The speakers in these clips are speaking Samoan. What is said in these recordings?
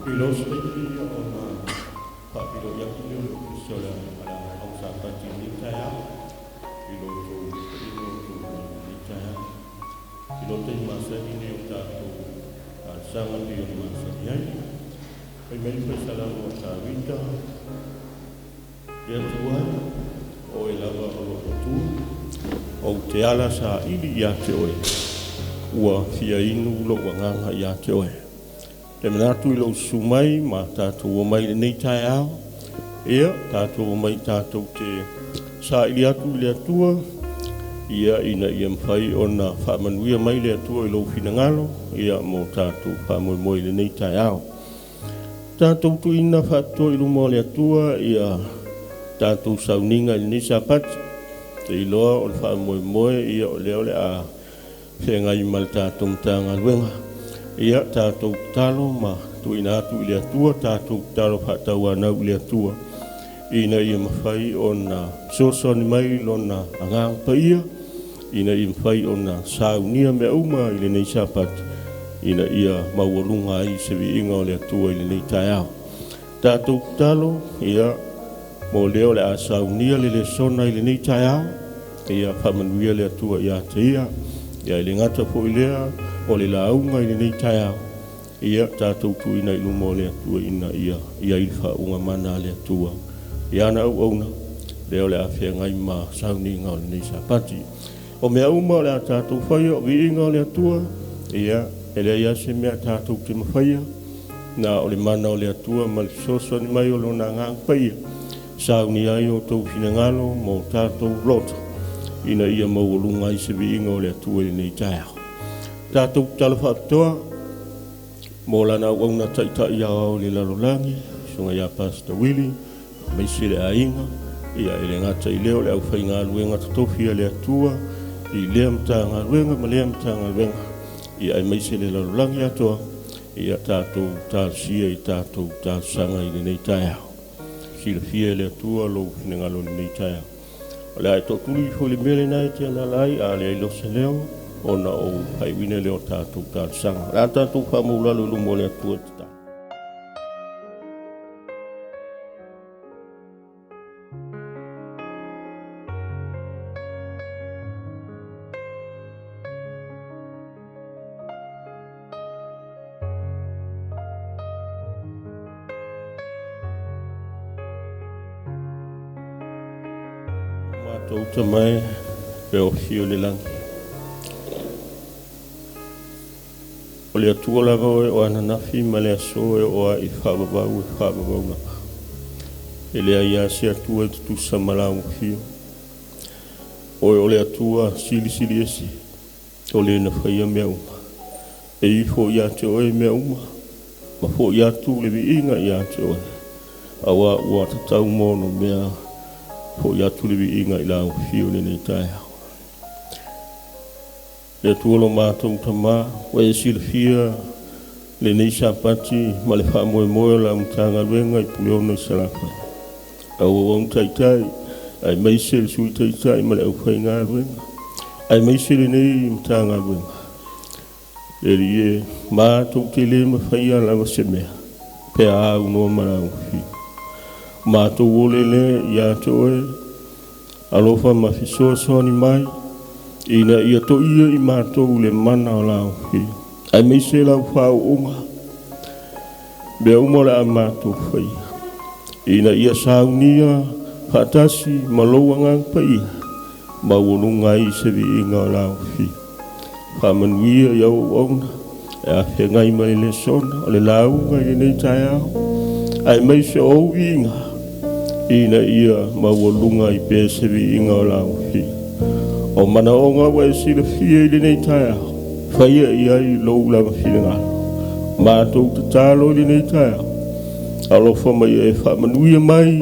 I se taimi ona faafeiloai atu lea o le Ofisa o le Au Sapati i lenei taeao i lo outou taitaiga o outou galuega i lenei taeao. I lo taimi masani lenei o tatou talosaga pei ona masani ai. Fai mai le Faisalamo a Tavita, Le Atua e, o Oe lava o lou Atua, ou te ala saili ia te Oe, ua fia inu lou agaga ia te Oe. Te manatu i lou susu mai ma tatou omai i lenei taeao, ia, tatou omai tatou te saili atu i le Atua, ia, ina ia mafai ona faamanuia mai le Atua i lou finagalo, ia, mo tatou faamoemoe i lenei taeao. Tatou tuuina faapitoa i luma o le Atua ia tatou sauniga i lenei Sapati. Te iloa o le faamoemoe, ia, o lea o le a feagai ma le tatou Matagaluega. Ia, tatou tatalo ma tuuina atu i le Atua, tatou tatalo faatauanau i le Atua, ina ia mafai ona fesoasoani mai Lona Agaga Paia, ina ia mafai ona saunia mea uma i lenei Sapati, ina ia maualuga ai se viiga o le Atua i lenei taeao. Tatou tatalo, ia, mo lea o le a saunia le lesona i lenei taeao, ia faamanuia le Atua ia te ia. Ia e le gata foi i lea o le lauga i lenei taeao, ia tatou tuuina i luma o le Atua ina ia i ai le faauuga mana a le Atua i ana auauna, lea o le a feagai ma sauniga o lenei Sapati. O mea uma o le a tatou faia o viiga o le Atua, ia, e leai lava se mea tatou te mafaia, na o le mana o le Atua ma le fesoasoani mai o Lona Agaga Paia, saunia ai o outou finagalo ma o tatou loto, ina ia maualuga ai se viiga o le Atua i lenei taeao. Tatou tatalo faapitoa mo lana auauna taitai aoao i le lalolagi, susuga ia Pastor Willie, aemaise le aiga, ia e le gata i lea o le aufaigaluega totofi a le Atua i lea Matagaluega ma lea Matagaluega, ia aemaise le lalolagi atoa, ia tatou talosia i tatou talosaga i lenei taeao. Silafia e le Atua lou finagalo i lenei taeao. O le a e tootuli ifo i le mea lena e te alaala ai, a leai loa se leo, ona ou faaiuina lea o tatou talosaga. O le a tatou faamaulalo i luma o le Atua i le tatalo. Matou Tama e, e o afio i le lagi. O le Atua lava oe o ananafi ma le aso e oo lava i faavavau e faavavau lava. E leai lava se Atua e tutusa ma lau afio. Oe o le Atua silisili ese, o le na faia mea uma. E ifo ia te oe mea uma, ma foi atu le viiga ia te oe, aua ua tatau ma ono mea foi atu le viiga i lau afio i lenei taeao. Le Atua lo matou Tama, ua e silafia lenei Sapati ma le faamoemoe o lau Matagaluega i Puleono i Salafai. Auauau Taitai, aemaise le Sui Taitai ma le aufaigaluega, aemaise lenei Matagaluega. Le Alii e, matou te le mafaia lava se mea, pe a aunoa ma lau afio. Matou ole lea ia te oe, alofa ma fesoasoani mai, ina ia toia i matou le mana o lau afio, aemaise lau faauuga, mea uma o le a matou faia, ina ia saunia faatasi ma lou Agaga Paia, maualuga ai se viiga o lau afio. Faamanuia i au auauna, e afeagai ma le lesona o le lauga i lenei taeao, aemaise o ou viiga, ina ia maualuga ai pea se viiga o lau afio. O manaoga ua e silafia i lenei taeao, faia i ai lou lava finagalo. Matou tatalo i lenei taeao, alofa mai e faamanuia mai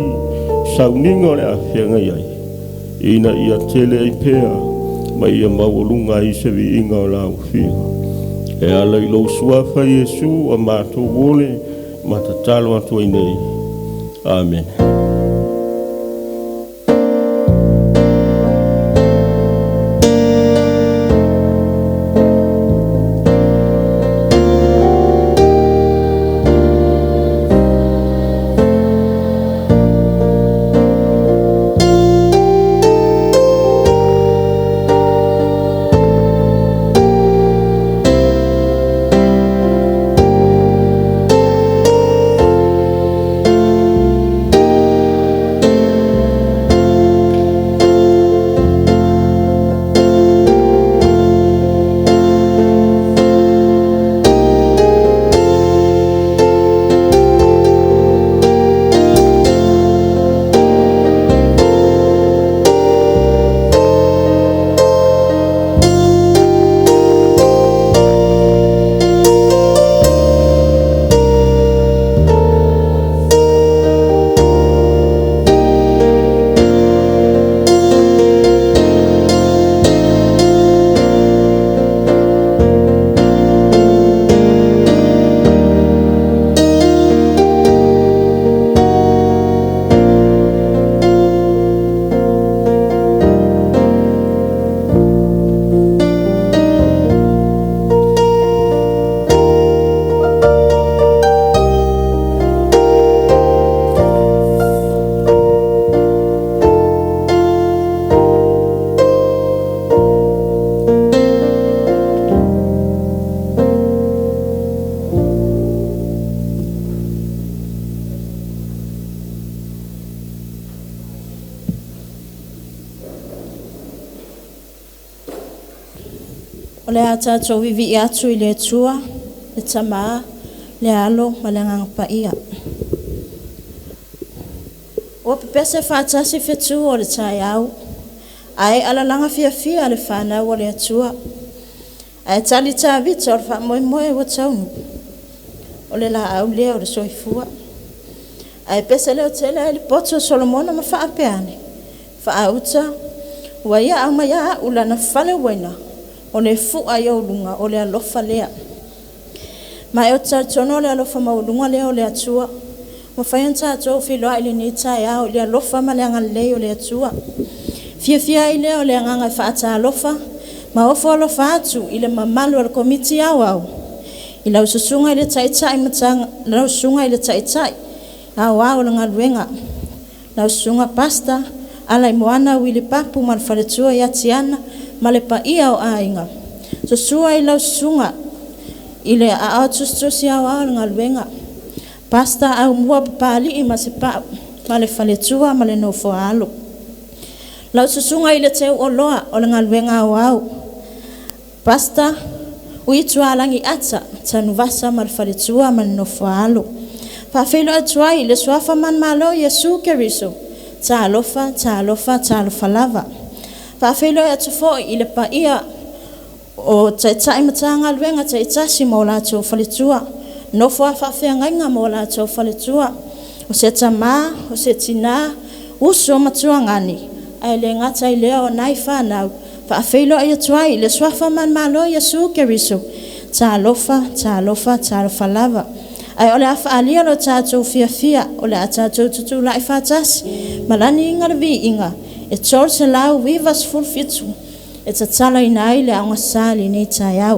sauniga o le a feagai ai, ina ia tele ai pea ma ia maualuga ai se viiga o lau afio. E ala i lou suafa Iesu a matou ole ma tatalo atu ai nei. Amene. O le a tatou viivii atu i le Atua, le Tama, le Alo ma le Agaga Paia. Ua pepese faatasi fetu o le taeao, ae alalaga fiafia le fanau a le Atua. Ae tali Tavita o le faamoemoe ua taunuu, o le laau lea o le soifua. Ae pese leotele ai le poto a Solomona ma faapea ane, faauta ua ia aumaia au lana fale uaina, o le fua i ou luga o le alofa lea. Ma ou te talitonu o le alofa maualuga lea o le Atua ua mafai ona tatou feiloai i lenei taeao i le alofa ma le agalelei o le Atua. E fiafia ai lea o le agaga e faatalofa ma ofo alofa atu i le mamalu o le Komiti Aoao i lau Susuga i le Taitai Aoao o le Galuega, lau Susuga Pastor Alaimoana Uili Papu ma le faletua ia Tiana ma le paia o Aiga. Susu i lau Susuga i le Aao Tusitusi Aoao o le Galuega, Pastor Aumua Papalii Masepau ma le faletua ma le nofo a alo. Lau Susuga i le Teuoloa o le Galuega Aoao, Pastor Uitualagi Ata Tanuvasa ma le faletua ma le nofo a alo. E faafeiloai atu ai i le Suafa manumalo o Iesu Keriso, talofa, talofa, talofa lava. E faafeiloai atu foi i le paia o Taitai o Matagaluega taitasi ma o latou faletua, nofo a faafeagaiga ma o latou faletua, o se tama, o se tina, uso ma tuagane, ae le gata i lea o nai fanau. E faafeiloai atu ai i le Suafa manumalo o Iesu Keriso, talofa, talofa, talofa lava. Ae o le a faaalia lo tatou fiafia o le a tatou tutulai faatasi ma laniina le viiga e 397 e tatalaina ai le aogasa i lenei taeao.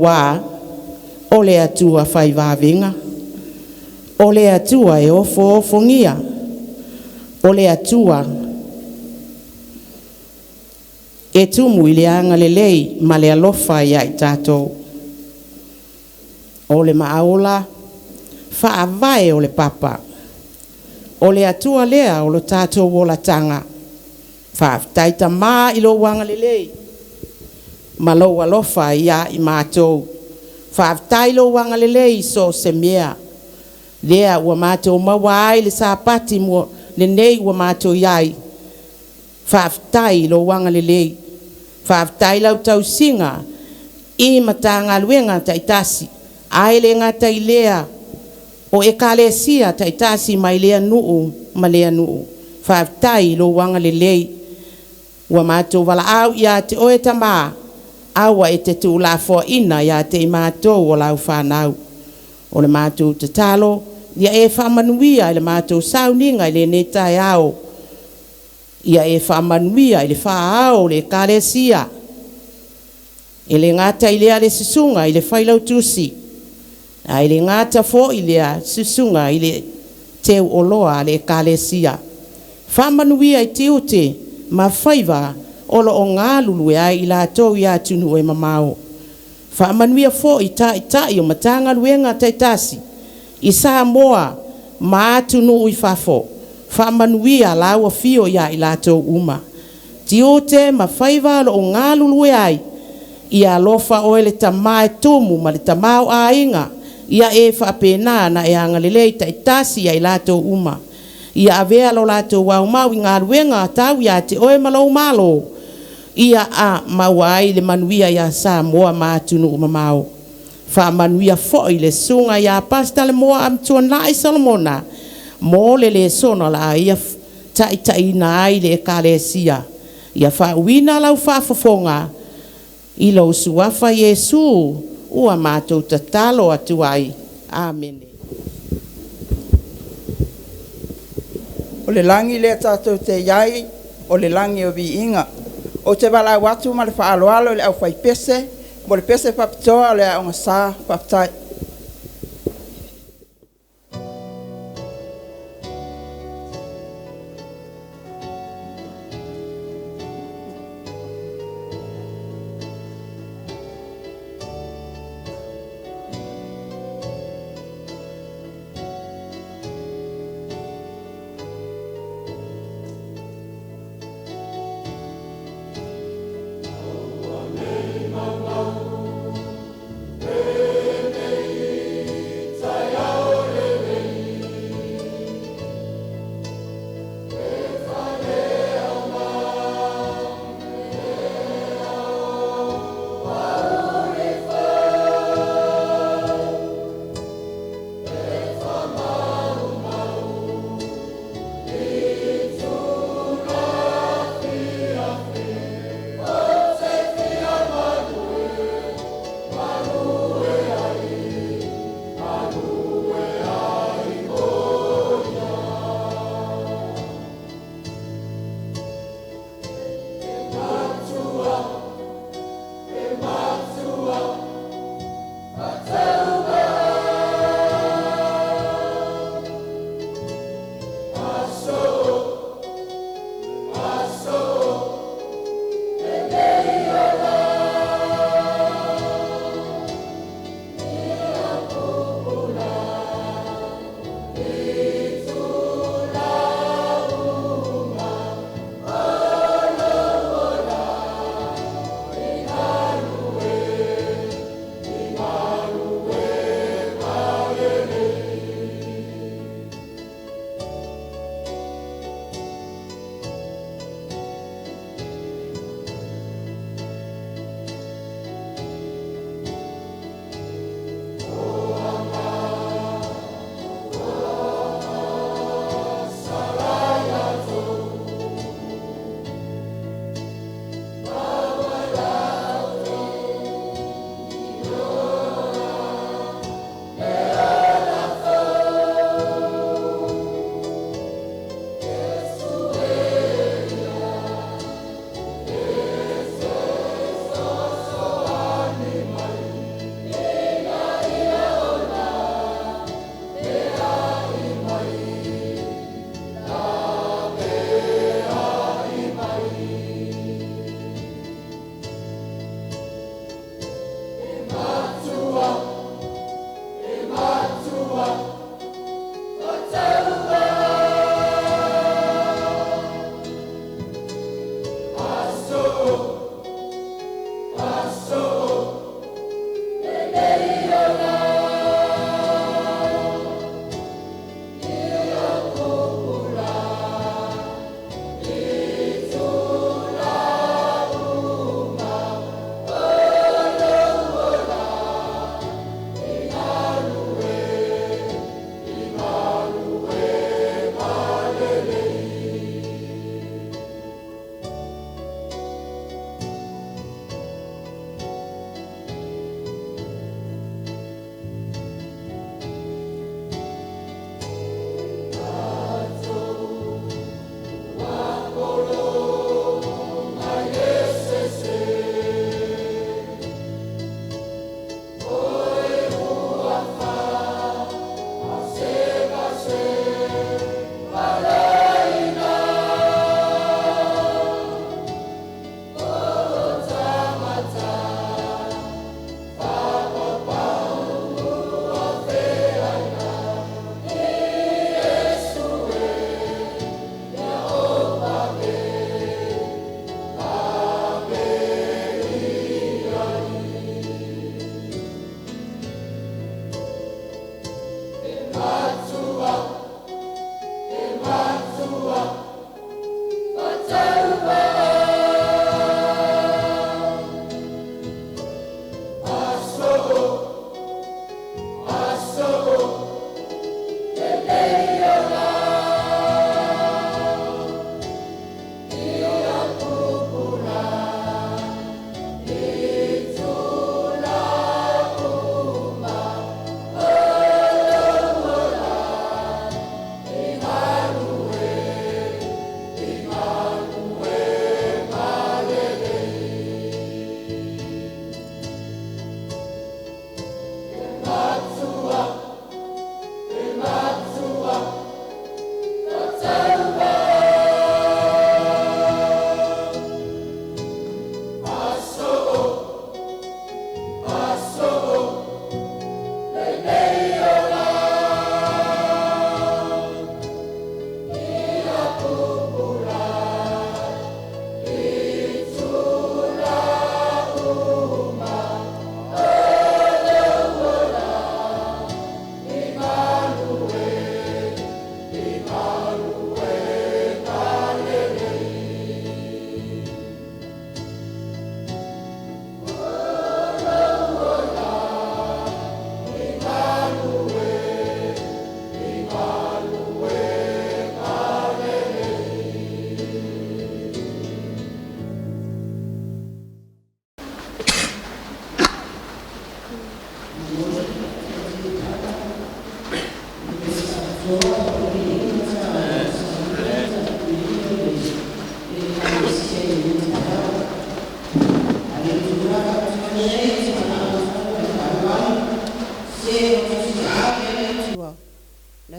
Auā o le Atua fai vavega, o le Atua e ofoofogia, o le Atua e tumu i le agalelei ma le alofa ia i tatou. O le maaola faavae o le papa. O le Atua lea o lo tatou olataga. Faafetai Tama i lou agalelei ma lou alofa ia i matou. Faafetai lou agalelei i so o se mea lea ua matou maua ai le Sapati lenei ua matou iai. Faafetai i lou agalelei, faafetai lau tausiga i Matagaluega taitasi, ae le gata i lea o Ekalesia taitasi mai lea nuu ma lea nuu. Faafetai i lou agalelei ua matou valaau ia te Oe Tama aua e te tuulafoaina ia te i matou o lau fanau. O le matou tatalo ia e faamanuia i le matou sauniga i lenei taeao, ia e faamanuia i le fa'aao o le Ekalesia. E le gata i lea le Susuga i le Failautusi, ae le gata foi lea Susuga i le Teuoloa a le Ekalesia. Faamanuia i tiute ma faiva o lo o galulue ai i latou i atunuu e mamao. Faamanuia foi Taitai o Matagaluega taitasi i Samoa ma atunuu i fafo. Faamanuia lau Afio ia i latou uma, tiute ma faiva o lo o galulue ai. Ia alofa Oe le Tama e tumu ma le tamaoaiga, ia e faapena ona e agalelei taitasi ia i latou uma. Ia avea lo latou aumau i galuega tau ia te Oe ma lou Malo, ia a maua ai le manuia ia Samoa ma atunuu mamao. Faamanuia foi le Susuga ia Pastor Lemoa Amituanai Solomona mo le lesona o le a ia taitaiina ai le Ekalesia. Ia faauuina lau faafofoga i lou Suafa Iesu ua matou tatalo atu ai. Amene. O le lagi lea tatou te i ai, o le lagi o viiga. Ou te valaau atu ma le faaaloalo i le aufaipese mo le pese faapitoa a le Aoga Sa. Faafetai.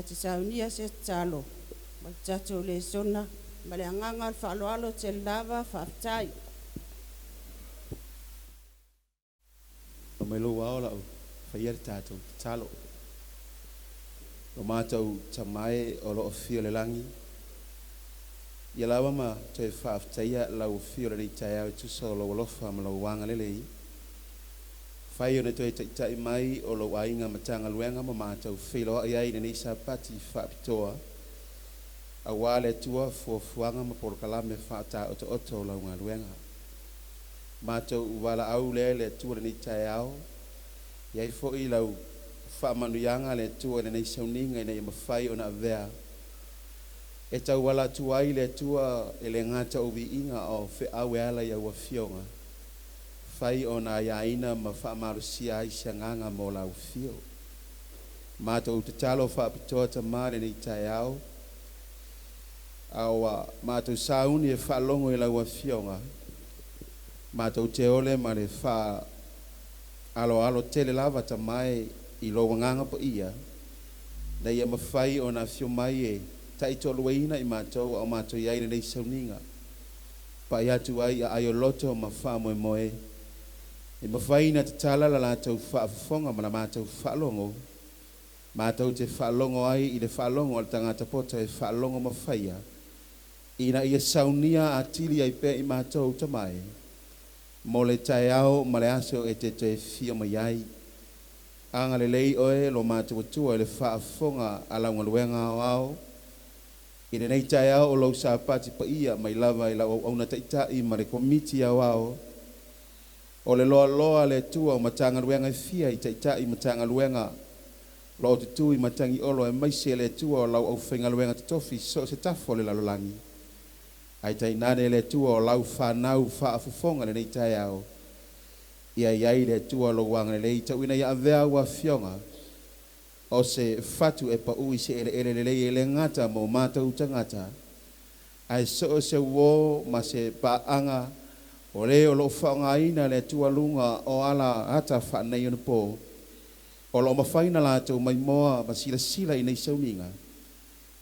te saunia se tatalo ma le tatou lesona ma le agaga o le faaaloalo tele lava faafetai. O mai lou ao la'u faia le tatou tatalo. O matou Tama e o lo o afio i le lagi, ia lava ma toe faafetaia lau afio i lenei taeao e tusa o lou alofa ma lou agalelei. Fai ona toe taitai mai o lou aiga Matagaluega ma matou feiloai ai i lenei Sapati faapitoa, auā le Atua fuafuaga ma polokalame faataotooto o lau galuega. Matou valaau lea i le Atua i lenei taeao, i ai foi lau faamanuiaga le Atua i lenei sauniga ina ia mafai ona avea e tauala atu ai le Atua e le gata o viiga a o feau e ala i au afioga, fai ona aiaina ma faamalosia ai se agaga mo lau afio. Matou tatalo faapitoa Tamā i lenei taeao, a ua matou sauni e faalogo i lau afioga, matou te ole ma le faaaloalo tele lava Tamā e i lou Agaga Paia, ina ia mafai ona afio mai e taitoaluaina i matou a o matou i ai i lenei sauniga, pai atu ai i aai o loto ma faamoemoe, e mafai ona tatala la latou faafofoga ma la matou faalogo, matou te faalogo ai i le faalogo a le tagata poto e faalogo ma faia, ina ia saunia atili ai pea i matou Tamā e, mo le taeao ma le aso e te toe fia mai ai. Agalelei oe lo matou Atua i le faafofoga a lau galuega aoao i lenei taeao o lou Sapati paia, mai lava i lau auauna taitai ma le Komiti Aoao o le loaloa le Atua o Matagaluega e fia i taitai Matagaluega lo o tutū i Matagiolo, aemaise le Atua o lau aufaigaluega totofi so o se tafa o le lalolagi, ae tainane le Atua o lau fanau faafofoga lenei taeao. Ia i ai le Atua lou agalelei tauina ia avea au afioga o se fatu e paʻu i se eleele lelei, e le gata mo matou tagata, ae so o se uō ma se paaga o le o loo faaaogaina le Atua luga o ala ata faaneionapo o loo mafai na latou maimoa ma silasila i nei sauniga.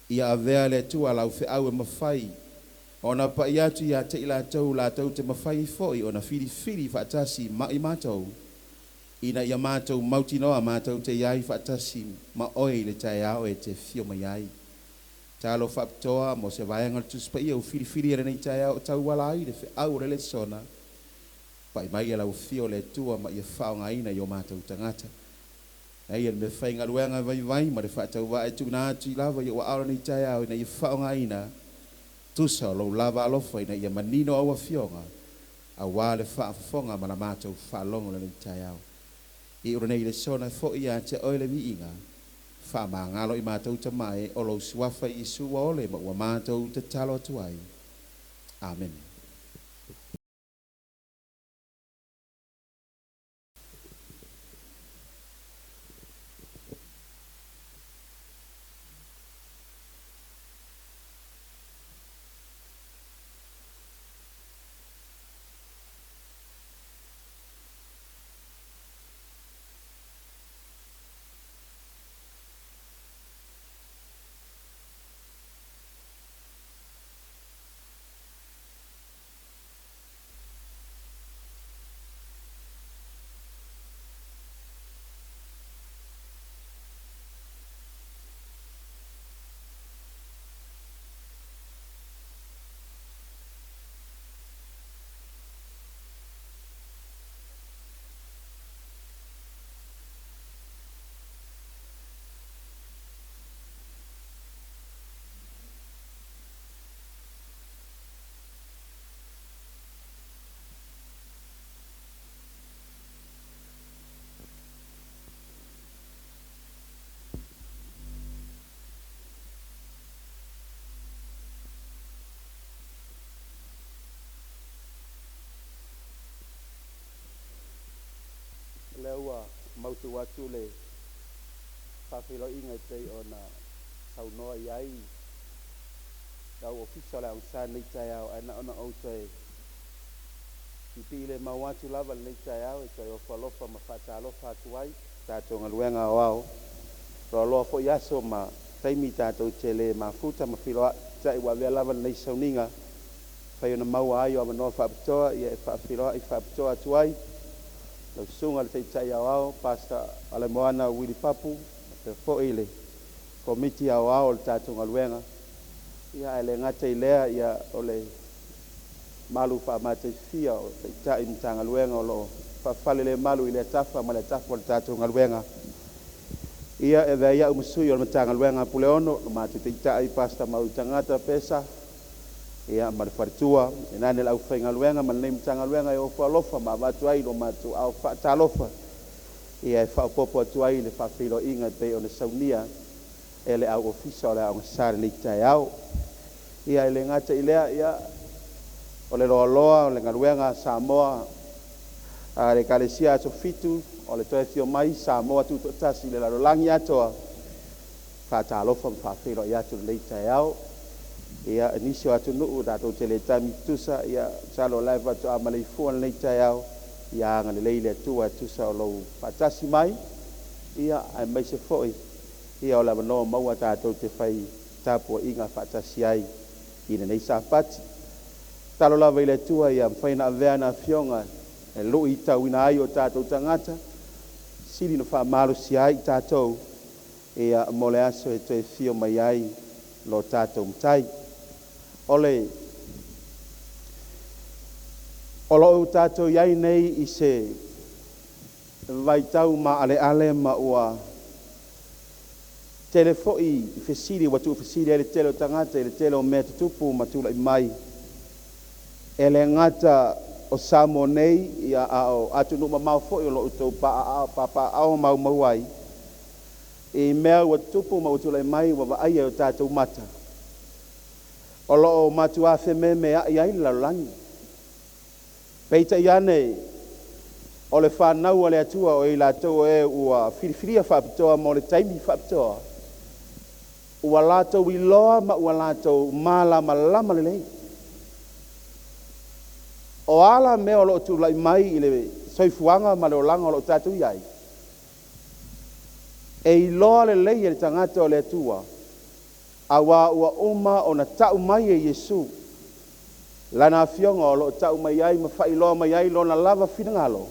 Ia avea le Atua lau feau e mafai ona pa'i atu ia te i latou, latou te mafai fo'i ona filifili faatasi ma i matou, ina ia matou mautinoa matou te iai faatasi ma oe i le taeao e te fio mai ai. Talo faapitoa mo se vaega o le Tusi Paia ua filifili e lenei taeao o tauala ai le feau o le lesona. Pai mai e lau afio le Atua ma ia faaaogaina i o matou tagata. Ai e le mea faigaluega vaivai ma le faatauvaa e tuuina atu i lava i ou aao lenei taeao, ina ia faaaogaina tusa o lou lava alofa, ina ia manino au afioga auā le faafofoga ma la matou faalogo lenei taeao. I o lenei lesona fo'i ia te oe le viiga, faamagalo i matou Tamā e, o lou suafa Iesu ua ole ma ua matou tatalo atu ai. Amene. Lea ua mautu atu le faafeiloaiga e pei ona saunoa i ai lau ofisa o le Aoga lenei taeao, ae na ona ou toe pipii le mau atu lava lenei taeao e toe ofo alofa ma faatalofa atu ai tatou galuega aoao loaloa foi aso ma Taimi tatou te le mafuta ma feiloai, peitai ua avea lava lenei sauniga e mafai ona maua ai o avanoa faapitoa ia e faafeiloai faapitoa atu ai lau Susuga i le Taitai Aoao Pastor Alaimoana Uili Papu faapea foi le Komiti Aoao o le tatou galuega. Ia ae le gata i lea ia o le malu faamataifia o Taitai o Matagaluega o lo o faafalelemalu i lea tafa ma lea tafa o le tatou galuega. Ia e avea ai au ma sui o le Matagaluega a Puleono, lo matou Taitai Pastor Mauitagata Pesa ia ma le faletua, tainane le aufaigaluega ma lenei Matagaluega e ofo alofa ma avatu ai lo matou aao faatalofa ia e faaopoopo atu ai le faafeiloaiga e pei ona saunia e le au ofisa o le Aoga Sa i lenei taeao. Ia e le gata i lea, ia o le loaloa o le galuega a Samoa a le Ekalesia Aso Fitu o le toe afio mai Samoa Tutoatasi i le lalolagi atoa, faatalofa ma faafeiloai atu i lenei taeao. Ia nisi o atunuu tatou te le taimi tutusa, ia masalo o la e faatoa maleifua i lenei taeao, ia agalelei le Atua e tusa o lou faatasi mai, ia aemaise foi ia o le avanoa maua tatou te fai tapuaiga faatasi ai i lenei Sapati. Tatalo lava i le Atua ia mafai ona avea ana Afioga e luitauina ai o tatou tagata, sili ona faamalosia ai i tatou ia mo le aso e toe fio mai ai lo tatou Matai. O le o lo o tatou i ai nei i se vaitau maaleale ma ua tele foi fesili ua tuufesili ai le tele o tagata i le tele o mea tutupu ma tulai mai e le gata o Samoa nei ia a o atunuu mamao foi o lo o outou papaaao ma maumau ai i mea ua tutupu ma ua tulai mai ua vaaia e o tatou mata o lo o matuā fememeai ai le lalolagi. Peitai ane o le fanau a le Atua o i latou o e ua filifilia faapitoa mo le taimi faapitoa, ua latou iloa ma ua latou malamalama lelei o a la mea o lo o tulai mai i le soifuaga ma le olaga o lo o tatou i ai. E iloa lelei e le tagata o le Atua auā ua uma ona tau mai e Iesu Lana Afioga o lo o tau mai ai ma faailoa mai ai Lona lava finagalo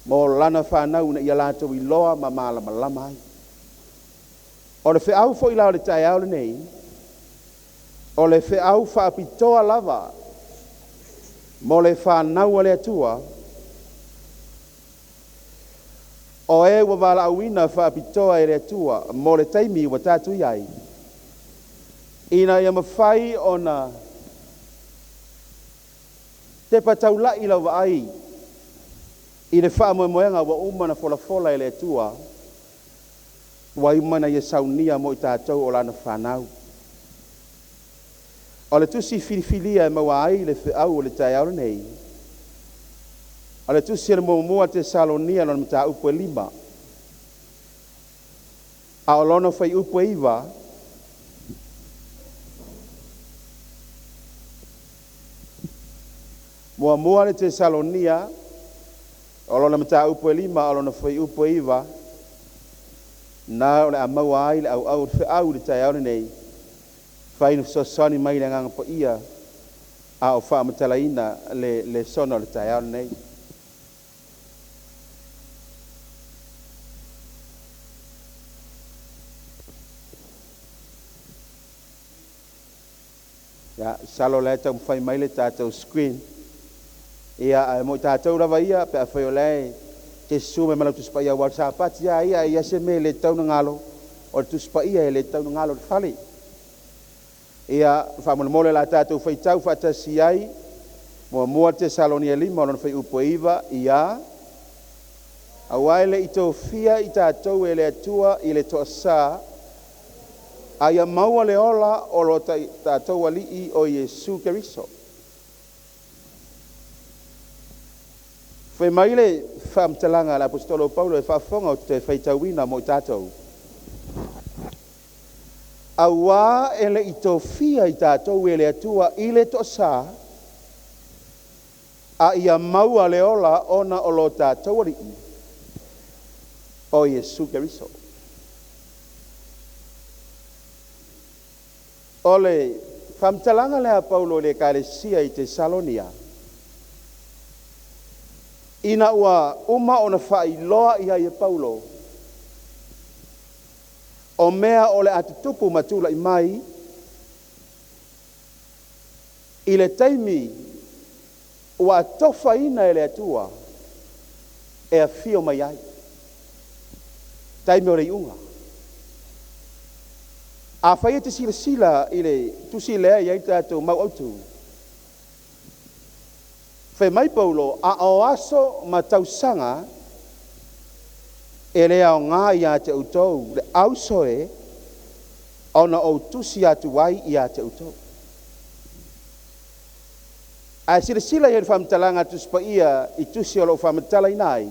mo Lana fanau ina ia latou iloa ma malamalama ai. O le feau foi la o le taeao lenei, o le feau faapitoa lava mo le fanau a le Atua, o e ua valaauina faapitoa e le Atua mo le taimi ua tatou i ai, ina ia mafai ona tepa taulai lau vaai i le faamoemoega ua uma ona folafola e le Atua, ua uma ona Ia saunia mo i tatou o Lana fanau. O le tusi filifilia e maua ai le feau o le taeao lenei, o le tusi a le Muamua Tesalonia lona mataupu e 5, a o lona fuaiupu e 9, Muamua le Tesalonia o lona mataupu e 5 a o lona fuaiupu e 9, na o le a maua ai le auau o le feau i le taeao lenei, fai na fesoasoani mai le Agaga Paia a o faamatalaina le lesona o le taeao lenei. Ia, masalo o la e taumafai mai le tatou screen. Ia, ae mo i tatou lava ia, pe afai o la e te susu mai ma lau Tusi Paia aua o le Sapati lava ia, e i ai se mea e le tatau ona galo, o le Tusi Paia e le tatau ona galo i le fale. Ia, faamolemole o le a tatou faitau faatasi ai, Muamua Tesalonia 5 o lona fuaiupu e 9, ia, Aua e le i tofia i tatou e le Atua i le toasā, a ia maua le ola o lo tatou Alii o Iesu Keriso. Fai mai le faamatalaga a le Aposetolo o Paulo e faafofoga ou te toe faitauina mo i tatou. Auā e le i tofia i tatou e le Atua i le toasā, a ia maua le ola ona o lo tatou Alii o Iesu Keriso. O le faamatalaga lea a Paulo i le Ekalesia i Tesalonia, ina ua uma ona faailoa i ai e Paulo o mea o le a tutupu ma tulai mai i le taimi ua atofaina e le Atua e afio mai ai, taimi o le iuga. Afai e te silasila i le tusi lea e i ai le tatou mau autu, fai mai Paulo, a o aso ma tausaga e le aoga ia te outou le auso e ona ou tusi atu ai ia te outou. Ae silasila i ai i le faamatalaga a le Tusi Paia i tusi o lo o faamatalaina ai,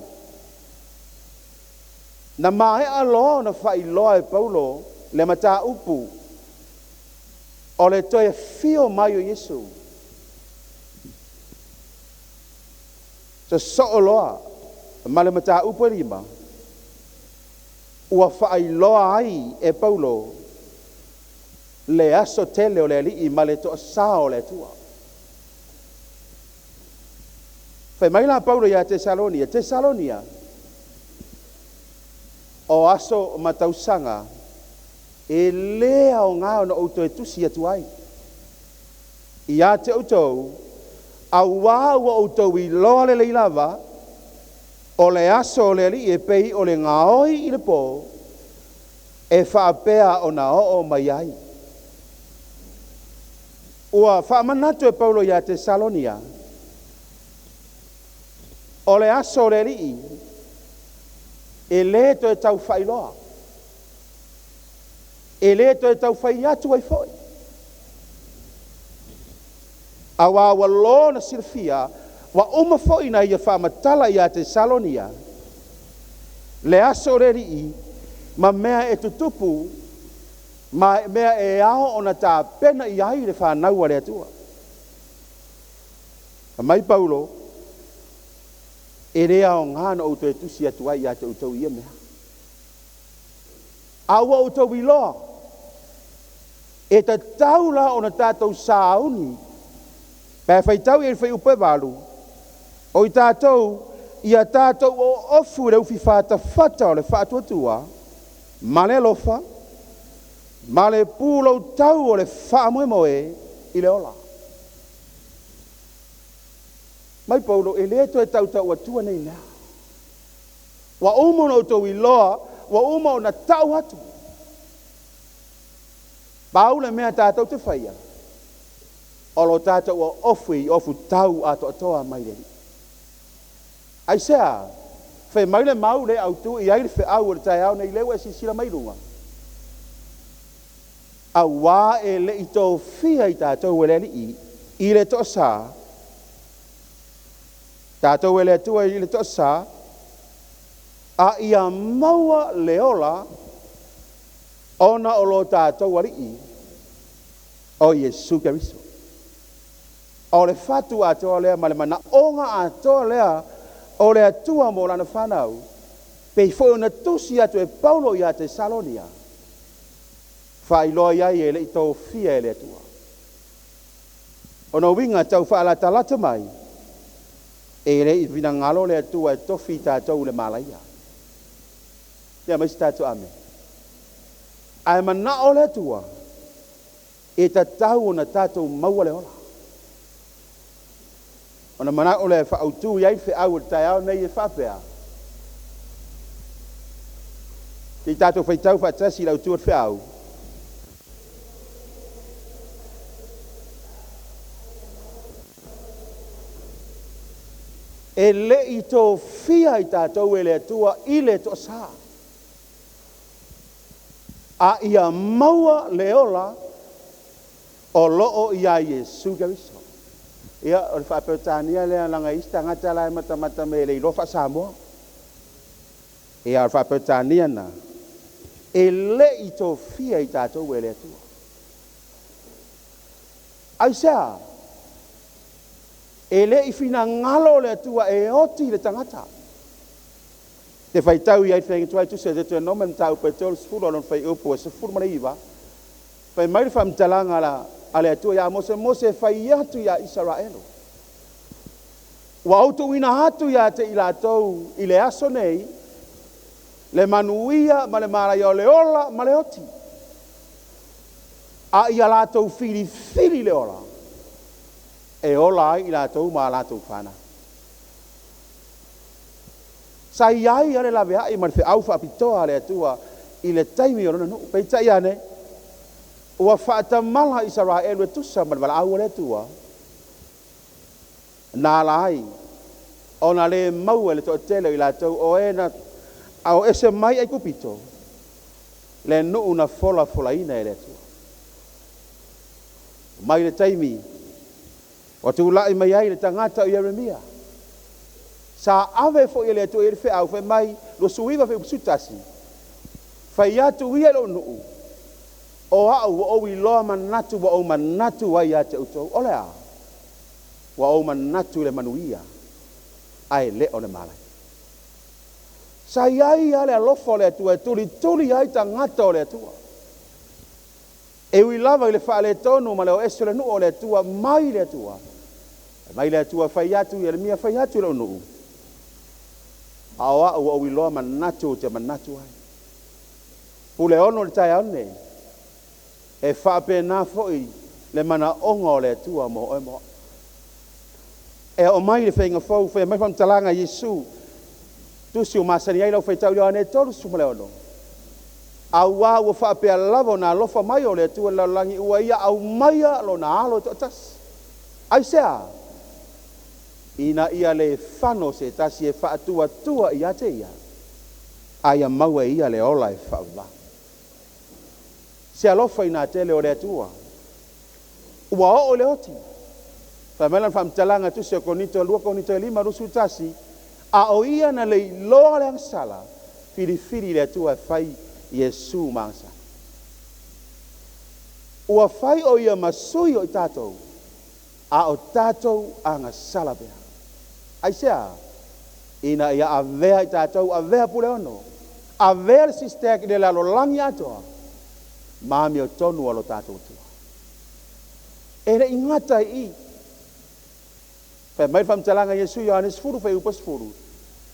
na maea loa ona faailoa e Paulo le mataupu o le toe afio mai o Iesu. Sosoo loa ma le mataupu e 5, ua faailoa ai e Paulo le aso tele o le Alii ma le toasā o le Atua. Fai mai la Paulo ia Tesalonia, Tesalonia, o aso ma tausaga e lē aoga ona ou toe tusi atu ai ia te outou, auā ua outou iloa lelei lava o le aso o le Alii e pei o le gaoi i le pō e faapea ona oo mai ai. Ua faamanatu e Paulo ia Tesalonia, o le aso o le Alii e lē toe tau faailoa, e lē toe tau fai atu ai foi, auā ua lona silafia, ua uma foi na ia faamatala ia Tesalonia le aso o le Alii ma mea e tutupu ma mea e ao ona tapena i ai le fanau a le Atua. Fai mai Paulo, e le aoga ona ou toe tusi atu ai ia te outou i ia mea, a ua outou iloa, e tatau la ona tatou sauni. Pe faitau i le fuaiupu e 8, o i tatou ia tatou oofu i le ufi fatafata o le faatuatua ma le alofa ma le puloutau o le faamoemoe i le ola. Mai Paulo, e lē toe tautau atua nei mea, ua uma ona outou iloa, ua uma ona tau atu. Pau le mea tatou te faia, o lo tatou oofu i ofu tau atoatoa mai le Alii. Aisea? Fai mai le mau le autu i ai le feau o le taeao nei lea ua e silasila mai i luga, auā e le i tofia i tatou e le Alii i le toasā, tatou e le Atua i le toasā, a ia maua le ola ona o lo tatou Alii o Iesu Keriso. O le fatu atoa lea ma le manaoga atoa lea o le Atua mo lana fanau, pei foi ona tusi atu e Paulo ia Tesalonia, faailoa i ai e le i tofia e le Atua. Ona uiga tau faalatalata mai, e le i finagalo le Atua e tofi i tatou i le malaia. Ia mai se tatou ame. Ae manao le Atua e tatau ona tatou maua le ola. Ona manao le faautu i ai feau o le taeao nei e faapea, se i tatou faitau faatasi i le autu o le feau. E le i tofia i tatou e le Atua i le toasā, a ia maua le ola o loo ia Iesu Keriso. Ia, o le faaperetania lea laga isi tagata la e matamata me le iloa faa-Samoa. Ia, o le faaperetania na, e le i tofia i tatou e le Atua. Aisea? E le i finagalo le Atua e oti le tagata. Te faitau i ai le feagatuai tusi a Deuteronome mataupu e 30 o lona fuaiupu e 19. Fai mai le faamatalaga la a le Atua ia Mose, Mose e fai atu iā Isaraelu. Ua ou tuuina atu ia te i latou i le aso nei, le manuia ma le malaia o le ola ma le oti. A ia latou filifili le ola, e ola ai i latou ma a latou fanau. Sa i ai lava le laveai ma le feau faapitoa a le Atua i le taimi o lona nuu. Peitai ane, ua faatamala Isaraelu e tusa ma le valaau a le Atua, na ala ai ona le maua e le toatele o i latou o e na ao ese mai Aikupito le nuu na folafolaina e le Atua. Mai le taimi ua tulai mai ai le tagata o Ieremia, sa ave foi e le Atua i ai le feau fai mai 29 fuaiupu 11, fai atu ia i lou nuu, o au ua ou iloa manatu ua ou manatu ai ia te outou. O le a? Ua ou manatu i le manuia, ae le o le malai. Sa i ai lava le alofa o le Atua e tulituli ai tagata o le Atua. E ui lava i le faaletonu ma le o ese o le nuu o le Atua mai le Atua. E mai le Atua fai atu Ieremia fai atu i lou nuu. A o au ua ou iloa manatu ou te manatu ai. Pule ono le taeao nei. E faapena foi le manaoga o le Atua mo oe ma au. E oo mai le faiga fou, fai mai faamatalaga a Iesu, tusi ua masani ai lau faitau Ioane 36. Auā ua faapea lava ona alofa mai o le Atua i le lalolagi ua ia aumaia lona alo e toatasi. Aisea? Ina ia le fano se tasi e faatuatua ia te ia, a ia maua e ia le ola e faavavau. Se alofa inā tele o le Atua. Ua oo i le oti. Fai mai lana faamatalaga tusi o Korinito 2 Korinito e 5 21, a o ia na le iloa le agasala, filifili le Atua e fai Iesu ma agasala. Ua fai o ia ma sui o i tatou, a o tatou agasala pea. Aisea? Ina ia avea i tatou, avea Puleono, avea le SYSTAC i le lalolagi atoa, ma amiotonu a lo tatou Atua. E le i gata i i. Fai mai le faamatalaga a Iesu Ioane 10 fuaiupu 10,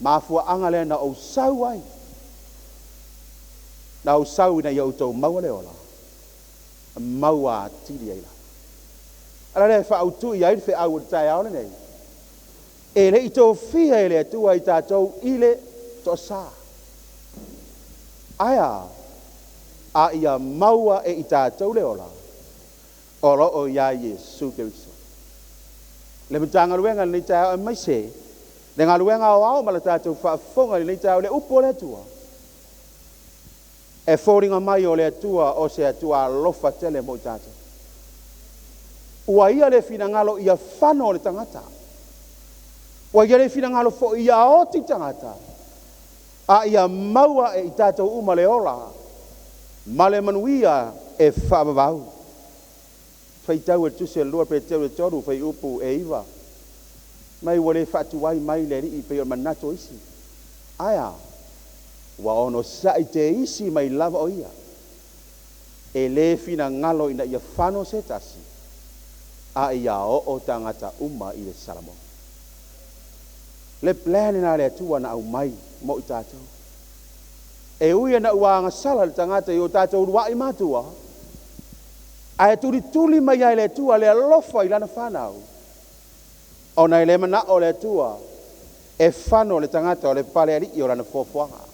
mafuaaga lea na ou sau ai, na ou sau ina ia outou maua le ola, maua atili ai lava. Ala lea e faautui ai le feau o le taeao lenei. E le i tofia e le Atua i tatou i le toasā. Ae a? A ia maua e i tatou le ola, o lo o iā Iesu Keriso. Le Matagaluega i lenei taeao aemaise le galuega aoao ma le tatou faafofoga i lenei taeao i le upu a le Atua. E foliga mai o le Atua o se Atua alofa tele mo i tatou. Ua ia le finagalo ia fano le tagata. Ua ia le finagalo foi ia oti tagata, a ia maua e i tatou uma le ola ma le manuia e faavavau. Faitau e le tusi a le 2 Peteru e 3 fuaiupu e 9. Mai ua le faatuai mai le Alii pei o le manatu o isi. Ae a? Ua onosai te isi mai lava o ia. E le finagalo ina ia fano se tasi, a ia oo tagata uma i le salamoga. Le plan lena a le Atua na aumai mo i tatou. E ui ina ua agasala le tagata i o tatou uluai matua, ae tulituli mai ai le Atua le alofa i lana fanau, ona e le manao le Atua e fano le tagata o le palealii o lana fuafuaga.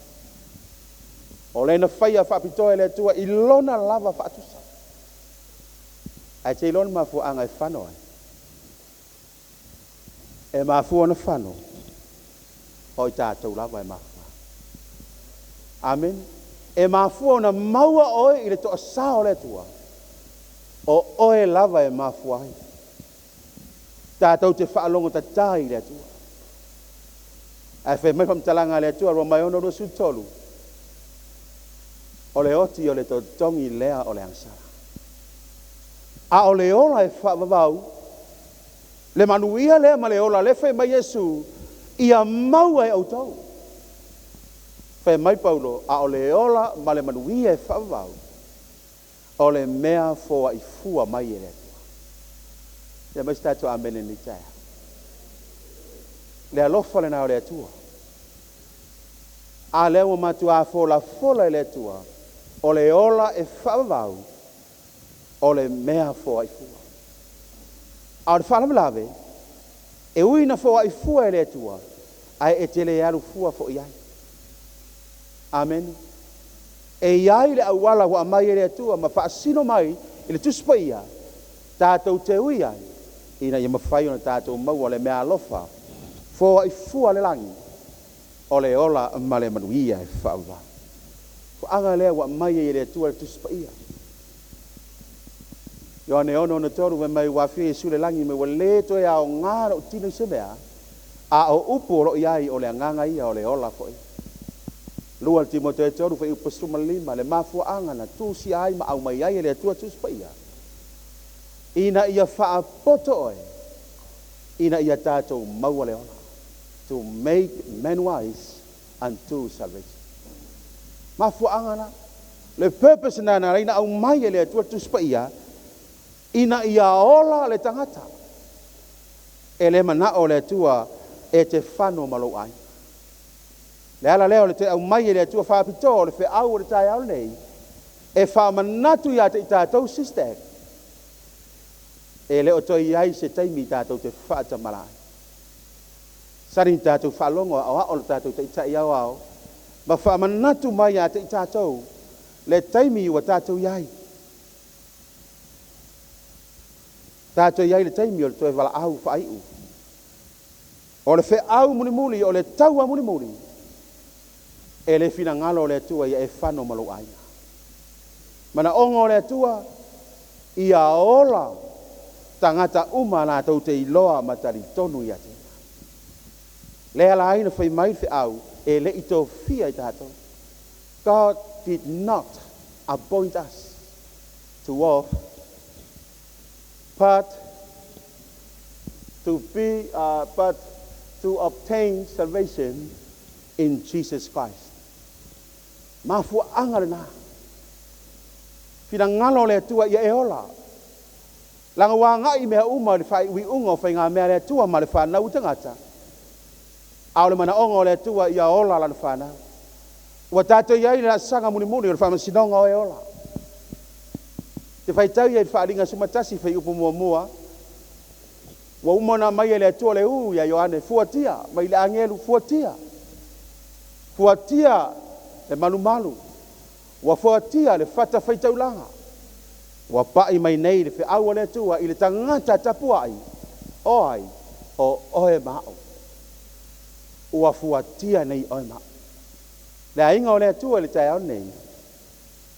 O le na faia faapitoa e le Atua i lona lava faatusa. Ae te iloa le mafuaaga e fano ai. E mafua ona fano, o i tatou lava e mafua. Amen. E mafua ona maua oe i le toasā o le Atua, o oe lava e mafua ai. Tatou te faalogo tatā i le Atua. Ae fai mai faamatalaga a le Atua Roma e 6:23, o le oti o le totogi lea o le agasala. A o le ola e faavavau, le manuia lea ma le ola le fai mai Iesu, ia maua e outou. Fai mai Paulo, a o le ola ma le manuia e faavavau, O le mea foaʻi fua mai e le Atua. Ia mai se tatou amene nei taeao. Le alofa lenā o le Atua. A lea ua matuā folafola e le Atua, o le ola e faavavau, o le mea foaʻi fua. A o le faalavelave, e ui ina foaʻi fua e le Atua, ae e te le alu fua foʻi ai. Amene. E iai le auala ua aumai e le Atua ma faasino mai i le Tusi Paia, tatou te ui ai, ina ia mafai ona tatou maua le mea alofa, foaʻi fua a le lagi, o le ola ma le manuia e faavavau. Foaga lea ua aumai ai e le Atua le Tusi Paia. Ioane 6:63 fai mai ua afio Iesu i le lagi mai ua lē toe aogā lo'u tino i se mea, a o upu o loo i ai o le agaga ia o le ola foʻi. 2 Timote 3 fuaiupu 15 le mafuaaga na tusia ai ma aumai ai e le Atua Tusi Paia, ina ia faapoto oe, ina ia tatou maua le ola. To make men wise unto salvation. Mafuaaga la. Le purpose na na ina aumai e le Atua Tusi Paia, ina ia ola le tagata. E le manao le Atua e te fano ma lou aiga. Le ala lea o le toe aumai e le Atua faapitoa o le feau o le taeao lenei, e faamanatu ia te i tatou sister, e le o toe i ai se taimi tatou te faatamala ai. Sali ni tatou faalogo aoao le tatou taitai aoao, ma faamanatu mai ia te i tatou le taimi ua tatou i ai. Tatou i ai le taimi o le toe valaau faaiu. O le feau mulimuli, o le taua mulimuli, e le finagalo o le Atua ia e fano ma lou aiga. Manaoga o le Atua, ia ola tagata uma latou te iloa ma talitonu ia te ia. Lea la ai na fai mai le feau, e le i tofia i tatou. God did not appoint us to walk, but to be, but to obtain salvation in Jesus Christ. Mafuaaga lenā. Finagalo o le Atua ia e ola. Laga ua agai mea uma i le faaiuiuga o faigamea a le Atua ma le fanau i tagata. A o le manaoga o le Atua ia ola lana fanau. Ua tatou i ai le laasaga mulimuli o le faamasinoga o e ola. Te faitau ia i le Faaaliga 11 fuaiupu 1, ua uma ona aumai e le Atua le ū ia Ioane, fuatia mai le agelu fuatia. Fuatia le malumalu, ua fuatia le fata faitaulaga. Ua pai mai nei le feau a le Atua i le tagata tapuai, o ai, o oe ma a'u. Ua fuatia nei oe ma a'u. Le aiga o le Atua i le taeao nei,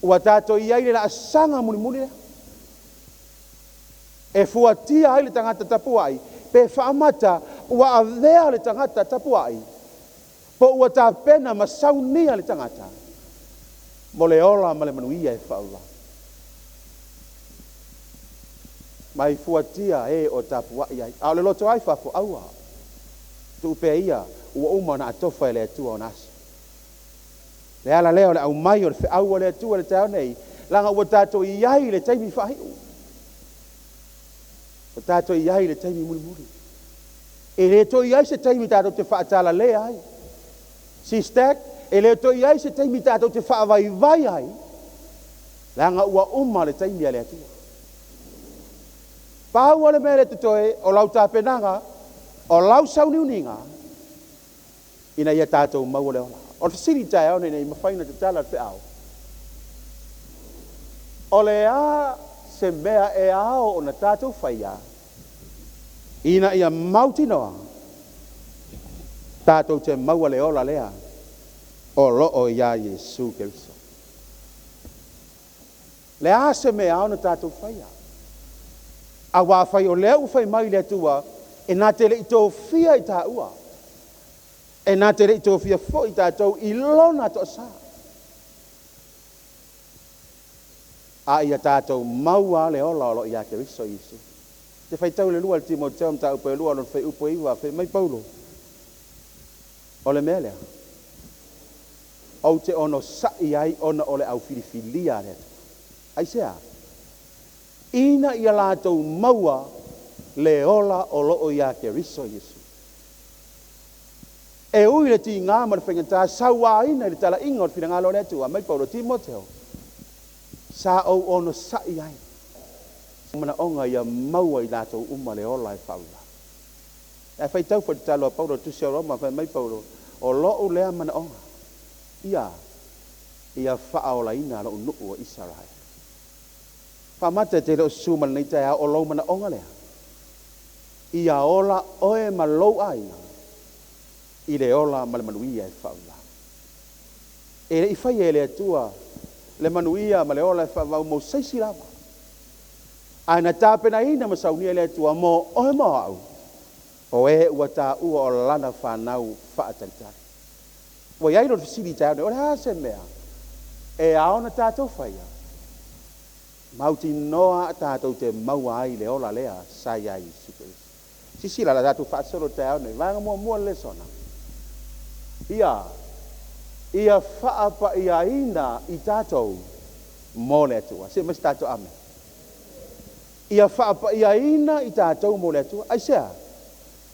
ua tatou i ai le laasaga mulimuli lea. E fuatia ai le tagata tapuai, pe faamata ua avea le tagata tapuai, po ua tapena ma saunia le tagata, mo le ola ma le manuia e faavavau. Mai fuatia e o tapuai ai. A o le loto ai fafo, aua. Tuu pea ia, ua uma ona atofa e le Atua ona aso. Le ala lea o le aumai o le feau a le Atua i le taeao nei, laga ua tatou i ai le taimi faaiu. Ua tatou i ai le taimi mulimuli. E le toe i ai se taimi tatou te faatalale ai. Sister, e le toe i ai se taimi tatou te faavaivai ai, leaga ua uma le taimi a le Atua. Pau o le mea le totoe o lau tapenaga, o lau sauniuniga, ina ia tatou maua le ola. O le fesili taeao nei nei mafai ona tatala le feau. O le a se mea e ao ona tatou faia, ina ia mautinoa, tatou te maua le ola lea, o loo iā Iesu Keriso. Le a se mea ao na tatou faia. A wā fai o lea ua fai mai le Atua, e nā te le i tofia i tāua. E nā te le i tofia foi tātou i lona toasā. A ia tātou maua le ola o lo ia Keriso Iesu. Te faitau le 2 Timoteo mataupu e 2 lona fuaiupu 9, fai mai Paulo. O le mea lea, ou te onosa'i ai ona o le aufilifilia a le Atua. Aisea? Ina ia latou maua le ola o loo iā Keriso Iesu. E ui i le tigā ma le faigata sauaina i le talaiga o le finagalo o le Atua mai Paulo Timoteo, sa ou onosai ai manaoga ia maua i latou uma le ola e faavavau. Ae faitau foi le tatalo a Paulo i le tusi a Roma, fai mai Paulo, O lou lea manaoga, ia, ia faaolaina lou nuu o Isaraelu. Faamata e te le o susu ma lenei taeao o lou manaoga lea, ia ola oe ma lou aiga i le ola ma le manuia e faavavau. E le i faia e le Atua le manuia ma le ola e faavavau mo se isi lava, ae na tapenaina ma saunia e le Atua mo oe ma au, o e ua taua o Lana fanau faatalitali. Ua i ai lona fesili i taeao nei, o le a se mea e ao ona tatou faia? Mautinoa tatou te maua ai le ola lea sa iā Iesu Keriso. Sisila la tatou faasolo i le taeao nei, vaega muamua o le lesona. Ia, ia faapaiaina i tatou mo le Atua. Se mai se tatou amene. Ia faapaiaina i tatou mo le Atua. Aisea?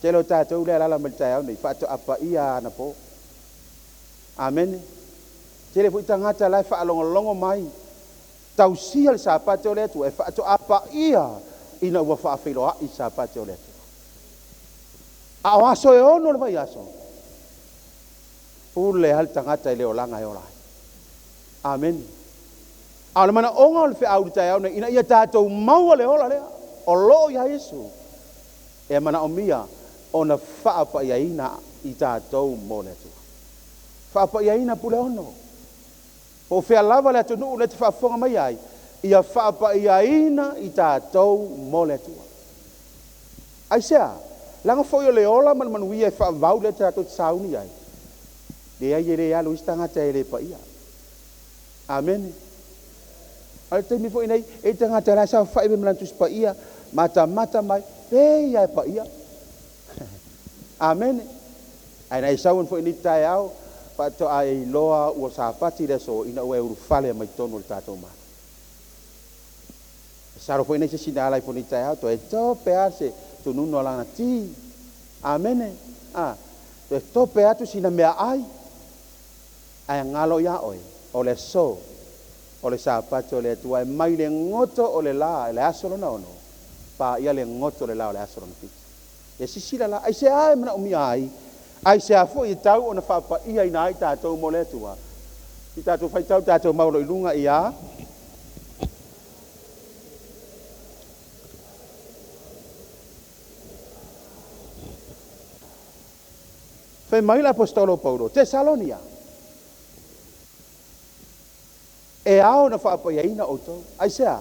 Tele o tatou lea e alaala mai le taeao nei, faatoa paia anapo. Amene. Tele foi tagata la e faalogologo mai, tausia le Sapate o le Atua, e faatoa paia ina ua faafeiloai Sapate o le Atua. A o aso e ono o le vaiaso, pule lava le tagata i le olaga e ola ai. Amene. A o le manaoga o le feau i le taeao nei, ina ia tatou maua le ola lea o lo o iā Iesu, e manaomia ona faapaiaina i tatou mo le Atua. Faapaiaina Puleono. Po o fea lava le atunuu lea e te faafofoga mai ai, ia faapaiaina i tatou mo le Atua. Aisea? Leaga foi o le ola ma le manuia e faavau lea tatou te sauni ai. Leai e le alu ai se tagata e le paia. Amene. A o le taimi foi nei, e i ai tagata la e saofai mai ma lana Tusi Paia, matamata mai, pei lava e paia. Amene. Ae na e sau ai foi i lenei taeao, faatoa e iloa ua Sapati le aso ina ua e ulufale mai totonu o le tatou Malo. Masalo foi nei se isi na ala ifo i lenei taeao, toe tope lava se tununu o lana ti. Amene. A, toe tope atu sina meaai. Ae galo ia oe, o le aso o le Sapati o le Atua e mai le goto o le la i le aso lona ono, paia le goto o le la o le aso lona fitu. E sisila la, aisea e manaomia ai? Aisea foi e tau ona faapaiaina ai tatou mo le Atua? I tatou faitau tatou mau lo i luga ia. Fai mai le Aposetolo o Paulo, Tesalonia, e ao ona faapaiaina outou. Aisea?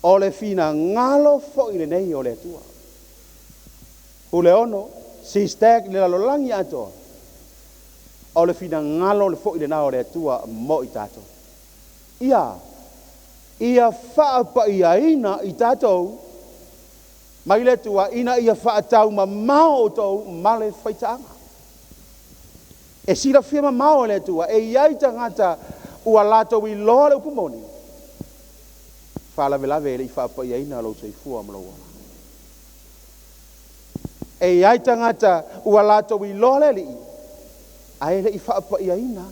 O le finagalo foi lenei o le Atua. Puleono, Sistag i le lalolagi atoa, o le finagalo foi lena o le Atua mo i tatou. Ia, ia faapaiaina i tatou mai le Atua ina ia faataumamao outou ma le faitaaga. E silafia mamao e le Atua e i ai tagata ua latou iloa le upu moni, faalavelave e le i faapaiaina lou soifua ma lou ola. E i ai tagata ua latou iloa le Alii, ae le i faapaiaina.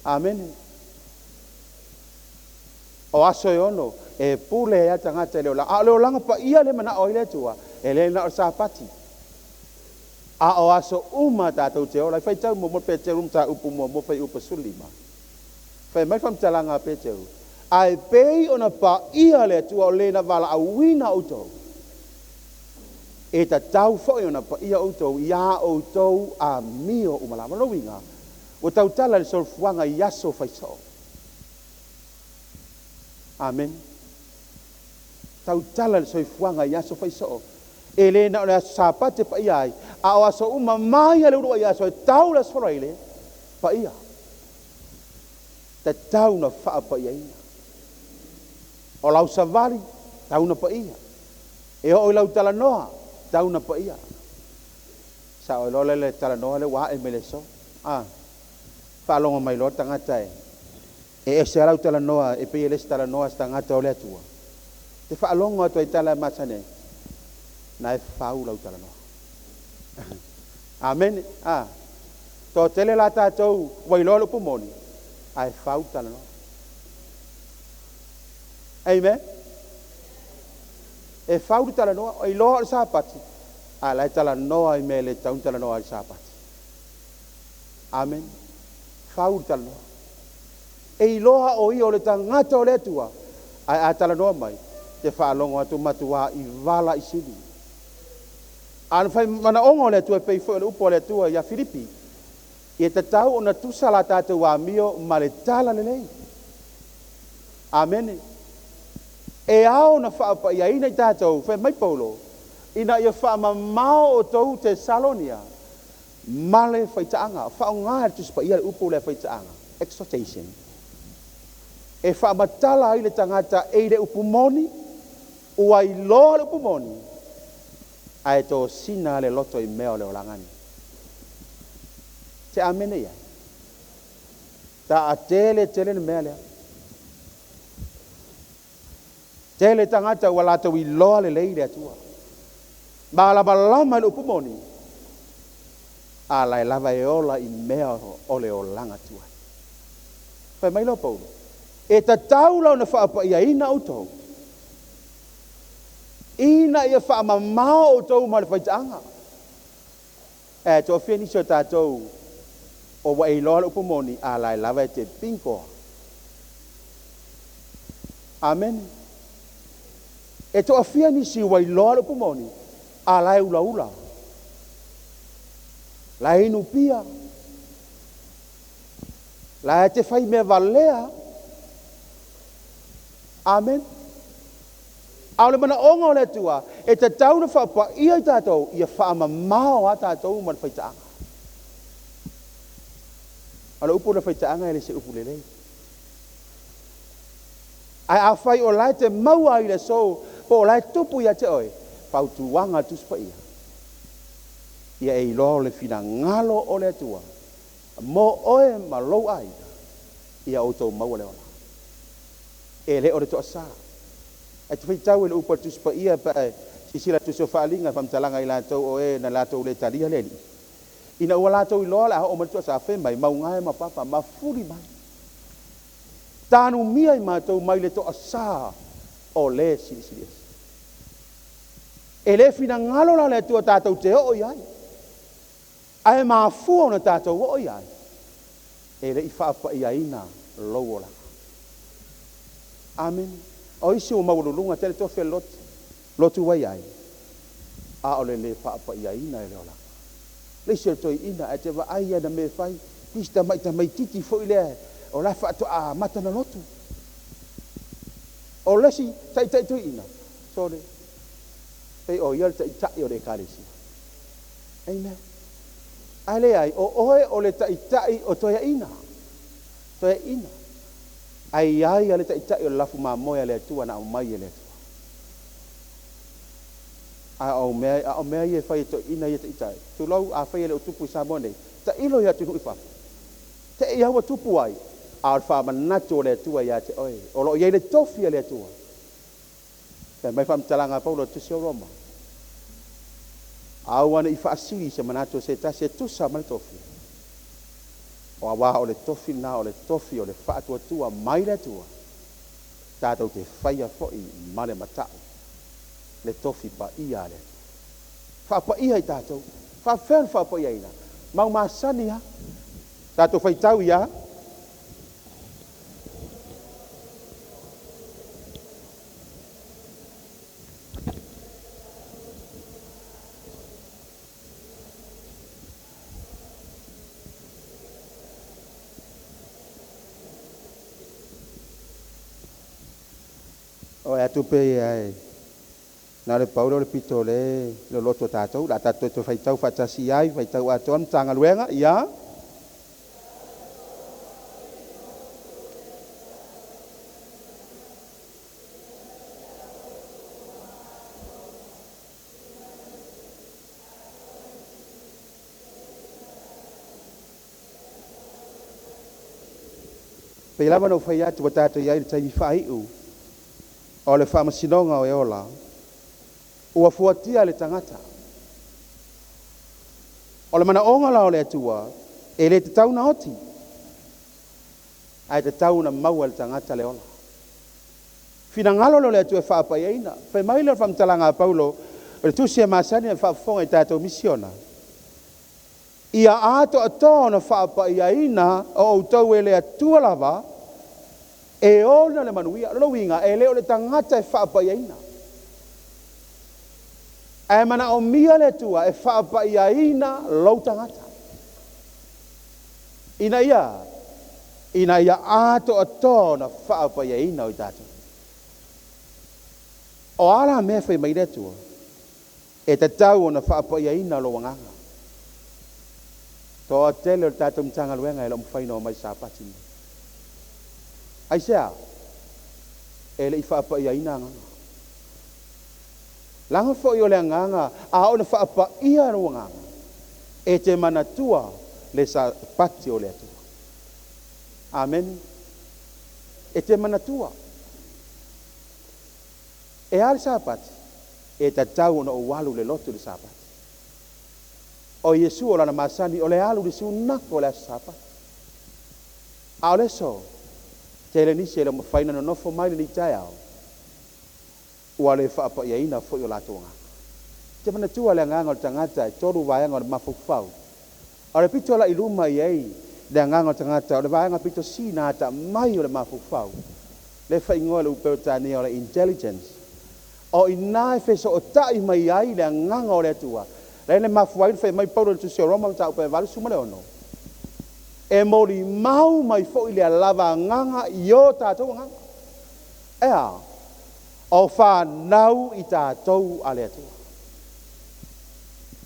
Amene. O aso e ono, e pule ai lava le tagata i le olaga. A o le olaga paia lea e manao ai le Atua, e le na o le Sapati. A o aso uma tatou te ola ai. Faitau muamua Peteru mataupu muamua fuaiupu 15. Fai mai le faamatalaga a Peteru, Ae pei ona paia le Atua o le na valaauina outou, e tatau foi ona paia outou iā outou amio uma lava. O lona uiga, ua tautala i le solofuaga i aso faisoo. Amene. Tautala le soifuaga i aso faisoo. E le na o le aso Sapati e paia ai, a o aso uma mai a le uluai aso e tau le aso Faraile, paia. Tatau na faapaiaina. O lau savali, tau na paia. E oo i lau talanoa, tau na paia. Sao ai loa lea le talanoa lea ua ae mai le aso. A, faalogo mai loa le tagata e. E ese a lau talanoa e pei e le isi talanoa a se tagata o le Atua. Te faalogo atu ai i tala e masani ai, na e fau lau talanoa. Amene. A. Toatele la tatou ua iloa le upu moni, ae fau le talanoa. Amen. E fau le talanoa, o iloa o le Sapati, a la e talanoa i mea e le tatau ona talanoa ai i le Sapati. Amene. Fau le talanoa. E iloa o ia o le tagata o le Atua, ae a talanoa mai, te faalogo atu matuā i vala i sili. A na fai manaoga o le Atua e pei foi o le upu a le Atua ia Filipi, ia tatau ona tusa la tatou amio ma le tala lelei. Amene. E ao ona faapaiaina i tatou, fai mai Paulo, ina ia faamamao outou Tesalonia ma le faitaaga. Faaaoga e le Tusi Paia le upu lea faitaaga, exhortation, e faamatala ai le tagata e i le upu moni, ua iloa le upu moni, ae tosina le loto i mea o le olaga nei. Te amene i ai. Taatele tele le mea lea. Tele tagata ua latou iloa lelei le Atua. Malamalama i le upu moni, a la e lava e ola i mea o le olaga tuai. Fai mai lea o Paulo, e tatau la ona faapaiaina outou, ina ia faamamao outou ma le faitaaga. E toafia nisi o tatou o ua e iloa le upu moni, a la e lava e te bingo. Amene. E toafia nisi ua iloa le upu moni, a la e ulaula. La e inu pia. La e te fai mea valea. Amen. A o le manaoga o le Atua, e tatau ona faapaia i tatou, ia faamamao a tatou ma le faitaaga. O le upu o le faitaaga e le se upu lelei. Ae afai o la e te maua ai i le aso, po o la e tupu ia te oe, fautuaga a le Tusi Paia, ia e iloa o le finagalo o le Atua mo oe ma lou aiga, ia outou maua le ola. E le o le toasa. Ae te faitau i le upu a le Tusi Paia pe a e silasila i le Tusi o Faaaliga, faamatalaga i latou o e na latou le talia le Alii. Ina ua latou iloa o le a oo mai le toasa, fai mai, mauga e ma papa, mafuli mai. Tanumia i matou mai le toasa o le Silisili Ese. E le finagalo la le Atua tatou te oo i ai, ae mafua ona tatou oo i ai, e le i faapaiaina lou olaga. Amene. O isi ua maualuluga tele tofi o le lotu, lotu ua i ai, a o le le faapaiaina e le olaga. Le isi o le toeaina ae te vaai i ana mea e fai, pei se tamai tamaititi foi lea o la e faatoa amata ona lotu. O le isi taitai toeaina, sole, pei o ia le taitai o le Ekalesia. Amen. Ae leai, o oe o le taitai o toeaiina. Toeaiina. Ae i ai a le taitai o le lafu mamoe a le Atua na aumai e le Atua. A o mea, a o mea ia e fai e toeaiina ia taitai, tulou, afai e le o tupu i Samoa nei, tailo i atunuu i fafo. Te i lava ua tupu ai, a o le faamanatu o le Atua ia te oe, o lo o i ai le tofi a le Atua. Fai mai faamatalaga a Paulo i le Tusi o Roma, Aua ne i faasili se manatu o se tasi e tusa ma le tofi, o auā o le tofi lena o le tofi o le faatuatua mai le Atua, tatou te faia foi ma le matau le tofi paia a le Atua. Faapaia i tatou. Faapefea ona faapaiaina? Mau masani lava. Tatou faitau ia. O e atu pea ia e na o le pau lea o le pito o lea e loloto tatou, o le a tatou toe faitau faatasi ai, faitau atoa le Matagaluega, ia. Pei lava na ou fai atu ua tatou i ai i le taimi faaiu o le faamasinoga o e ola, ua fuatia le tagata. O le manaoga la o le Atua, e le tatau ona oti, ae tatau ona maua e le tagata le ola. Finagalo lea o le Atua e faapaiaina. Fai mai lea o le faamatalaga a Paulo, o le tusi e masani ona faafofoga i tatou misiona, Ia atoatoa ona faapaiaina o outou e le Atua lava e ona le manuia. O lona uiga, e le o le tagata e faapaiaina, ae manaomia le Atua e faapaiaina lou tagata, ina ia ina ia atoatoa ona faapaiaina o i tatou. O a la mea e fai mai le Atua? E tatau ona faapaiaina lou agaga. Toatele o le tatou Matagaluega e le o mafai ona omai i Sapati nei. Aisea? E le i faapaiaina agaga. Leaga foi o le agaga, a oo ina faapaia lou agaga, e te manatua le Sapati o le Atua. Amene. E te manatua. E a le Sapati? E tatau ona ou alu i le lotu i le Sapati. O Iesu o lana masani o le alu i le siunako o le aso Sapati. A o le aso, tele nisi e le o mafai ona nonofo mai lenei taeao, ua le faapaiaina foi o latou agaga. E te manatua le agaga o le tagata e tolu vaega o le mafaufau. A o le pito la i luma e i ai le agaga o le tagata, o le vaega pito sina atamai o le mafaufau, lea e faaigoa e le Upeutania o le intelligence. O i ina e fesootai mai ai le agaga o le Atua, lea na mafua ai ona fai mai Paulo i le Tusi a Roma mataupu e 86, E molimau mai foi le lava agaga i o tatou agaga. E a? O fanau i tatou a le Atua.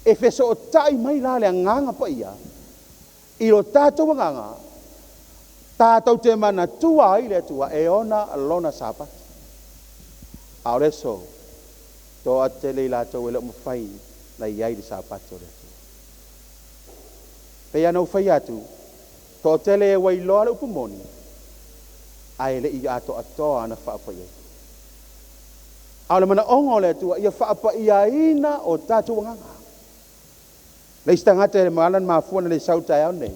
E fesootai mai la le Agaga Paia i lo tatou agaga, tatou te manatua ai le Atua e ona Lona Sapati. A o le aso, toatele i latou e le o mafai na i ai le Sapati o le Atua. Pei lava ona ou fai atu, toatele e ua iloa le upu moni, ae le i atoatoa ana faapaiaina. A o le manaoga o le Atua ia faapaiaina o tatou agaga. Le isi tagata e ala ona mafua ona le sau i le taeao lenei,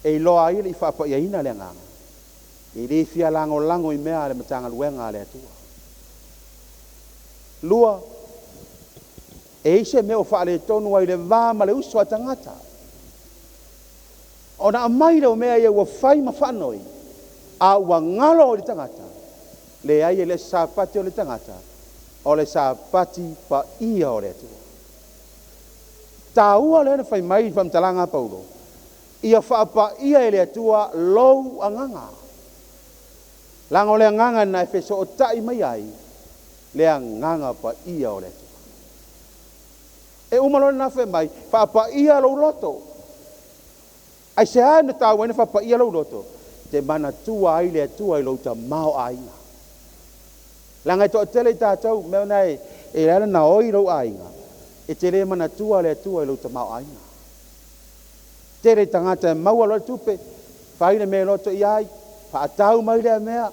e iloa ai e le i faapaiaina le agaga, e le fia lagolago i mea a le Matagaluega a le Atua. Lua, e i ai se mea o faaletonu ai le va ma le uso a tagata, ona aumai lea o mea ia ua fai ma faanoi, a ua galo i le tagata, leai e le o se sapati o le tagata, o le sapati paia o le Atua. Taua lea na fai mai i le faamatalaga a Paulo, ia faapaia e le Atua lou agaga. Leaga o le agaga lena e fesootai mai ai le agaga paia o le Atua. E uma loa lena fai mai, faapaia lou loto. Aisea na taua ai na faapaia lou loto? Te manatua ai le Atua i lou tamaoaiga. Leaga e toatele i tatou, mea na e ala ona oi lou aiga, e te le manatua le Atua i lou tamaoaiga. Tele i tagata e maua loa le tupe, fai le mea e loto i ai, faatau mai lea mea,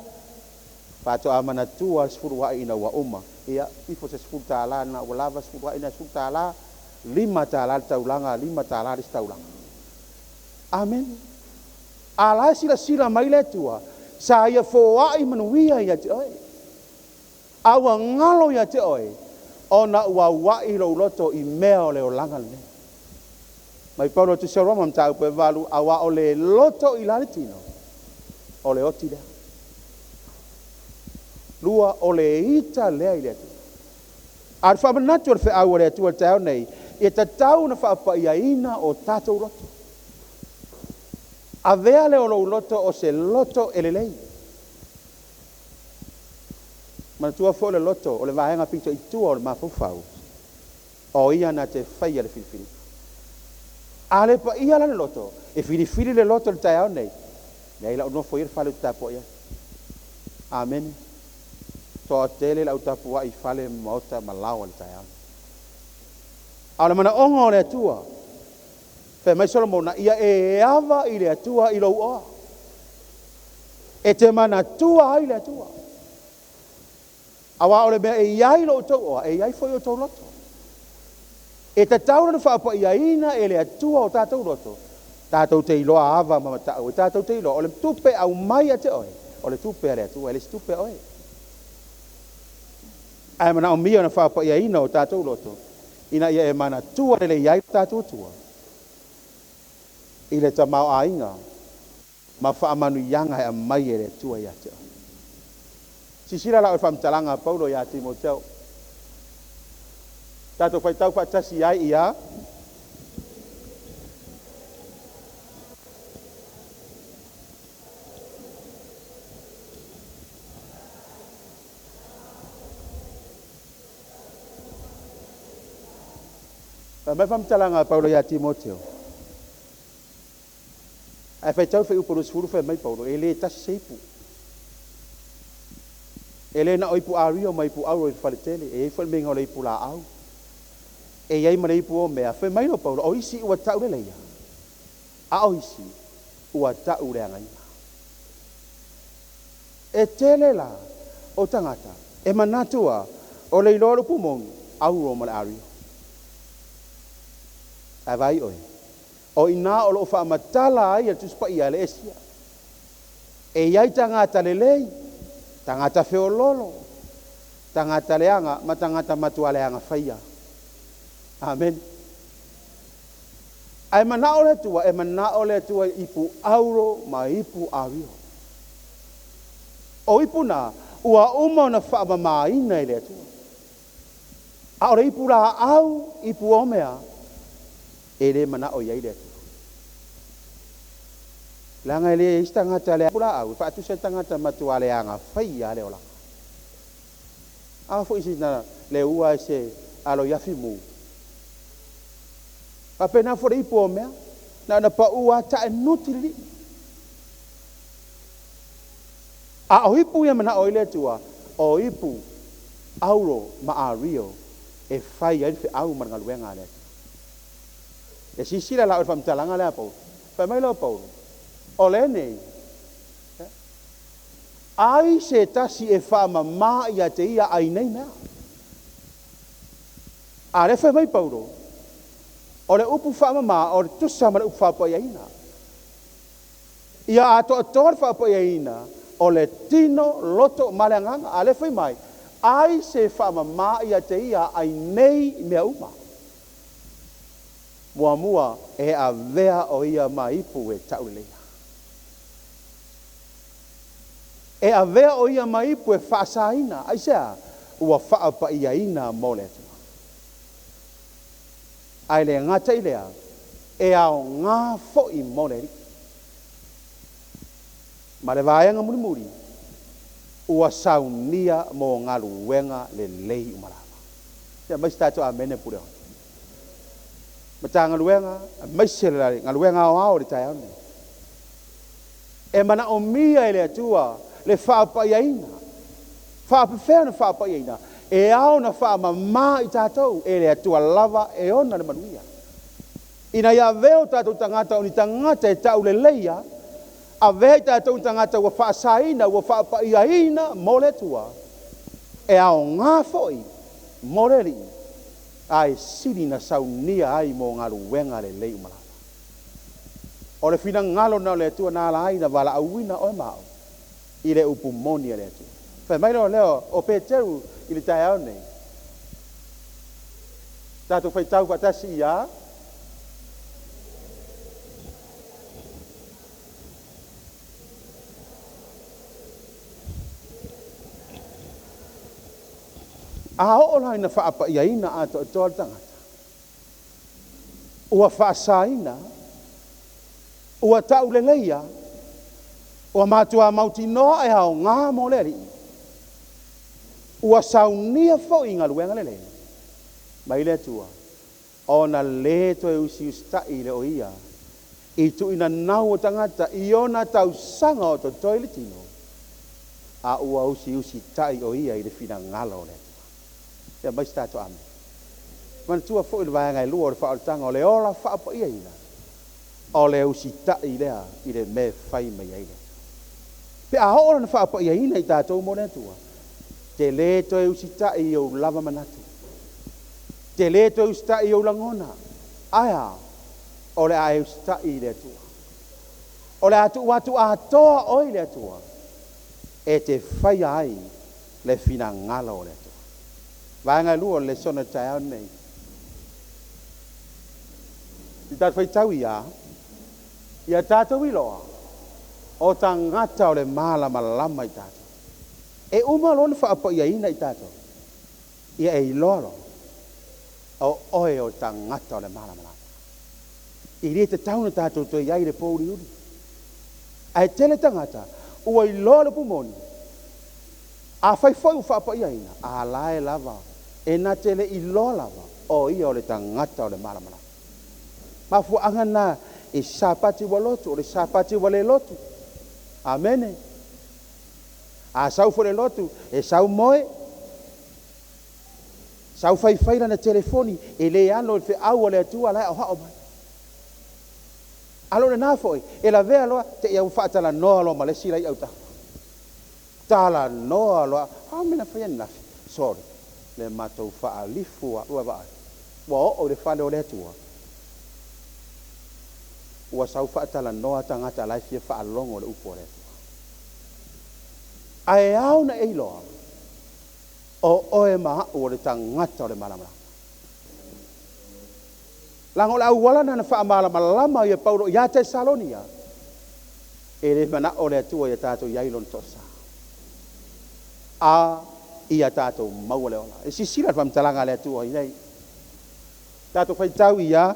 faatoa manatua le sefulu a'i ina ua uma. Ia, ifo se $10 lena ua lava sefulu a'i na $10, $5 le taulaga, $5 le isi taulaga. Amene. A la e silasila mai le Atua, sa ia foai manuia ia te oe. A ua galo ia te oe, ona ua aua'i lou loto i mea o le olaga lenei. Mai Paulo Tusi o Roma mataupu e 8, auā o le loto i la le tino, o le oti lea. Lua, o le ita lea i le Atua. A o le faamanatu o le feau a le Atua i le taeao nei, ia tatau ona faapaiaina o tatou loto. Avea lea o lou loto o se loto e lelei. Manatua foi o le loto o le vaega pito i tua o le mafaufau, o ia na te faia le filifiliga. A le paia la le loto, e filifili le loto i le taeao nei, leai la u nofo ia i le fale ou te tapuai ai. Amene. Toatele le au tapuai i fale ma maota ma laoa i le taeao nei. A o le manaoga o le Atua, fai mai Solomona, ia e ava i le Atua i lou oa. E te manatua ai le Atua. Auā o le mea e i ai lo outou oa, e i ai foi outou loto. E tatau ona faapaiaina e le Atua o tatou loto, tatou te iloa ava ma matau e tatou te iloa o le tupe e aumai ia te oe, o le tupe a le Atua, e le se tupe a oe. Ae manaomia ona faapaiaina o tatou loto, ina ia e manatua lelei ai lo tatou Atua i le tamaoaiga ma faamanuiaga e aumai e le Atua ia te oe. Silasila la oe i le faamatalaga a Paulo ia Timoteo. Tatou faitau faatasi ai ia. Fai mai le faamatalaga a Paulo ia Timoteo. Ae faitau le fuaiupu 20 fai mai Paulo, e le tasi se ipu. E le na o ipu ario ma ipu auro i le faletele, e i ai foi le meiga o le ipu laau. E i ai ma le ipu omea. Fai mai o Paulo, o isi ua tau leleia, a o isi ua tau leagaina. E tele la o tagata e manatu a o le iloa o le upu moni, auro ma le ario. Ae vaai oe, O i ina o lo o faamatala ai e le Tusi Paia le Esia. E i ai tagata lelei, tagata feoloolo, tagata leaga ma tagata matua leaga faia. Amene. Ae manao le Atua, e manao le Atua i ipu auro ma ipu ario. O ipu na, ua uma ona faamamaina e le Atua. A o le ipu laau, ipu omea, e le manao i ai le Atua. Leaga e leai se tagata le ipu laau e faatusa i le tagata matua leaga faia le olaga. A foi sina le ua e se alo i afi mu. Faapena foi le ipu omea, na ona pau lava tae nuti lilii. A o ipu ia manao ai le Atua, o ipu auro ma ario e fai ai le feau ma le galuega a le Atua. E silasila la oe i le faamatalaga lea a Paulo. Fai mai lea o Paulo, O lenei, ai se tasi e faamama ia te ia ai nei mea. A lea fai mai Paulo, o le upu faamama o le tusa ma le upu faapaiaina. Ia atoatoa le faapaiaina o le tino, loto ma le agaga. A lea fai mai, ai se faamama ia te ia ai nei mea uma. Muamua e avea o ia ma ipu e tauleleia. E avea o ia ma ipu e faasaina, aisea? Ua faapaiaina mo le Atua. Ae le gata i lea, e aoga foi mo le Alii. Ma le vaega mulimuli, ua saunia mo galuega lelei uma lava. Se aumai se tatou amene pule ona. Matagaluega, aemaise le galuega aoao i le taeao lenei. E manaomia e le Atua le faapaiaina. Faapefea ona faapaiaina? E ao ona faamama i tatou e le Atua lava e ona le manuia. Ina ia avea o tatou tagata o ni tagata e tauleleia, avea i tatou ni tagata ua faasaina, ua faapaiaina mo le Atua, e aoga foi mo le Alii, a e sili na saunia ai mo galuega lelei uma lava. O le finagalo na o le Atua na ala ai na valaauina oe ma au i le upu moni a le Atua. Fai mai loa lea o Peteru i le taeao nei, tatou faitau faatasi ia. A oo la ina faapaiaina atoatoa le tagata, ua faasaina, ua tauleleia, ua matua mautinoa e aoga mo le Alii, ua saunia foi i galuega lelei mai le Atua, ona le toe usiusitai lea o ia i tuuina nau o tagata i ona tausaga o totoe i le tino, a ua usiusitai o ia i le finagalo o le Atua. Se aumai se tatou amene. Manatua foi le vaega e lua o le faaolataga o le ola faapaiaina, o le usitai lea i le mea e fai mai ai le Atua. Pe a oo lana faapaiaina i tatou mo le Atua, te lē toe usitaʻi i ou lava manatu, te lē toe usitaʻi i ou lagona, ae a? O le a e usitaʻi i le Atua. O le a tuu atu atoa oe i le Atua e te faia ai le finagalo o le Atua. Vaega e lua o le lesona i le taeao lenei. I tatou faitau ia, ia tatou iloa o tagata o le malamalama i tatou. E uma loa ona faapaiaina i tatou, ia e iloa loa o oe o le tagata o le malamalama. E lē tatau ona tatou toe i ai i le pouliuli. Ae tele tagata ua iloa le upu moni, afai foi ua faapaiaina, a la e lava e na te le iloa lava o ia o le tagata o le malamalama. Mafuaaga lena e Sapati ua lotu, o le Sapati ua le lotu. Amene. A sau foi le lotu, e sau moe, sau faifai lana telefoni, e le alo i le feau a le Atua la e aoao mai. A o lena foi, e lavea loa, te i au faatalanoa loa ma le isi lai autafa. Talanoa loa, a mea na fai ananafi? Sorry, le matou faalifu a ua vaai. Ua oo i le fale o le Atua. Ua sau faatalanoa tagata la e fia faalogo le upu a le Atua. Ae ao na e iloa, o oe ma au o le tagata o le malamalama. Leaga o le auala na faamalamalama ia Paulo ia Tesalonia, e le manao le Atua ia tatou i ai lona toasa. A ia tatou maua le ola. E sisila le faamatalaga a le Atua i nei. Tatou faitau ia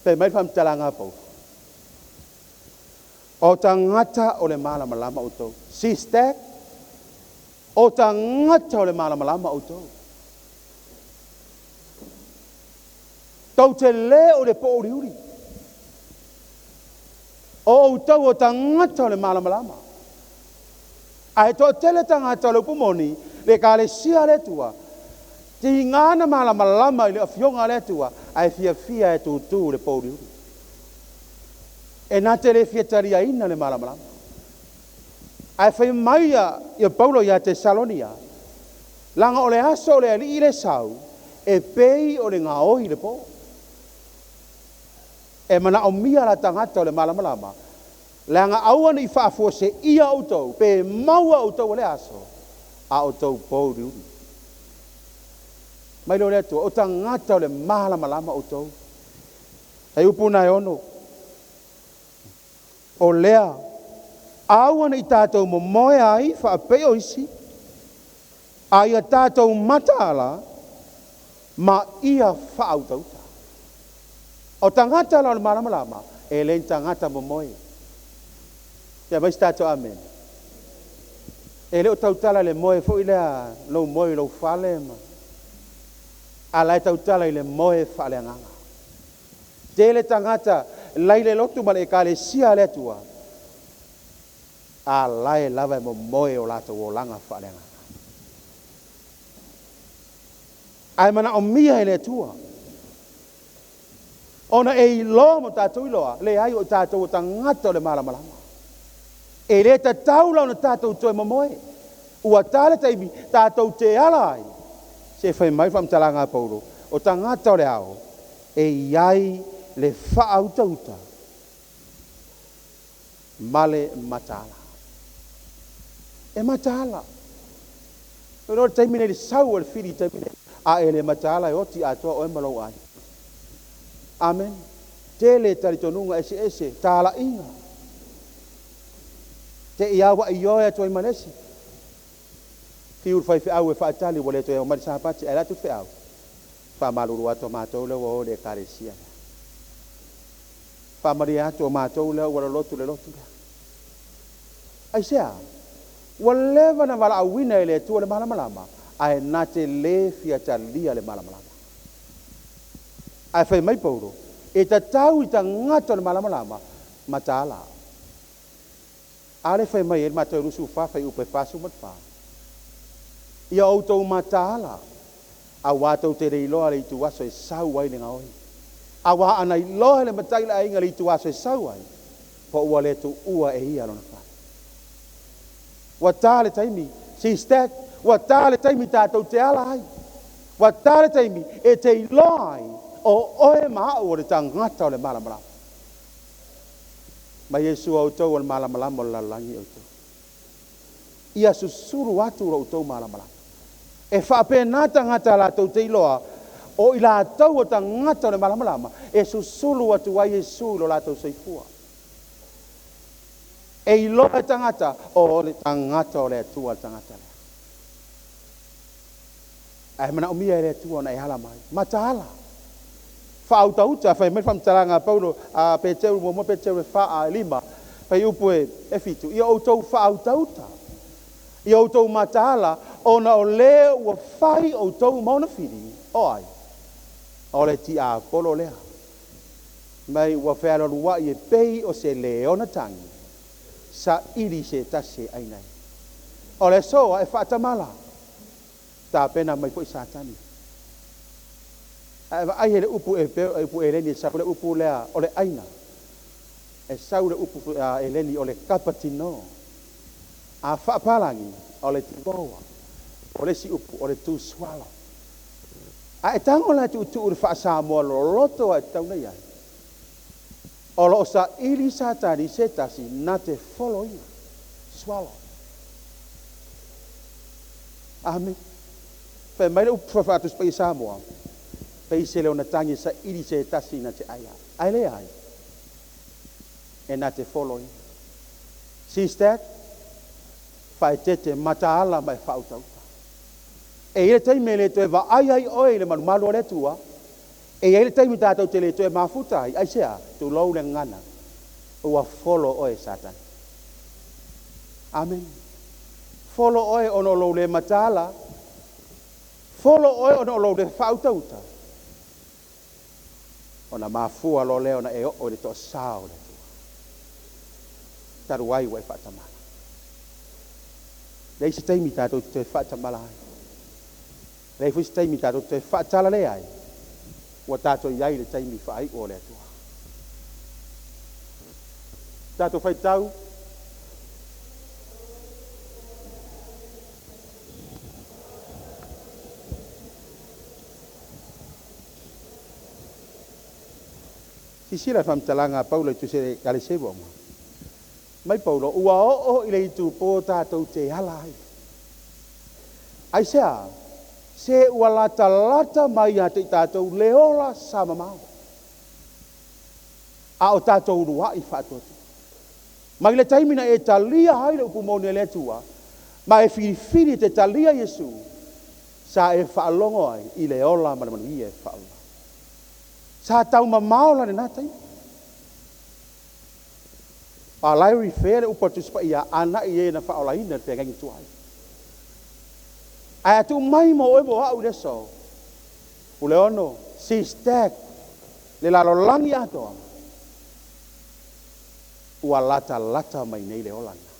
Fai mai le faamatalaga a Paulo. O tagata o le malamalama outou. Sister, o tagata o le malamalama outou. Tou te lē o le pouliuli. O outou o tagata o le malamalama. Ae toatele tagata o le upu moni, le ekalesia a le Atua, tiga na malamalama i le afioga a le Atua, ae fiafia e tutū i le pouliuli. E na te le fia taliaina le malamalama. Ae fai mai ia Paulo ia Tesalonia, leaga o le aso o le Alii le sau, e pei o le gaoi i le po. E manaomia la tagata o le malamalama, leaga aua ne i faafuaseia outou, pe maua outou o le aso, a outou pouliuli. Mai lea o le Atua, o tagata o le malamalama outou. Ai upu na e ono, o lea, aua ne i tatou momoe ai faapei o isi, a ia tatou mataala ma ia faautauta. O tagata la o le malamalama, e le ni tagata momoe. Ia mai se tatou amene. E le o tautala i le moe foi lea lou moe i lou fale ma a la e tautala i le moe faaleagaga. Tele tagata lai le lotu ma le ekalesia a le Atua, a la e lava e momoe o latou olaga faaleagaga. Ae manaomia e le Atua ona e iloa ma tatou iloa, leai o tatou o tagata o le malamalama. E le tatau la ona tatou toe momoe. Ua ta le taimi tatou te ala ai. Se fai mai faamatalaga a Paulo, o tagata o le ao e i ai le faautauta ma le mataala. E mataala. O le taimi nei le sau o le fili i taimi nei, a e le mataala e oti atoa oe ma lou aiga. Amen. Tele talitonuga eseese, talaiga. Te i aua i oe atu ai ma le isi. Fiu le faifeau e faatali ua le toe omai le Sapati, ae le atu le feau. Faamalulu atu o matou lea ua o i le ekalesia lea. Faamalie atu o matou lea ua lolotu le lotu lea. Aisea? Ua leva na valaauina e le Atua le malamalama, ae na te lē fia talia le malamalama. Ae fai mai Paulo, e tatau i tagata o le malamalama, mataala. A le fai mai e le Mateo 24 fuaiupu e 44. Ia outou mataala, auā tou te le iloa le ituaso e sau ai le gaoi. Auā ana iloa e le matai o le aiga le ituaso e sau ai, po ua le tuua e ia lona fale. Ua ta le taimi, Sistek, ua ta le taimi tatou te ala ai. Ua ta le taimi e te iloa ai o oe ma a'u o le tagata o le malamalama. Ma Iesu o outou o le malamalama o le lalolagi outou. Ia susulu atu lo outou malamalama. E faapena tagata latou te iloa o i latou o tagata o le malamalama e susulu atu ai Iesu i lo latou soifua. E iloa e tagata o le tagata o le Atua le tagata lea. Ae manaomia e le Atua ona e ala mai. Mataala. Faautauta fai mai le faamatalaga a Paulo a Peteru 1 Peteru e 4 a 5 fuaiupu e 7, ia outou faautauta, ia outou mataala, ona o le ua fai outou ma ona fili, o ai? O le tiapolo lea. Mai ua fealualuai e pei o se leona tagi, saili se tasi e ʻaina ai. O le aso e faatamala, tapena mai foi Satani. Ae vaai e le upu e upu eleni e sau le upu lea o le ʻaina. E sau le upu eleni o le kapatino. A faapalagi o le devour. O le isi upu o le to swallow. A e tago la e tuutuu i le faa-Samoa loloto a e tatau ona i ai. O lo o saili Satani se tasi na te foloina. Swallow. Amene. Fai mai le upu faatusi paia Samoa, pei se leona tagi e saili se tasi na te ʻai ai. Ae leai, e na te foloina. Sister, faaeteete mataala ma e faautauta. E i ai le taimi e le toe vaai ai oe i le malumalu o le Atua, e i ai le taimi tatou te le toe mafuta ai, aisea? Tulou le gagana, ua folo oe e Satani. Amene. Folo oe ona o lou le mataala, folo oe ona o lou le faautauta, ona mafua loa lea ona e oo i le toasa o le Atua. Talu ai ua e faatamala. Leai se taimi tatou te toe faatamala ai. Leai foi se taimi tatou te toe faatalale ai. Ua tatou i ai i le taimi faaiu o le Atua. Tatou faitau. Silasila i le faamatalaga a Paulo i tusi a Ekalesia i Roma. Mai Paulo, ua oo i le itupo tatou te ala ai. Aisea? Se ua latalata mai ia te i tatou le ola sa mamao, a o tatou uluai faatuatua. Mai le taimi na e talia ai le upu moni a le Atua, ma e filifili e te talia Iesu, sa e faalogo ai i le ola ma le manuia e faaola. Sa taumamao la lena taimi. A la e refer le upu a le Tusi Paia ana'i e na faaolaina i le feagaiga tuai. Ae a tuu mai mo oe mo a'u i le aso, Puleono, Sistek, le lalolagi atoa, ua latalata mai nei le ola lena.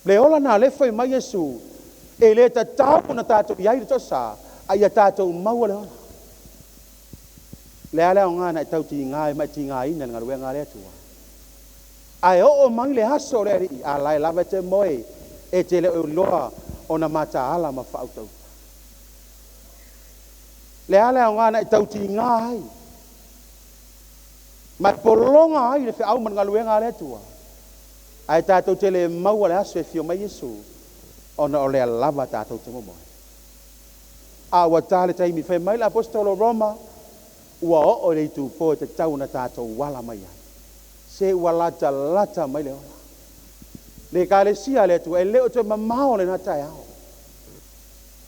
Le ola lena lea e fai mai Iesu, e le tatau ona tatou i ai i le toasa, a ia tatou maua le ola. O le a le aoga na e tau tiga ai ma e tigaina i le galuega a le Atua? Ae oo mai le aso o le Alii, a la e lava e te moe, e te le o iloa ona mataala ma faautauta. Le a le aoga na e tau tiga ai ma e pologa ai le feau ma le galuega a le Atua, ae tatou te le maua le aso e afio mai Iesu, ona o lea lava tatou te momoe. A ua ta le taimi, fai mai le Aposetolo o Roma, ua oo i le itupo e tatau ona tatou ala mai ai. Se ua latalata mai le ola. Le Ekalesia a le Atua, e le o toe mamao lena taeao.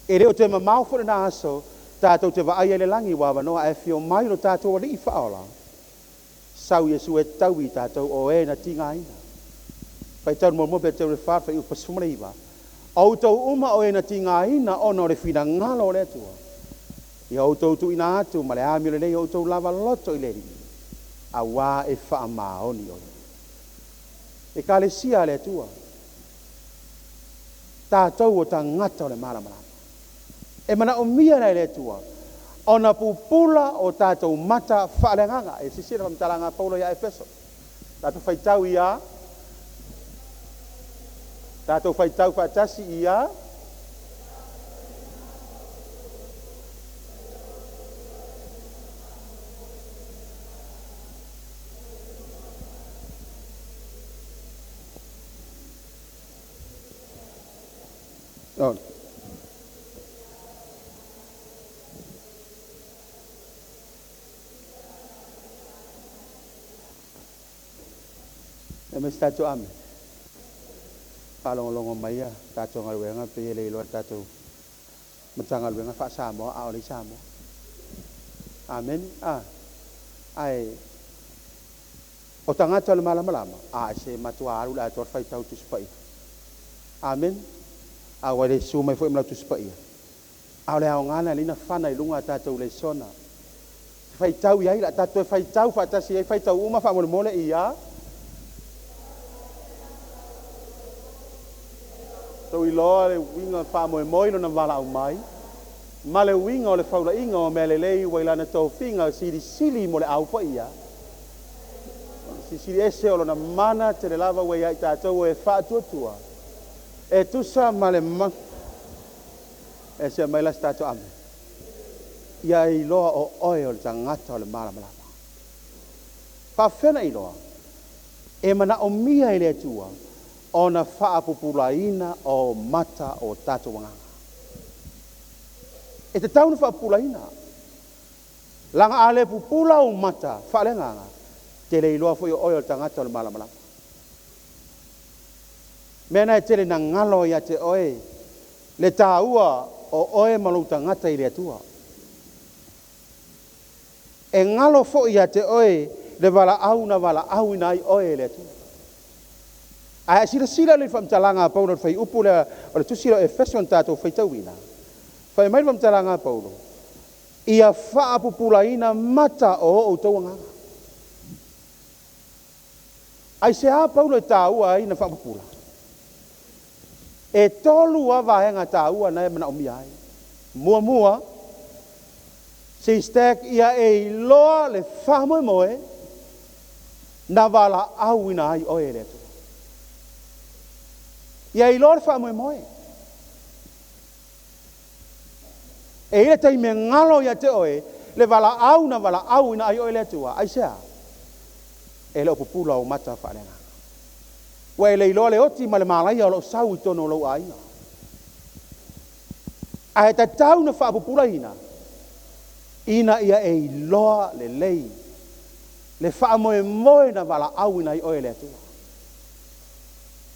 E le o toe mamao foi lena aso tatou te vaai ai i le lagi ua avanoa ae afio mai lo tatou Alii Faaola. Sau Iesu e taui i tatou o e na tigaina. Faitau 1 Peteru 4 fuaiupu 19. O outou uma o e na tigaina ona o le finagalo o le Atua, ia outou tuuina atu ma le amio lelei o outou lava loto i le Alii, auā e faamaoni o ia. Ekalesia a le Atua, tatou o tagata o le malamalama. E manaomia la e le Atua ona pupula o tatou mata faaleagaga. E silasila i le faamatalaga a Paulo ia Efeso. Tatou faitau ia, tatou faitau faatasi ia. Oh. E mai se tatou amene. Faalogologo mai a tatou galuega pei e le iloa e le tatou Matagaluega faa-Samoa a o le i Samoa. Amene. A. Ae o tagata o le malamalama, a e se matua alu le atoa le faitau Tusi Paia. Amene. A ua le susu mai foi ma lau Tusi Paia. A o le aoga lena e alai ona fana i luga a tatou lesona. Faitau i ai, la tatou toe faitau faatasi ai, faitau uma faamolemole ia. Tou iloa le uiga faamoemoe i lona valaau mai, ma le uiga o le faulaiga o mea lelei ua i lana tofiga silisili mo le au paia. O le silisili ese o lona mana tele lava ua ia i tatou e faatuatua, e tusa ma le ma... E se mai la se tatou ame. Ia iloa o oe o le tagata o le malamalama. Faafena iloa, e manaomia e le Atua ona faapupulaina o mata o tatou agaga. E tatau ona faapupulaina. Laga a le pupula ou mata faaleagaga, te le iloa foi o oe o le tagata o le malamalama. Mea na e tele na galo ia te oe le taua o oe ma lou tagata i le Atua. E galo foi ia te oe le valaau na valaauina ai oe e le Atua. Ae a silasila i le faamatalaga a Paulo i le fuaiupu lea o le tusi lea o Efeso na tatou faitauina, fai mai le faamatalaga a Paulo, Ia faapupulaina mata o outou agaga. Aisea Paulo e taua ai na faapupula? E tolu lava vaega taua na e manaomia ai. Muamua, se ia e iloa le faamoemoe na valaauina ai oe e le Atua. Ia iloa le faamoemoe. E i ai le taimi e galo ia te oe le valaau na valaauina ai oe e le Atua. Aisea? E le o pupula ou mata faaleagaga. Ua e le iloa le oti ma le malaia o lo o sau i totonu o lou aiga. Ae tatau na faapupulaina ina ia e iloa lelei le faamoemoe na valaauina ai oe e le Atua.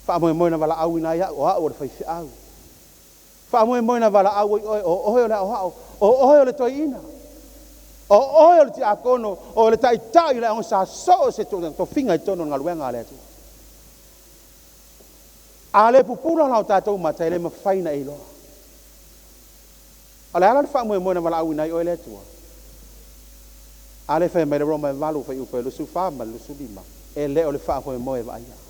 Faamoemoe na valaauina ai au, o au o le faifeau. Faamoemoe na valaau ai oe, o oe o le aoao, o oe o le toeaina, o oe o le tiakono, o le taitai o le aoga sa so o se tofiga i totonu o le galuega a le Atua. A le pupula la o tatou mata, e le mafai ona e iloa. O le a la le faamoemoe na valaauina ai oe e le Atua? A lea e fai mai le Roma e 8 fuaiupu e 24 ma le 25, e le o le faamoemoe e vaaia.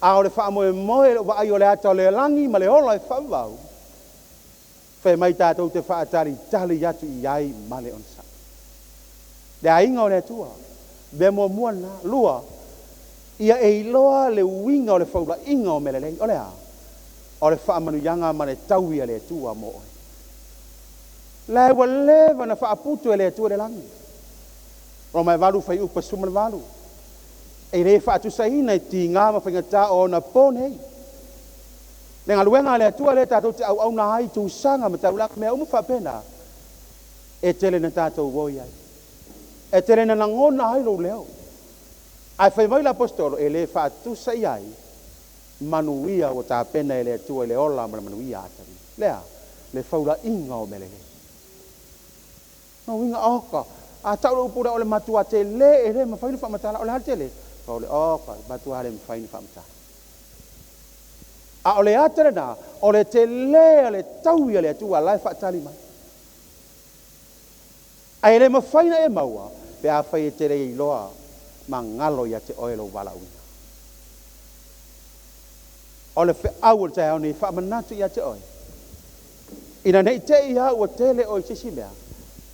A o le faamoemoe e le o vaai o le ata o le lagi ma le ola e faavavau, fai mai tatou te faatalitali atu i ai ma le onosai. Le aiga o le Atua, mea muamua lena. Lua, ia e iloa le uiga o le faulaiga o mea lelei. O le a? O le faamanuiaga ma le taui a le Atua mo oe. La e ua leva na faaputu e le Atua le lagi. Roma e 8 fuaiupu 18. E le faatusaina i tiga ma faigata o ona po nei. Le galuega a le Atua lea tatou te auauna ai i tusaga ma taulaga mea uma faapena, e tele na tatou o i ai. E tele na lagona ai lou leo. Ae fai mai le Aposetolo, e le faatusa i ai manuia ua tapena e le Atua i le ola ma le manuia atagia. Lea, le faulaiga o mea lelei. No uiga oka, a tau le upu lea o le matua tele e le mafai ona faamatala. O le a le tele? O le oka, le matua le mafai ona faamatala. A o le ata lena, o le tele o le taui a le Atua la e faatali mai. Ae le mafai ona e maua pe afai e te le iloa ma galo ia te oe lou valaauina. O le feau o le taeao nei e faamanatu ia te oe. Ina ne i te i lava ua tele oe i se isi mea,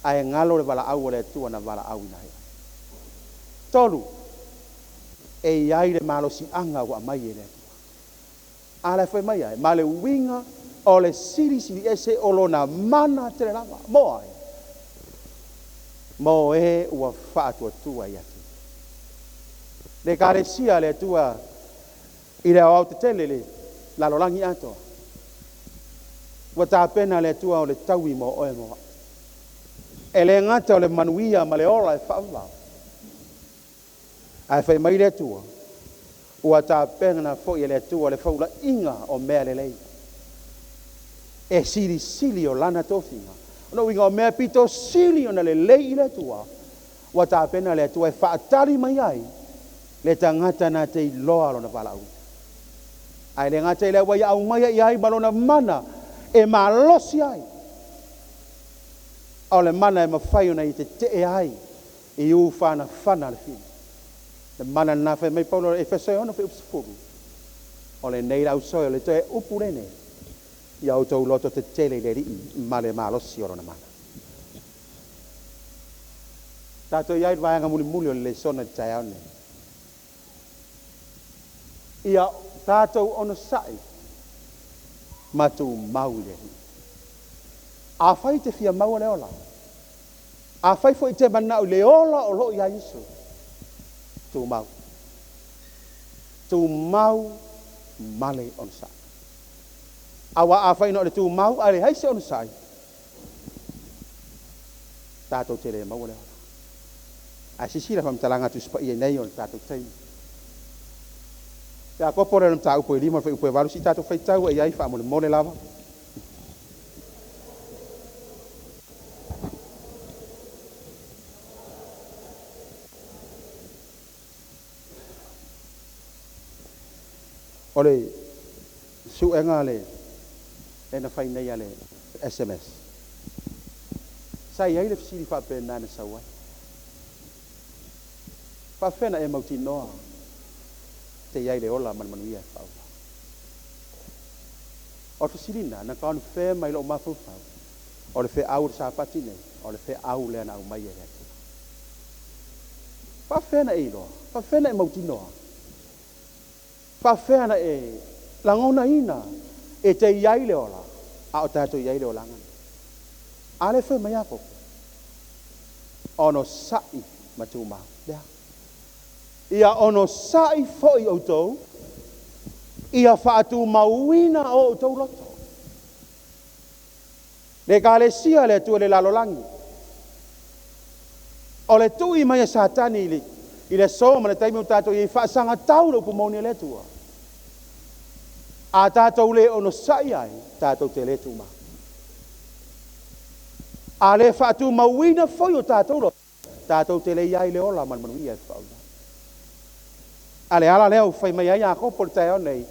ae galo le valaau a le Atua na valaauina ai oe. Tolu, e i ai le malosiaga ua aumai e le Atua. A la e fai mai ai, ma le uiga o le silisili ese o Lona mana tele lava. Mo ai? Mo e ua faatuatua ia te Ia. Le Ekalesia a le Atua i le aoaotetele le lalolagi atoa, ua tapena le Atua o le taui mo oe mo a'u. E le gata o le manuia ma le ola e faavavau, ae fai mai le Atua, ua tapena foi e le Atua le faulaiga o mea lelei e silisili o Lana tofiga. O lona uiga o mea pito sili ona lelei i le Atua, ua tapena le Atua e faatali mai ai le tagata na te iloa lona valaauina. Ae le gata i lea ua ia aumaia i ai ma lona mana e malosi ai, a o le mana e mafai ona ia tetee ai i ufanafana a le fili. Le mana lena fai mai Paulo Efeso e 6 fuaiupu 10, O lenei le ausoe o le toe upu lenei, ia outou loto tetele i le Alii ma le malosi o lona mana. Tatou i ai i le vaega mulimuli o le lesona i le taeao lenei. Ia tatou onosai ma tumau i le Alii. Afai e te fia maua le ola, afai foi e te manao i le ola o lo o ia Iesu, tumau. Tumau ma le onosai. Aua afai na o le tumau ae leai se onosai, tatou te le maua le ola. Ae silasila i faamatalaga a Tusi Paia i nei o le tatou taimi. Iakopo lea o le mataupu e 5 le fuaiupu e 8, se i tatou faitau ai i ai faamolemole lava. O le suega le na fai nei a le SMS. Sa i ai le fesili faapena na sau ai. Faafefea na e mautinoa te i ai le ola ma le manuia e faaauau? O le fesili lena na confirm mai lou mafaufau o le feau o le Sapati nei, o le feau lea na aumai e le Atua. Faafefea na e iloa? Faafefea na e mautinoa? Faafefea na e lagonaina e te i ai le ola, a o tatou i ai le olaga nei? A lea fai mai Iakopo, onosai ma tumau. Lea. Ia onosai foi outou, ia faatumauina o outou loto. Le Ekalesia a le Atua i le lalolagi. O le tui mai a Satani i le, i le aso ma le taimi o tatou i ai, faasagatau le upu moni a le Atua. A tatou le onosai ai, tatou te le tumau. A le faatumauina foi o tatou loto, tatou te le i ai le ola ma le manuia e faaula. A le ala lea ua fai mai ai Iakopo i le taeao nei,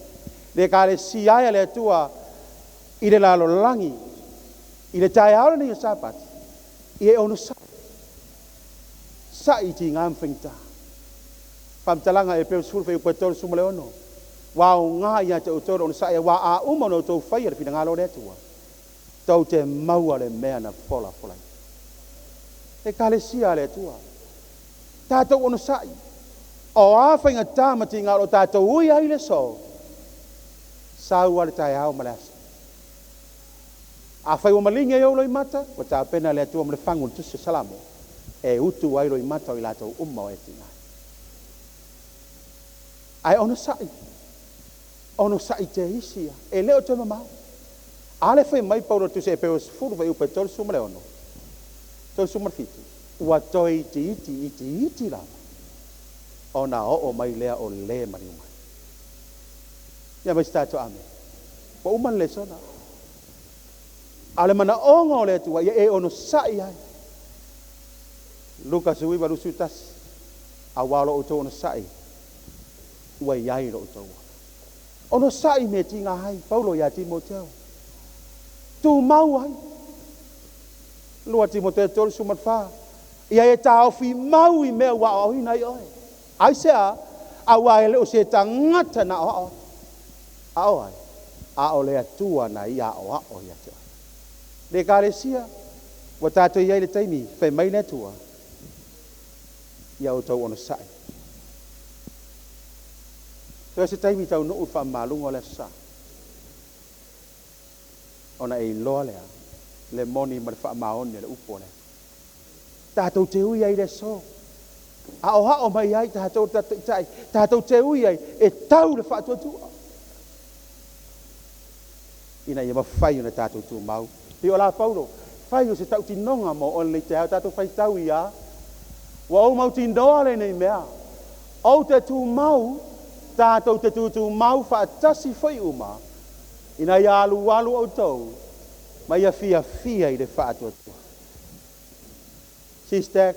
le Ekalesia e a le Atua i le lalolagi i le taeao lenei o Sapati, ia e onosai, sa'i i tiga ma faigata. Faamatalaga Epeu 10 fuaiupu e 36, Ua aoga ia te outou le onosai aua a uma ona outou faia le finagalo o le Atua, tou te maua le mea na folafolaina. Ekalesia a le Atua, tatou onosai, o a faigata ma tiga o lo o tatou ui ai i le aso, sau lava le taeao ma le aso. Afai ua maligi ai ou loimata, ua tapena le Atua ma le fagu o le Tusi o Salamo e utu ai loimata o i latou uma o e tiga ai. Ae onosai, onosai te isi ia, e le o toe mamao. A lea fai mai Paulo i le Tusi Epeu e 10 fuaiupu e 36, 37, ua toe itiiti itiiti lava ona oo mai lea o le maliu mai. Ia mai se tatou amene. Ua uma le lesona. A o le manaoga o le Atua ia e onosai ai. Luka 19, 21, Aua o lo outou onosai ua i ai lo outou ola. Onosai i mea tiga ai, Paulo ia Timoteo. Tumau ai. 2 Timoteo 3:14, Ia e taofi mau i mea ua aoaoina ai oe. Aisea? Aua e le o se tagata na aoao atu, A o ai, a o le Atua na ia a'oa'o ia te oe. Le Ekalesia, ua tatou i ai i le taimi, fai mai le Atua, Ia outou onosai. Toe se taimi taunuu le faamamaluga o le Aso Sa, ona e iloa lea le moni ma le faamaoni o le upu a le Atua. Tatou te ui ai i le aso, aoao mai ai tatou e tatou taitai, tatou te ui ai e tau le faatuatua ina ia mafai ona tatou tumau. Pei o la Paulo, fai o se tautinoga mo oe lenei taeao, tatou faitau ia, ua ou mautinoa lenei mea, ou te tumau, tatou te tutumau faatasi foi uma, ina ia alualu outou ma ia fiafia i le faatuatua. Sister,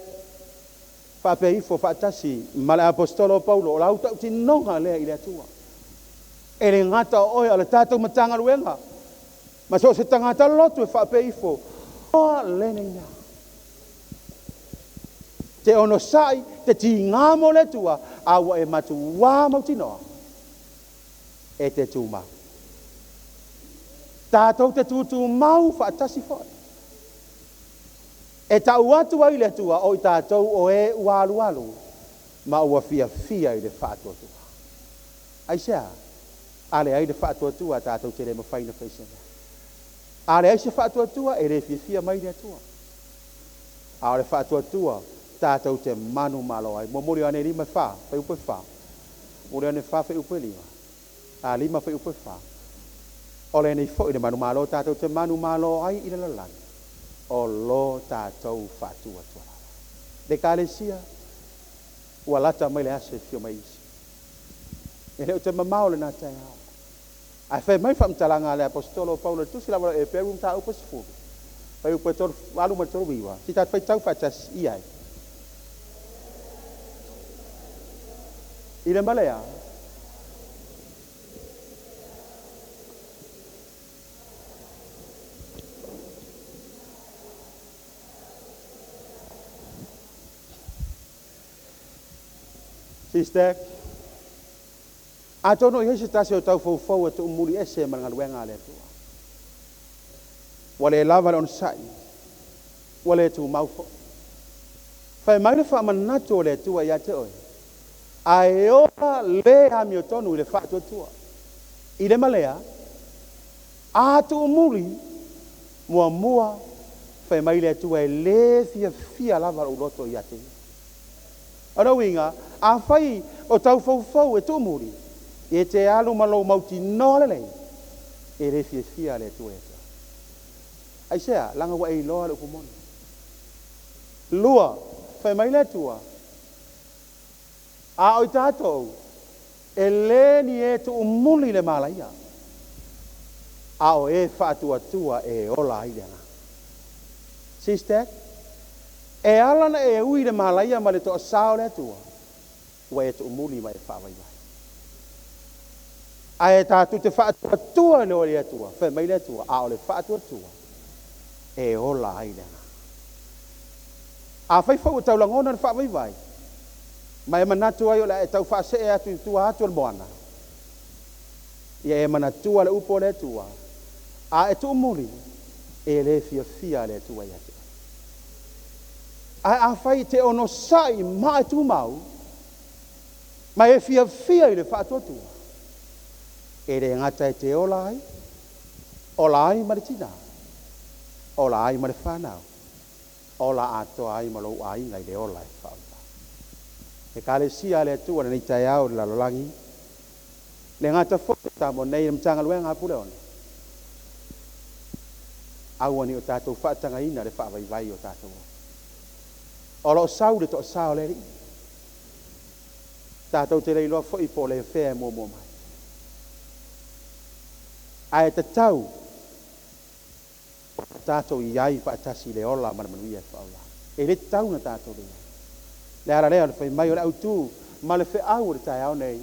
faapea ifo faatasi ma le Aposetolo o Paulo, o lau tautinoga lea i le Atua. E le gata o oe, a o le tatou Matagaluega, ma so o se tagata lotu e faapea ifo, oa lenei mea. Te onosai, te tiga mo le Atua, a ua e matuā mautinoa, e te tumau. Tatou te tutumau faatasi foi. E tau atu ai le Atua o i tatou o e ua alualu ma ua fiafia i le faatuatua. Aisea? A leai le faatuatua tatou te le mafai ona fai se mea. A leai se faatuatua e le fiafia mai le Atua. A o le faatuatua tatou te manumalo ai. Muamua Ioane 5 4, fuaiupu e 4. Muamua Ioane 4 fuaiupu e 5. A 5 fuaiupu e 4. O lenei foi le manumalo tatou te manumalo ai i le lalolagi, o lo tatou faatuatua lava. Le Ekalesia, ua lata mai le aso e fio mai isi. E le o toe mamao lena taeao. Ae fai mai le faamatalaga a le Aposetolo o Paulo i le tusi lava o Eperu mataupu e 10, fuaiupu e 38 ma le 39, se i tatou faitau faatasi i ai. I le malea. Sister, atonu o i ai se tasi o taufoufou e tuumuli ese ma le galuega a le Atua. Ua le lava le onosai, ua le tumau foi. Fai mai le faamanatu o le Atua ia te oe, ae ola le amiotonu i le faatuatua, i le malea, a tuumuli, muamua, fai mai le Atua e le fiafia lava lou loto ia te ia. O le uiga, afai o taufoufou e tuumuli, e te alu ma lou mautinoa lelei, e le fiafia le Atua ia te oe. Aisea? Leaga ua e iloa le upu moni. Lua, fai mai le Atua, A o i tatou, e le ni e tuumuli le malaia, a o e faatuatua e ola ai le agaga. Sister, e ala ona e ui i le malaia ma le toasa o le Atua, ua e tuumuli ma e faavaivai. Ae tatou te faatuatua i le Atua, fai mai le Atua, a o le faatuatua e ola ai le agaga. Afai foi ua tau lagona le faavaivai, ma e manatu ai o le a e tau faasee atu i tua atu o le moana, ia e manatua le upu a le Atua, a e tuumuli, e le fiafia le Atua ia te oe. Ae afai e te onosai ma e tumau, ma e fiafia i le faatuatua, e le gata e te ola ai, ola ai ma le tina, ola ai ma le fanau, ola atoa ai ma lou aiga i le ola e faaola. Ekalesia a le Atua lenei taeao i le lalolagi, le gata foi o Samoa nei i le Matagaluega a Puleono, aua ne i o tatou faatagaina le faavaivai o tatou ola. O lo o sau le toasa o le Alii. Tatou te le iloa foi po o le fea e muamua mai. Ae tatau ona tatou i ai faatasi i le ola ma le manuia e faaola. E le tatau ona tatou le i ai. Le ala lea o le fai mai o le autu ma le feau o le taeao nei,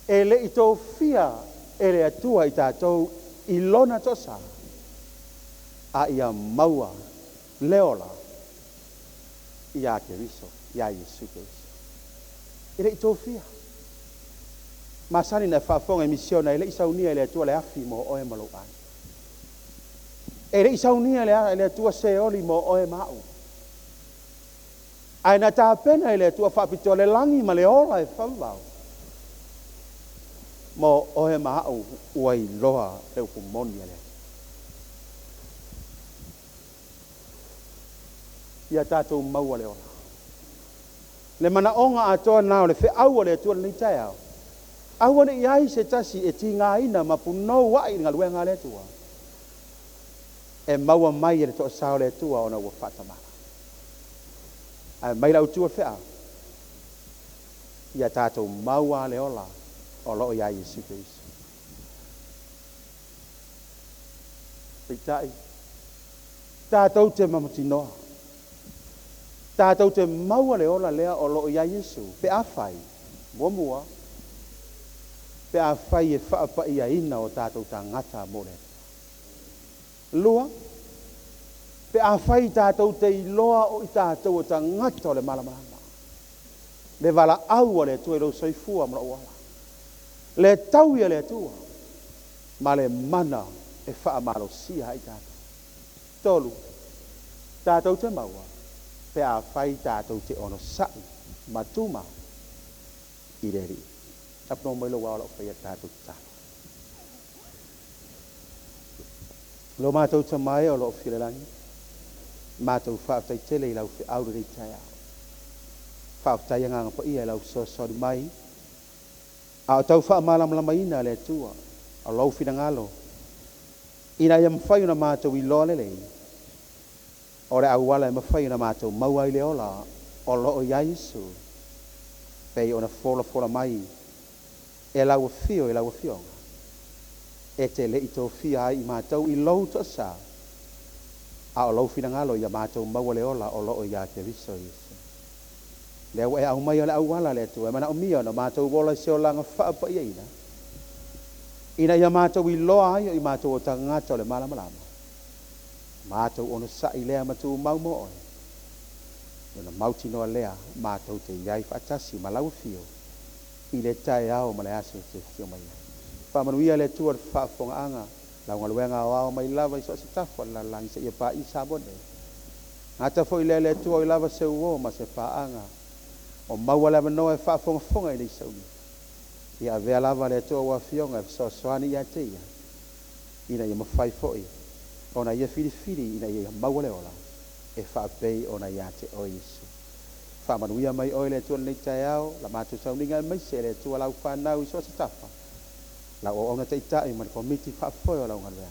e le i tofia e le Atua i tatou i Lona toasa, a ia maua le ola iā Keriso, iā Iesu Keriso. E le i tofia. Masani na faafofoga i misiona e le'i saunia e le Atua le afi mo oe ma lou aiga. E le'i saunia e le Atua seoli mo oe ma a'u. Ae na tapena e le Atua faapitoa le lagi ma le ola e faavavau mo oe ma a'u ua iloa le upu moni a le Atua. Ia tatou maua le ola. Le manaoga atoa na o le feau a le Atua lenei taeao. Aua ne i ai se tasi e tigaina ma punou a'i i le galuega a le Atua. E maua mai e le toasā o le Atua ona ua faatamala. Ae mai le autu o le feau. Ia tatou maua le ola o loo iā Iesu Keriso. Peitai, tatou te mautinoa. Tatou te maua le ola lea o loo iā Iesu pe afai, muamua, pe afai e faapaiaina o tatou tagata mo le Atua. Lua, pe afai tatou te iloa o i tatou o tagata o le malamalama. Le valaau a le Atua i lou soifua ma lou ola. Le taui a le Atua ma le mana e faamalosia ai tatou. Tolu, tatou te maua pe afai tatou te onosa'i ma tumau i le Alii. Tapunoa mai lou ao o loo faia tatou tatalo. Lo matou Tama e o loo afio i le lagi, matou faafetai tele i lau feau lenei taeao. Faafetai Agaga Paia i lau fesoasoani mai a o tau faamalamalamaina le Atua o lou finagalo ina ia mafai ona matou iloa lelei o le auala e mafai ona matou maua ai le ola o loo iā Iesu pei ona folafola mai e lau afio i lau afioga e te le'i tofia ai i matou i lou toasā a o lou finagalo ia matou maua le ola o loo iā Keriso Iesu. Lea ua e aumaia le auala le Atua e manaomia ona matou ola i se olaga faapaiaina ina ia matou iloa ai o i matou o tagata o le malamalama. Matou onosa'i lea ma tumau mo oe. Ona mautinoa lea matou te iai faatasi ma lau afio i le taeao ma le aso e te afio mai ai. Faamanuia le Atua i le faafofogaaga lau galuega aoao mai lava i so o se tafa o le lalolagi seia paia Samoa nei. Gata foi lea le Atua o i lava se uō ma se paaga o maua le avanoa e faafogafoga i nei sauniga. Ia avea lava le Atua ua afioga e fesoasoani ia te ia ina ia mafai foi ona ia filifili ina ia maua le ola e faapei ona ia te oe Iesu. Faamanuia mai oe le Atua i lenei taeao, la matou sauniga aemaise le Atua lau fanau i so o se tafa, lau auauna taitai ma le komiti faafoe o lau galuega.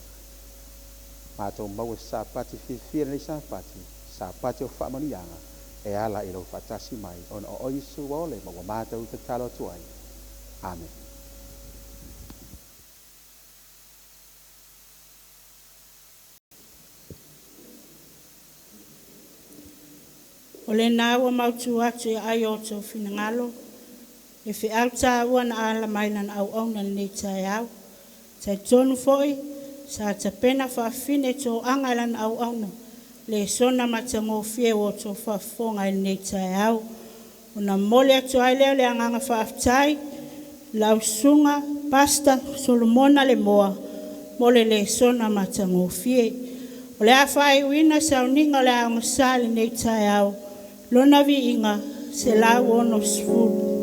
Matou maua se Sapati fiafia lenei Sapati, Sapati o faamanuiaga e ala i lou faatasi mai ona o oe Iesu ua ole ma ua matou tatalo atu ai. Amen. O lena ua mautu atu ia ai o outou finagalo, le feau tāua na ala mai lana auauna i lenei taeao. Talitonu foi, sa tapena faafafine toaga e lana auauna, lesona matagofie ua outou faafofoga i lenei taeao. Ona momoli atu ai lea o le agaga faafetai i lau susuga Pastor Solomona Lemoa mo le lesona matagofie. O le a faaiuina sauniga o le Aoga Sa i lenei taeao, Lona viiga 160.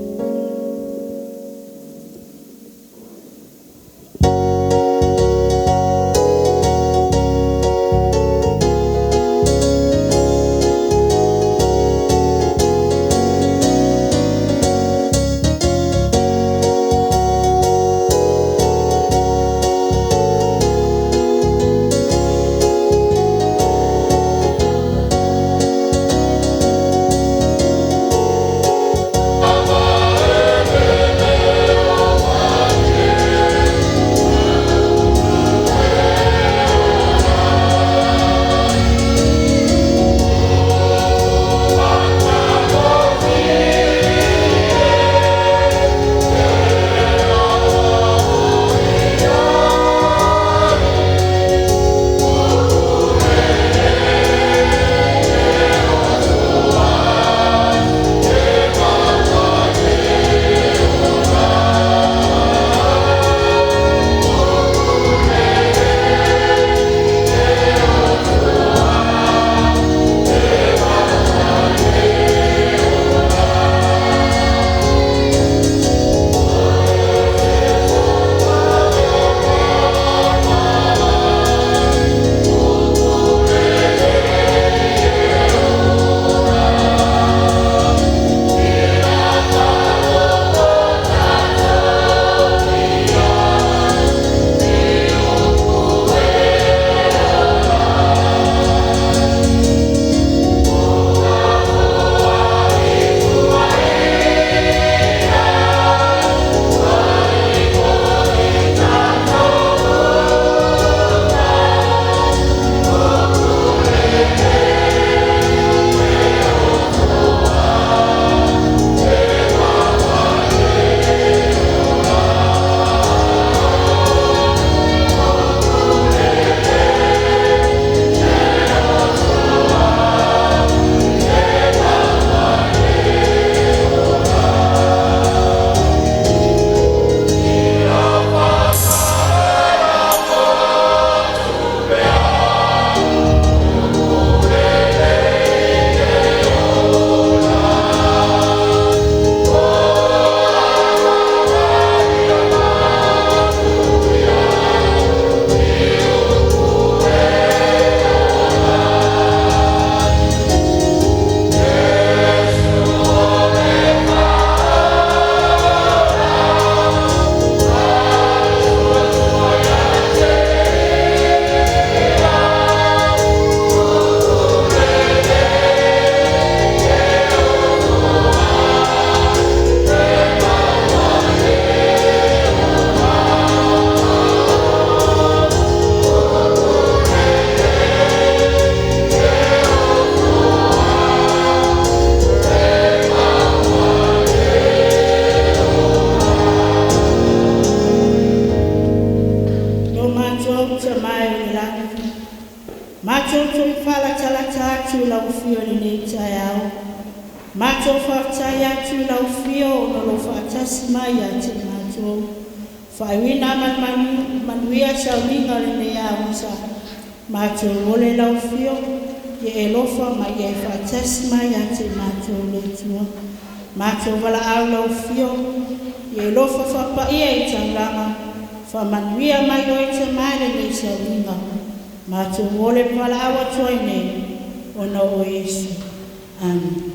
atu i lau afio i lenei taeao. Matou faafetai atu i lau afio ona o lou faatasi mai ia te matou. Faaiuina ma le manuia sauniga o lenei aoga sa matou ole i lau afio, ia e alofa ma ia e faatasi mai ia te matou le Atua. Matou valaau i lau afio, ia e alofa faapaia i taulaga, faamanuia mai oe Tama i lenei sauniga. Matou ole ma valaau atu ai nei, ona o Iesu. Amen.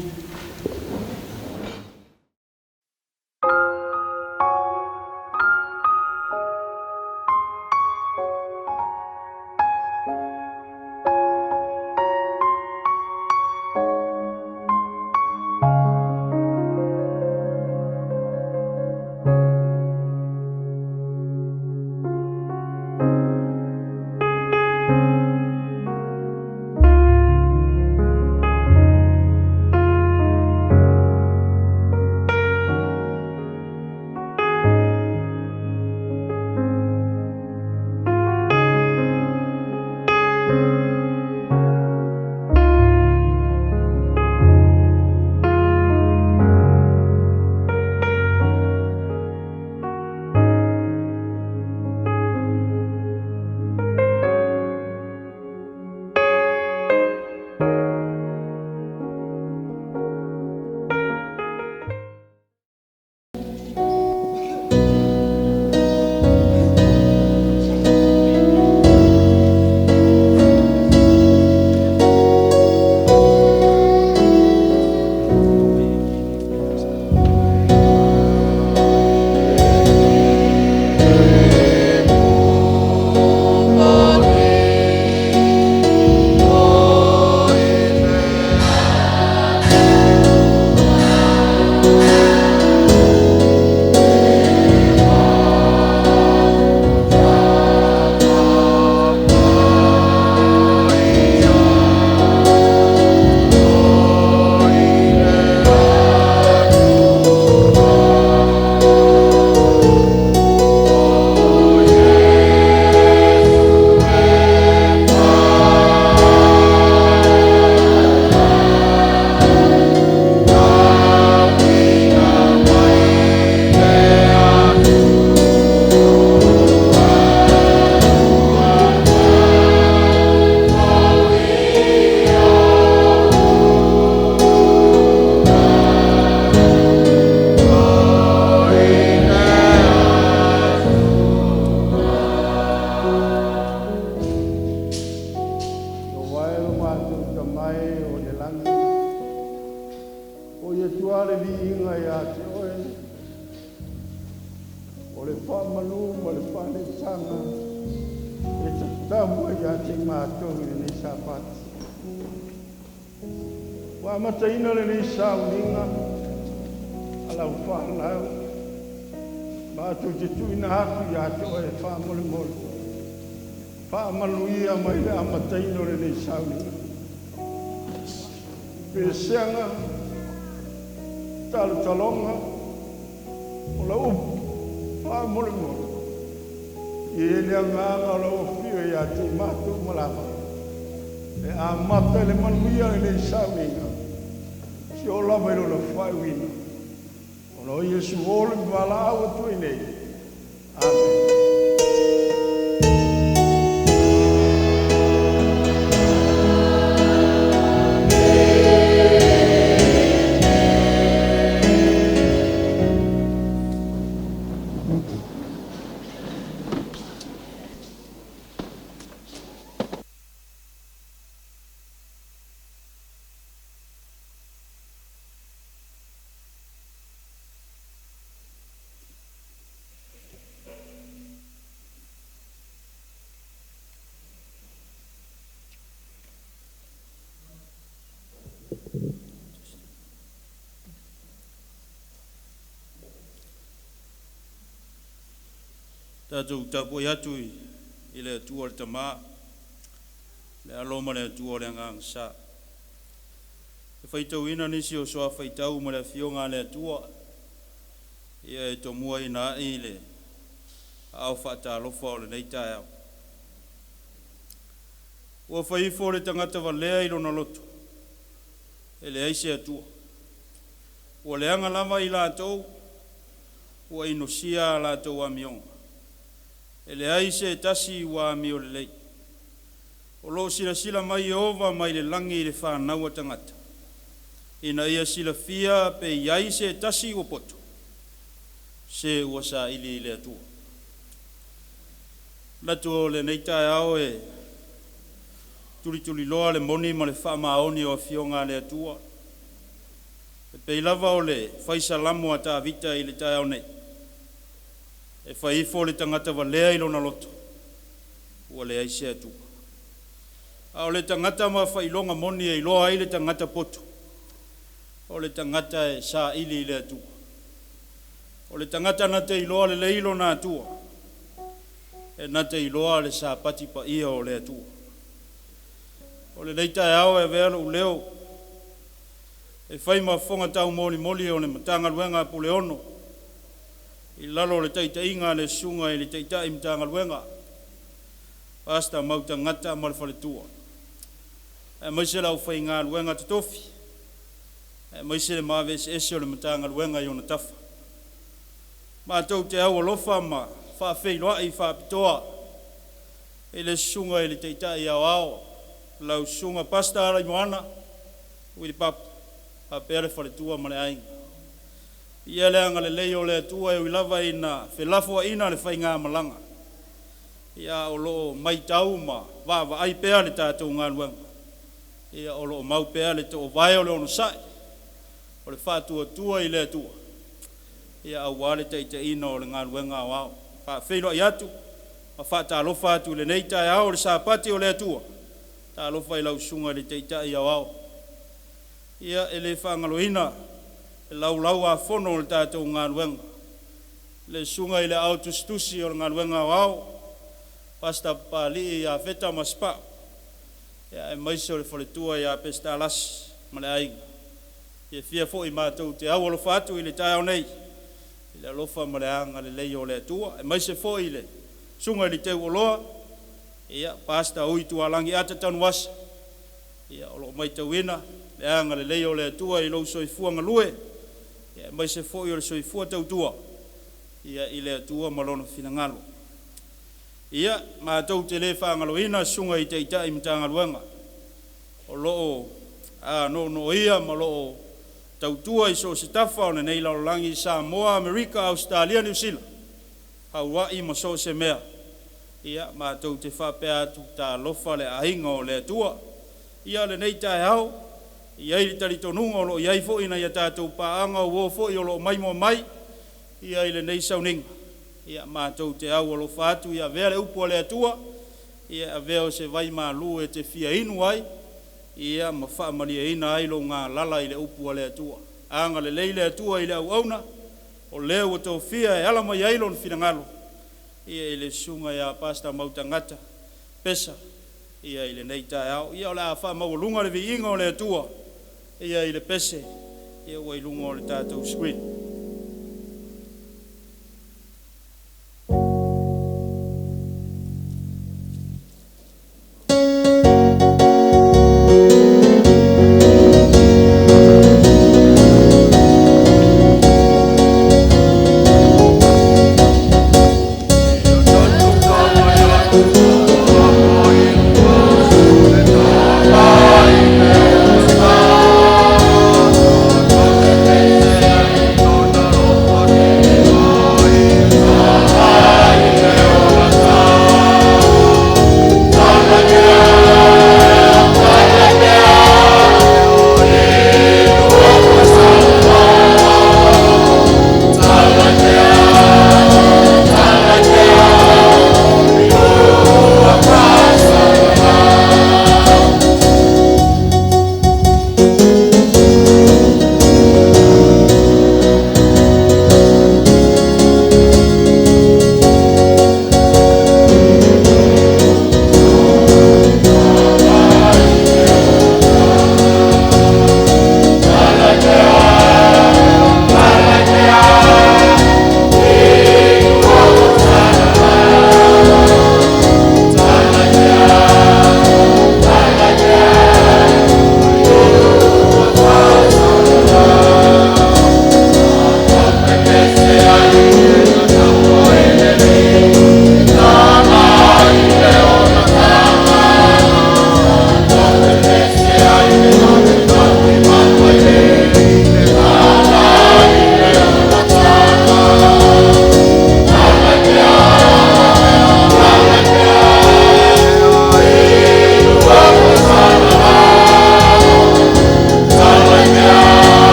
Tatou tapuai atu i le Atua le Tamā, le Alo ma le Atua o le Agaga Sa. E faitauina nisi o soa faitau ma le afioga a le Atua, ia e tomua ina ai le aao faatalofa o lenei taeao. Ua faifo le tagata valea i lona loto, E leai se Atua. Ua leaga lava i latou, ua inosia a latou amioga. E leai se tasi ua amio lelei. O lo o silasila mai Ieova mai le lagi i le fanau a tagata, ina ia silafia pe i ai se tasi ua poto, se ua saili i le Atua. Manatu o lenei taeao e tulituliloa le moni ma le faamaoni o afioga a le Atua. E pei lava o le fai Salamo a Tavita i le taeao nei, e fai ifo le tagata valea i lona loto, ua leai se Atua. A o le tagata ma faailoga moni e iloa ai le tagata poto, o le tagata e saili i le Atua. O le tagata na te iloa lelei lona Atua, e na te iloa le sapati paia o le Atua. O lenei taeao e avea lou leo e fai ma fofoga taumolimoli o le Matagaluega a Puleono i lalo o le taitaiga a le Susuga i le Taitai Matagaluega, Pastor Mautagata ma le faletua, aemaise le aufaigaluega totofi, aemaise le maave eseese o le Matagaluega i ona tafa. Matou te aualofa ma faafeiloai faapitoa i le Susuga i le Taitai Aoao, lau Susuga Pastor Alaimoana Uili Papu, faapea le faletua ma le aiga. Ia le agalelei o le Atua e ui lava ina felafoaiga le faigamalaga, ia o lo o matau ma vaavaai pea le tatou galuega, ia o lo o mau pea le toovae o le onosai, o le faatuatua i le Atua, ia aua le taitaiina o le galuega aoao. Faafeiloai atu ma faatalofa atu i lenei taeao o le Sapati o le Atua, talofa i lau Susuga i le Taitai Aoao. Ia e le faagaloina le laulau-a-fono o le tatou galuega, le Susuga i le Aao Tusitusi o le galuega aoao, Pastor Papalii Iafeta Masepau, ia aemaise o le faletua ia Peseta Lasi ma le aiga. E fiafia foi matou te aualofa atu i le taeao nei i le alofa ma le agalelei o le Atua, aemaise foi le Susuga i le Teuoloa, ia Pastor Ui Tualagi Ata Tanuvasa, ia o lo o maitauina le agalelei o le Atua i lou soifua galue, ia aemaise foi o le soifua tautua ia i le Atua ma Lona finagalo. Ia, matou te le faagaloina susuga i Taitai Matagaluega o lo o noonooia ma o lo o tautua i so o se tafa o lenei lalolagi i Samoa, Amerika, Ausetalia, Niu Sila, Hawaii ma so o se mea. Ia, matou te faapea atu, talofa le aiga o le Atua. Ia, lenei taeao, e i ai le talitonuga o lo o i ai foi nai a tatou paaga o uo foi o lo o maimoa mai ia i lenei sauniga. Ia matou te aualofa atu ia avea le upu a le Atua, ia avea o se vaimalu e te fia inu ai, ia ma faamalieina ai lou galala i le upu a le Atua. Agalelei le Atua i le auauna, o lea ua tofia e ala mai ai lona finagalo, ia i le Susuga ia Pastor Mautagata Pesa ia i lenei taeao. Ia o le a faamaualuga le viiga o le Atua ia i le pese ia ua i luga o le tatou screen.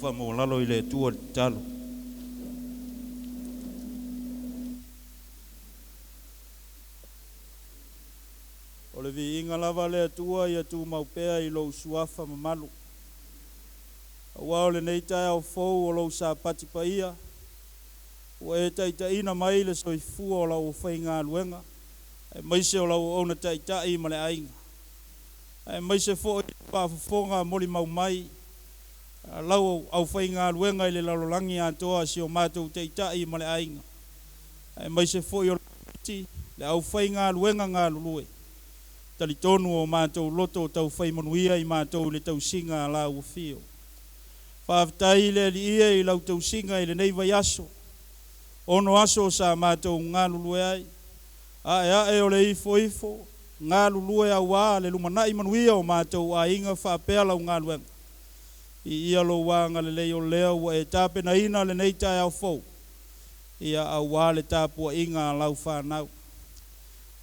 faamaualalo i le Atua le tatalo. O le viiga lava le Atua ia tumau pea i lou suafa mamalu. Auā o lenei taeao fou o lou Sapati paia, ua e taitaiina mai le soifua o lau aufaigaluega, aemaise o lau auauna taitai ma le aiga, aemaise foi le faafofoga molimau mai a lau aufaigaluega i le lalolagi atoa, si o matou taitai ma le aiga, aemaise foi o le komiti, le aufaigaluega galulue. Talitonu o matou loto o taufai manuia i matou i le tausiga a lau afio. Faafetai i le Alii e i lau tausiga i lenei vaiaso, 6 aso sa matou galulue ai, ae ae o le ifoifo, galulue auā le lumanai manuia o matou aiga faapea lau galuega. Viia lou agalelei o lea ua e tapenaina lenei taeao fou, ia auā le tapuaiga a lau fanau.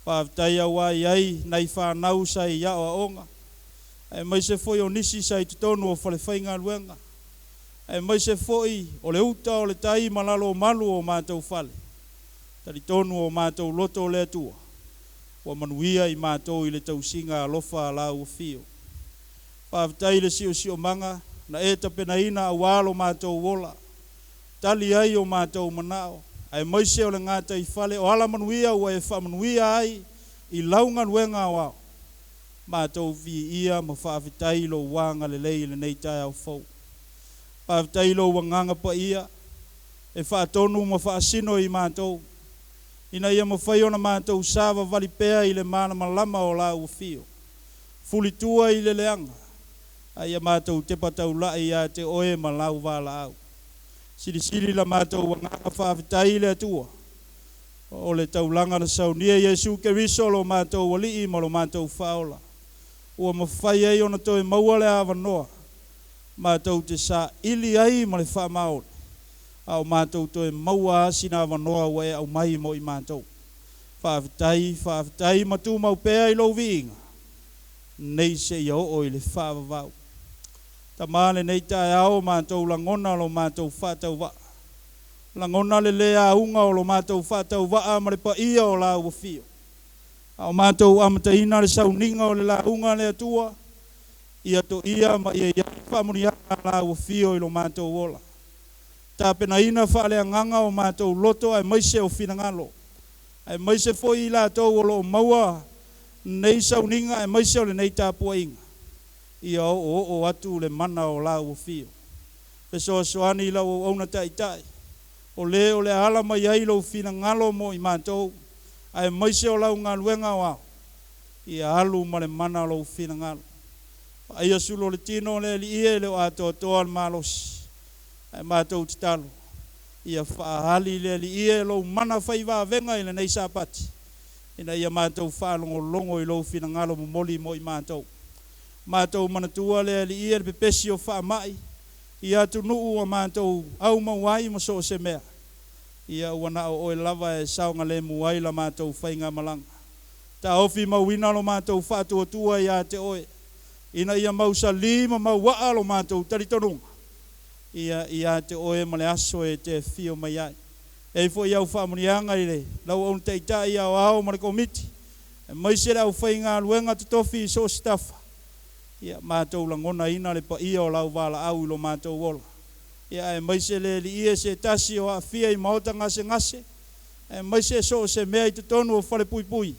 Faafetai auā e i ai nai fanau sa i aoaoga, aemaise foi o nisi sa i totonu o falefaigaluega, aemaise foi o le uta o le tai ma lalo o malu o matou fale. Talitonu o matou loto o le Atua, ua manuia i matou i le tausiga alofa a lau afio. Faafetai i le siosiomaga na e tapenaina auā lo matou ola, tali ai o matou manao, aemaise o le gataifale o alamanuia ua e faamanuia ai i lau galuega aoao. Matou viia ma faafetai i lou agalelei i lenei taeao fou. Faafetai i lou Agaga Paia e faatonu ma faasino i matou, ina ia mafai ona matou savavali pea i le malamalama o lau afio, fulitua i le leaga, a ia matou tepa taulai ia te oe ma lau valaau. Silisili la matou agaga faafetai i le Atua, o le taulaga na saunia e Iesu Keriso lo matou Alii ma lo matou Faaola, ua mafai ai ona toe maua le avanoa matou te saili ai ma le faamaoni, a o matou toe maua lava sina avanoa ua e aumai mo i matou. Faafetai, faafetai ma tumau pea i lou viiga, nei seia oo i le faavavau. Tama, lenei taeao matou lagona lo matou faatauvaa, lagona le lē auga o lo matou faatauvaa ma le paia o lau afio, a o matou amataina le sauniga o le lauga a le Atua. Ia toia ma ia i ai faamanuiaga a lau afio i lo matou ola, tapenaina faaleagaga o matou loto aemaise o finagalo, aemaise foi i latou o lo o maua nei sauniga aemaise o lenei tapuaiga. Ia oooo atu le mana o lau afio, fesoasoani i lau auauna taitai, o lē o le a ala mai ai lou finagalo mo i matou, aemaise o lau galuega aoao. Ia alu ma le mana o lou finagalo. Vaaia sulu o le tino o le Alii e le o atoatoa le malosi, ae matou tatalo ia faaali le Alii e lou mana fai vavega i lenei Sapati, ina ia matou faalogologo i lou finagalo momoli mo i matou. Matou manatua le Alii e le pepesi o faamai i atunuu ua matou aumau ai ma so o se mea. Ia ua na o oe lava e saogalemu ai la matou faigamalaga. Taofi mauina lo matou faatuatua ia te oe, ina ia mausalī ma mauaa lo matou talitonuga ia ia te oe ma le aso e te afio mai ai. E i ai foi au faamanuiaga i le lau auauna taitai aoao ma le komiti, aemaise le aufaigaluega totofi i so o se tafa. Ia matou lagonaina le paia o lau valaau i lo matou ola. Ia aemaise le Alii e se tasi o aafia i maota gasegase, aemaise so o se mea i totonu o falepuipui.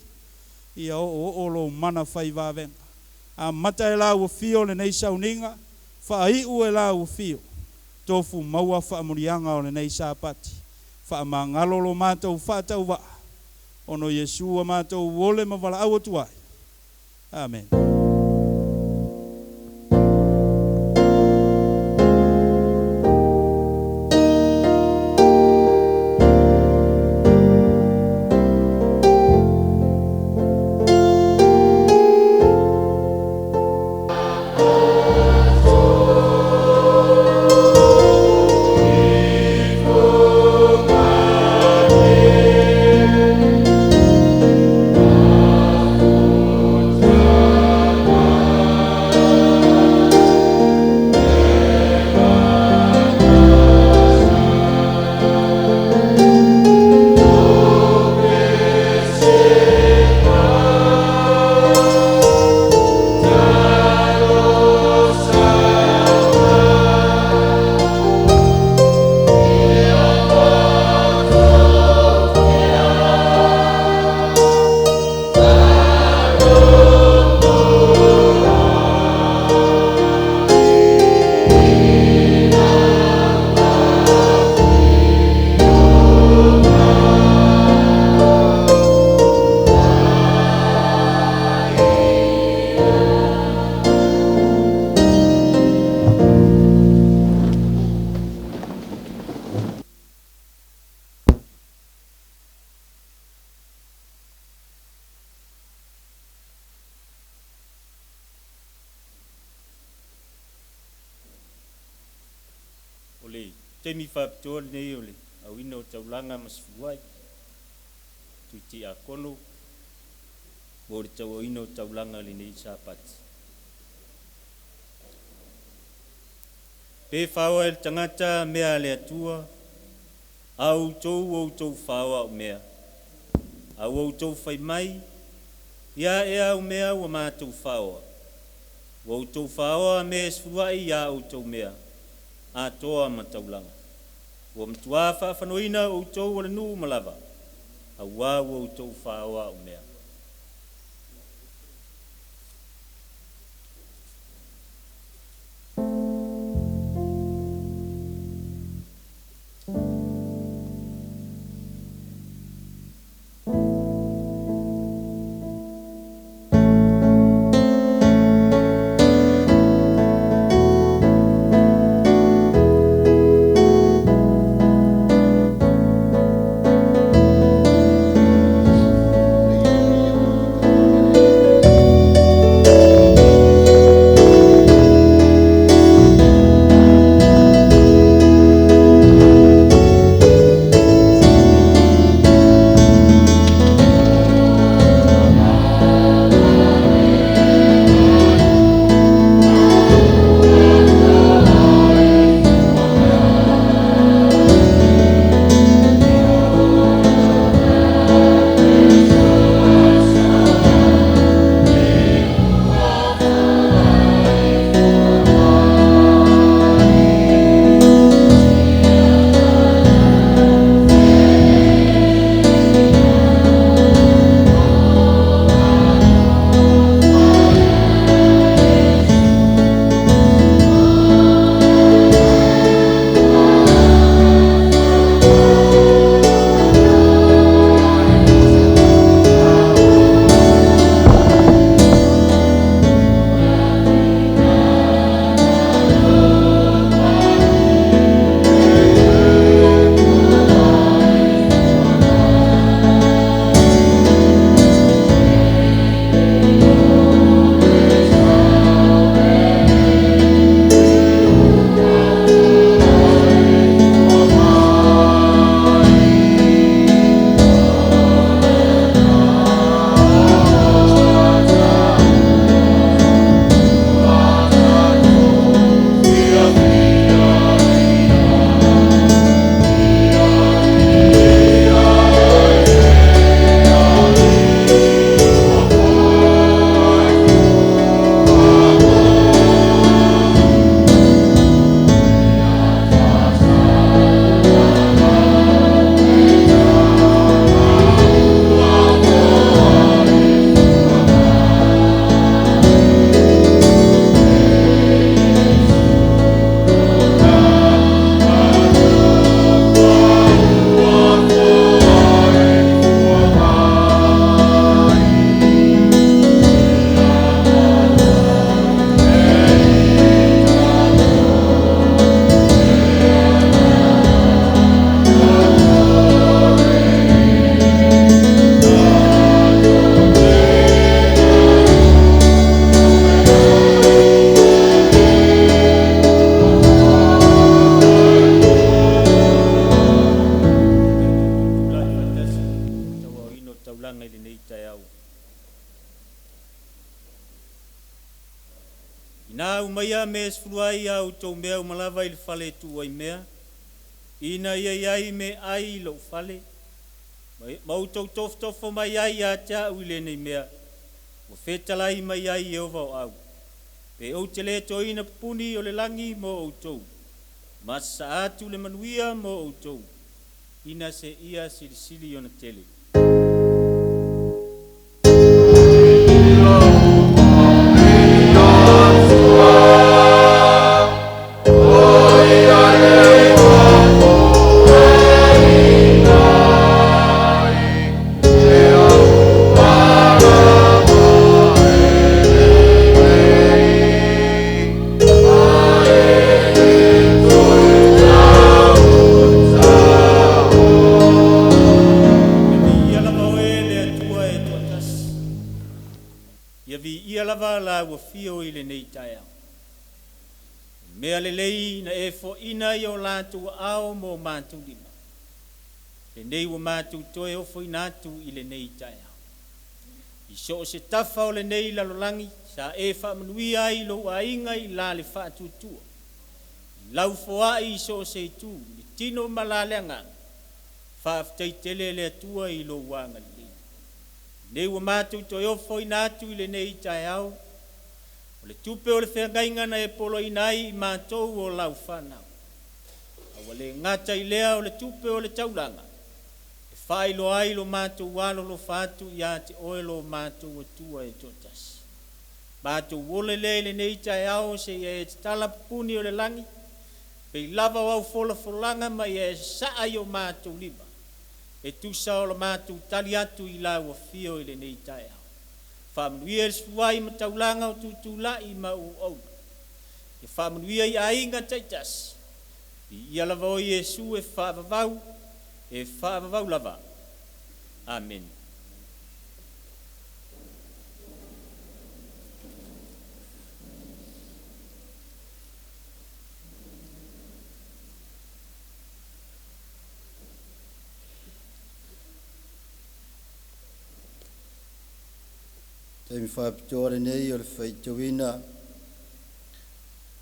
Ia oooo lou mana fai vavega. Amata e lau afio lenei sauniga, faaiu e lau afio, tofu maua faamanuiaga o lenei Sapati. Faamagalo lo matou faatauvaa, ona o Iesu ua matou ole ma valaau atu ai. Amene. Taimi faapitoa lenei o le auina o taulaga ma sefuluai tui tiakono mo le tauaoina o taulaga lenei Sapati. Pe faoa e le tagata mea a le Atua, a outou ua outou faoa au mea, a ua outou fai mai, ia ea au mea ua matou faoa, ua outou faoa mea e sefuluai iā outou mea, atoa ma taulaga. Ua matuā faafanauina outou o le nuu uma lava, auā ua outou faoa au mea. Taulaga i lenei taeao. Ina aumaia mea e sefuluai ia outou mea uma lava i le fale e tuu ai mea, ina ia i ai meaai i lou fale, ma outou tofotofo mai ai ia te a'u i lenei mea, ua fetalai mai ai Ieova o Au, pe ou te lē toina pupuni o le lagi mo outou, ma sasaa atu le manuia mo outou, ina seia silisili ona tele. Ia viia lava oe le Atua e toatasi. Ia viia lava la ua fio i lenei taeao. Mea lelei na e foaina i o latou aao mo matou lima. Lenei ua matou toe ofoina atu i lenei taeao. I so o se tafa o lenei lalolagi sa e faamanuia ai i lou aiga i la le faatuatua. I lau foai i so o se itu, i le tino ma la le agaga, faafetai tele le Atua i lou agalelei. Lenei ua matou toe ofoina atu i lenei taeao, o le tupe o le feagaiga na e poloaina ai i matou o lau fanau. A ua le gata i lea o le tupe o le taulaga, e faailoa ai lo matou alolofa atu ia te oe lo matou Atua e toatasi. Matou ole lea i lenei taeao seia e tatala pupuni o le lagi, pei lava o au folafolaga ma ia e sasaa i o matou lima, e tusa o le matou tali atu i lau afio i lenei taeao. Faamanuia le soifua ma taulaga o tutulai ma auauna. Ia faamanuia i aiga taitasi. Viia lava oe Iesu e faavavau, e faavavau lava. Amene. Taimi faapitoa lenei o le faitauina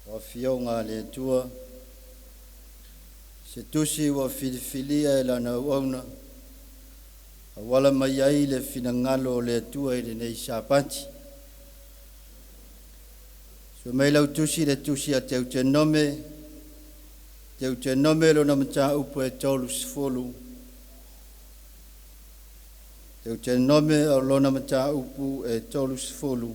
o afioga a le Atua, se tusi ua filifilia e lana auauna, auala mai ai le finagalo o le Atua i lenei Sapati. Sue mai lau tusi le tusi a Teutenome, Teutenome lona mataupu e 30. Teutenome o lona mataupu e 30.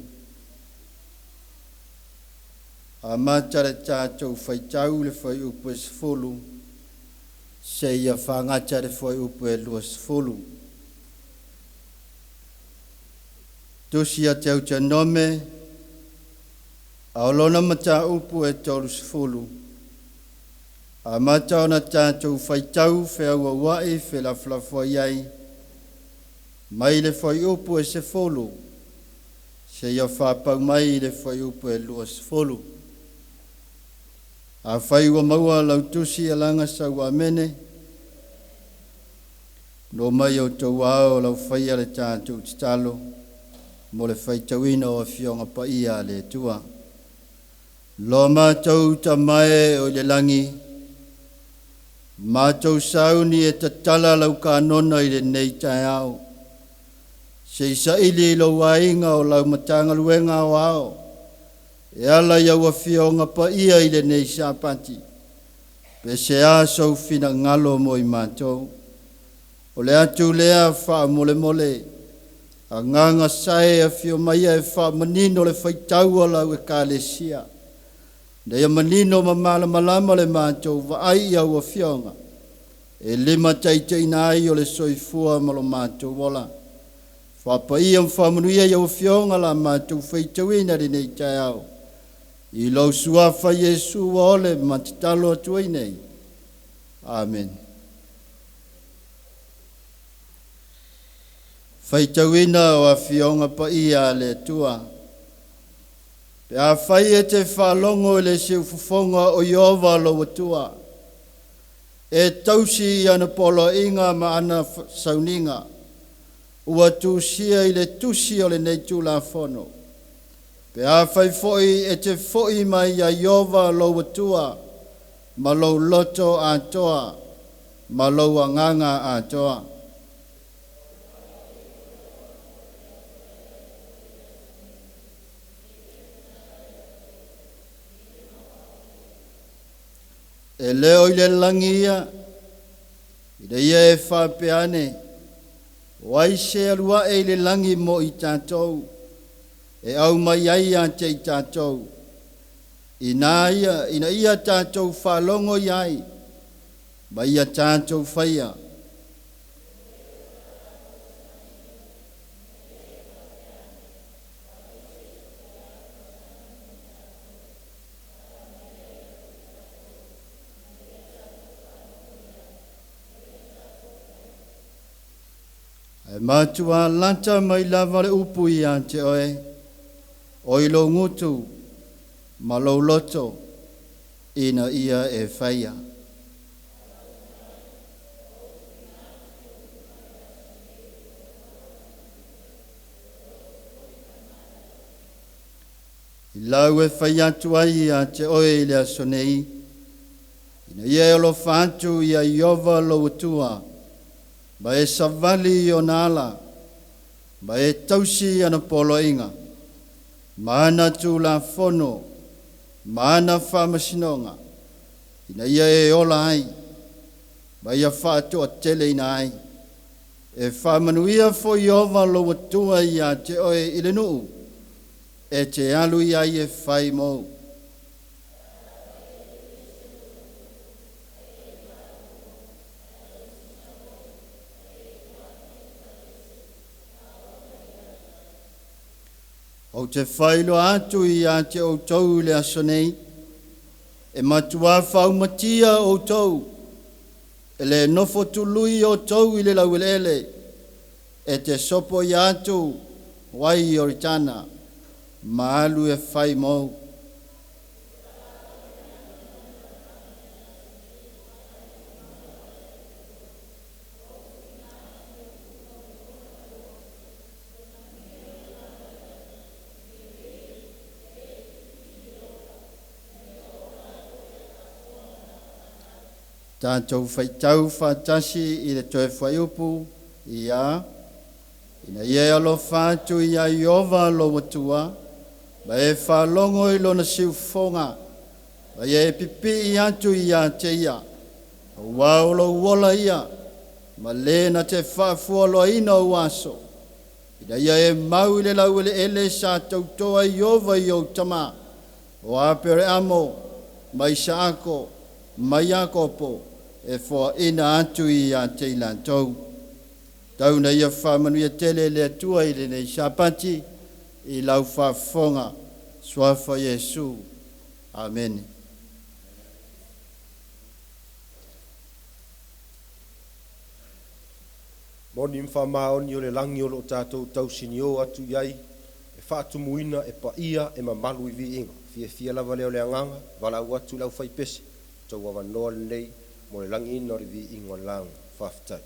Amata le tatou faitau le fuaiupu e 10, seia fagata le fuaiupu e 20. Tusi a Teutenome, a o lona mataupu e 30. Amata ona tatou faitau feauauai felafolafoai ai, mai le fuaiupu e 10, seia faapau mai le fuaiupu e 20. Afai ua maua lau tusi alaga sau amene, no mai o tau ao lau faia le tatou tatalo, mo le faitauina o afioga paia a le Atua. Lo matou tamae o i le lagi, matou sauni e tatala lau kanona i lenei taeao, se i saili i lou aiga o lau matagaluega o ao, e ala i au afioga paia i lenei Sapati, pe se a sou finagalo mo i matou. O le atu lea faamolemole, agaga sae afio maia e faamanino le faitau a lau ekalesia, ina ia manino ma malamalama le matou vaai i au afioga, e limataitaiina ai o le soifua ma lo matou ola. Faapaia ma faamanuia i au afioga la matou faitauina lenei taeao, i lou suafa Iesu ua ole ma tatalo atu ai nei. Amen. Faitauina o afioga paia a le Atua. Pe afai e te faalogo i le siufofoga o Ieova lou Atua, e tausi i ana poloaiga ma ana sauniga, ua tusia i le tusi o lenei Tulafono. Pe afai foi e te foi mai ia Ieova lou Atua, ma lou loto atoa, ma lou agaga atoa. E leo i le lagi ia, ina ia e faapea ane, o ai se alu ae i le lagi mo i tatou, e aumai ai ia te i tatou, ina ia tatou faalogo i ai, ma ia tatou faia. Ae matua lata mai lava le upu ia te oe, o i lou gutu ma lou loto, ina ia e faia. I lau e fai atu ai ia te oe i le aso nei, ina ia e alofa atu ia Iova lou Atua, ma e savali i ona ala, ma e tausi ana poloaiga, ma ana tulafono, ma ana faamasinoga, ina ia e ola ai, ma ia faatoateleina ai. E faamanuia foi Iova lou Atua ia te oe i le nuu, e te alu i ai e fai mou. Ou te whailoa atu ia te outou i le aso nei, e matua faumatia outou, e le nofo tului outou i le laueleele, e te sopo ia atu wai Ioritana, ma alu e fai mou. Tātou whaitau whātasi i le toe whaiupu ia, ina ia e alofa atu ia Iova lou Atua, ma e whaalongo i lona siufonga, ma ia e pipii atu ia te ia, ua o lou ola ia, ma le na te faafualoaina o aso, ina ia e mau i le laueleele sa tautoa Iova i ou tama, o Apereamo, ma Isaako, ma Iakopo, e foaina atu ia te i latou. Tau na ia whaamanuia tele le Atua i lenei Sapati, i lau faafofoga, suafa Iesu. Amene. Moni mawhamaoni o le langi o lo tātou tausini o atu iai, e whaatumuina e paia e mamalu i viinga. Fia fia lava leo le anganga, wala atu lau whaipese, tau awanoa lenei, mo le langi ina o le viinga o le langa. Whaafitai.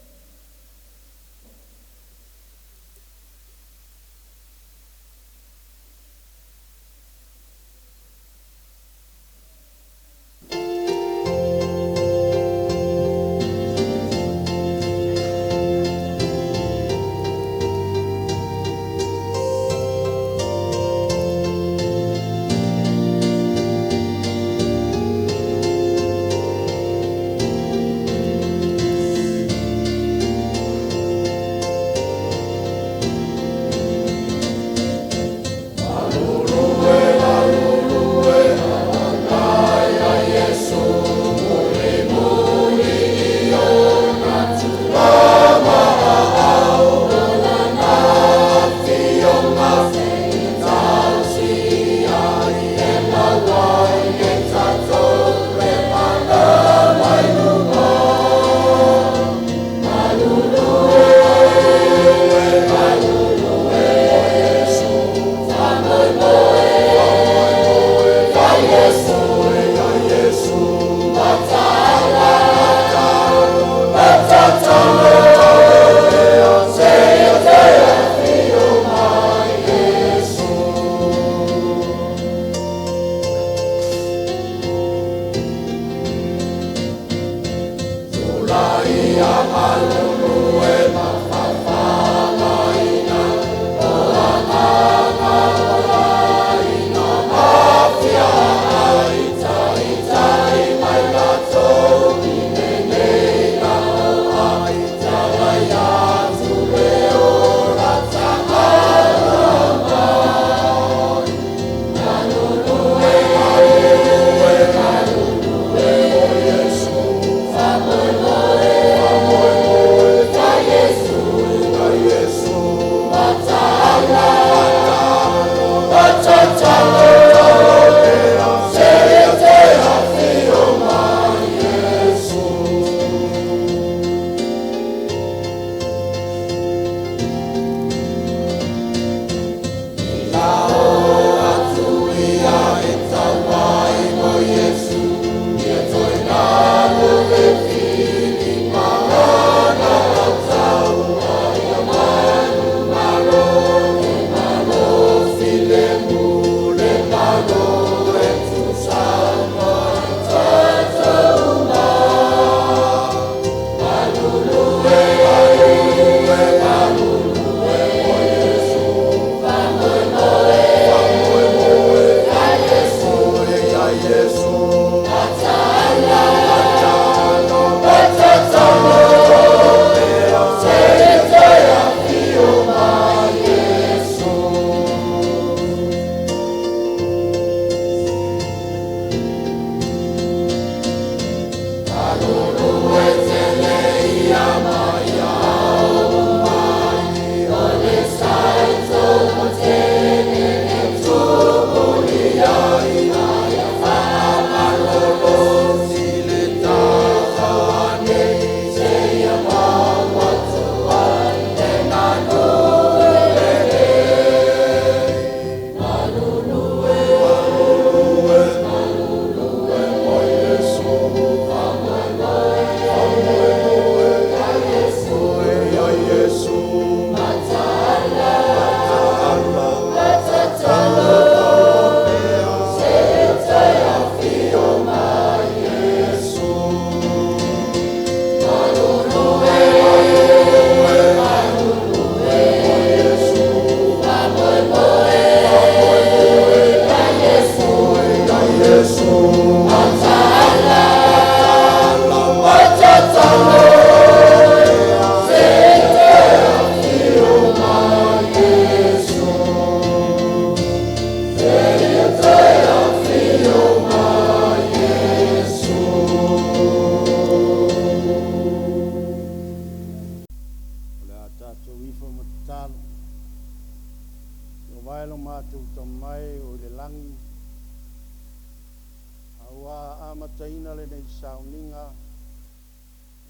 Amataina lenei sauniga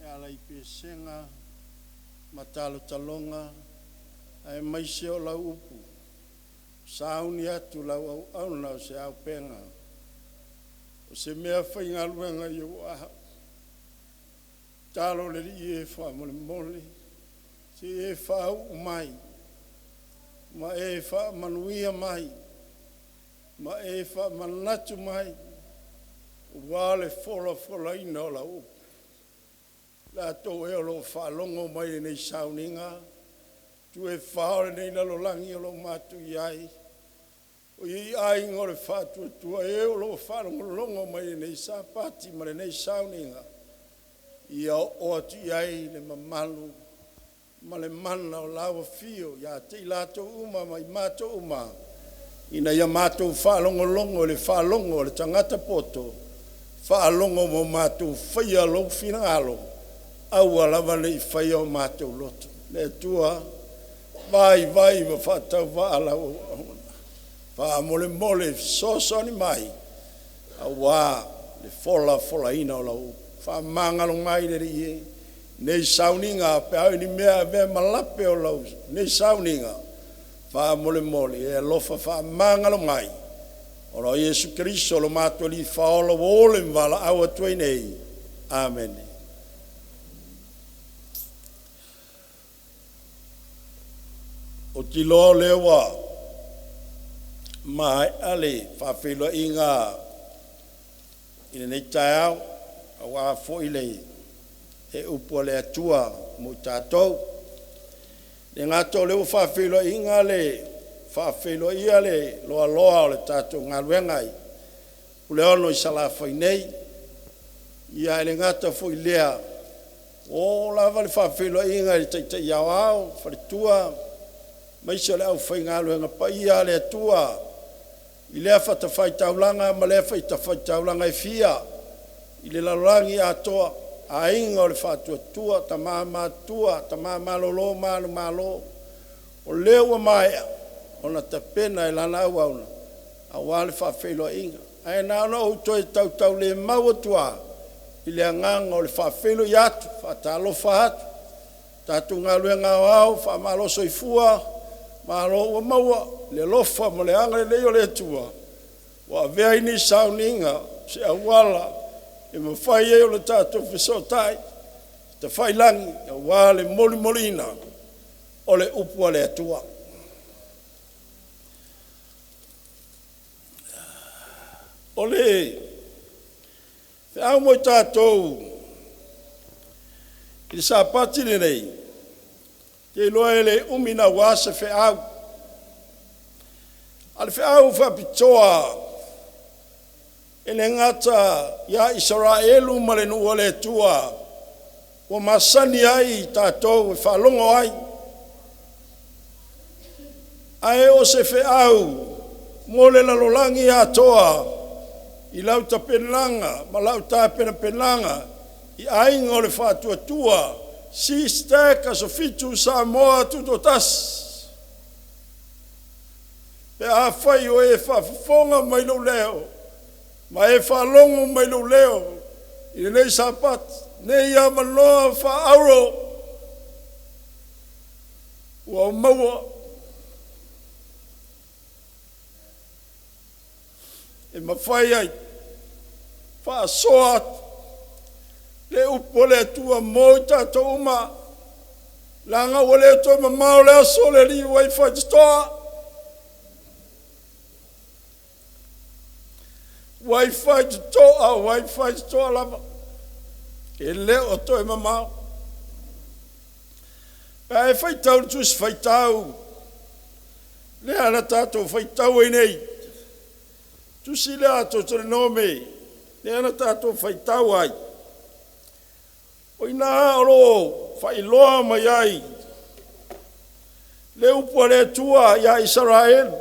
e ala i pesega ma talotaloga aemaise o lau upu, sauni atu lau auauna o se auupega, o se mea faigaluega i ou aao. Talo le Alii e faamolemole, se i e faauu mai, ma e faamanuia mai, ma e faamanatu mai, ua le folafolaina o lau upu. Latou e o lo o faalogo mai i lenei sauniga, tu e fā o lenei lalolagi o lo o matou i ai, o i aiga o le faatuatua e o lo o faalogologo mai i lenei Sapati ma lenei sauniga, ia oo atu i ai le mamalu ma le mana o lau afio ia te i latou uma ma i matou uma, ina ia matou faalogologo i le faalogo a le tagata poto, faalogo ma matou faia lou finagalo, aua lava ne i faia o matou loto. Le Atua, vaivai ma faatauvaa lau auauna, faamolemole e fesoasoani mai aua le folafolaina o lau upu. Faamagalo mai le Alii e nei sauniga, pe a o ni mea e avea ma lape o lau nei sauniga, faamolemole e alofa faamagalo mai, ona o Iesu Keriso lo matou Alii Faaola ua ole ma valaau atu ai nei. Amene. Ou te iloa o lea ua maea le faafeiloaiga i lenei taeao aua foi le upu a le Atua mo i tatou. E le gata o lea ua faafeiloaiga le faafeiloaia le loaloa o le tatou galuega i Puleono i Salafai nei, ia ae le gata foi i lea, ua oo lava le faafeiloaiga i le Taitai Aoao, faletua, aemaise o le aufaigaluega paia a le Atua i lea fatafaitaulaga ma lea fatafaitaulaga e fia i le lalolagi atoa, Aiga o le Faatuatua, Tama matutua, tama malolo manumalo, o lea ua maea ona tapena e lana auauna aua le faafeiloaiga. Ae na ona ou toe tautaulemau atu lava i le agaga o le faafeiloai atu, faatalofa atu, tatou galuega aoao, faamalo soifua, malo ua maua le alofa ma le agalelei o le Atua ua avea ai nei sauniga o se auala e mafai ai ona tatou fesootai i tafailagi aua le molimoliina o le upu a le Atua. O le feau mo i tatou i le Sapati lenei, ou te iloa e le umi naua se feau, a o le feau faapitoa e le gata ia Isaraelu ma le nuu o le Atua ua masani ai i tatou e faalogo ai, ae o se feau mo le lalolagi atoa i lau tapenaga ma lau tapenapenaga i aiga o le faatuatua, SISTEC Aso Fitu Samoa Tutoatasi. Pe afai o e faafofoga mai lou leo ma e faalogo mai lou leo i lenei Sapati, nei avanoa faaauro ua maua e mafai ai faasoa atu le upu a le Atua mo i tatou uma, leaga ua le toe mamao le aso o le Alii ua i faitotoa. Ua i faitotoa, ua i faitotoa lava, e le o toe mamao. Pe a e faitau le Tusi Faitau lea na tatou faitau ai nei, tusi lea a Teutolenome lea na tatou faitau ai, o i ina o lo o faailoa mai ai le upu a le Atua ia Isaraelu.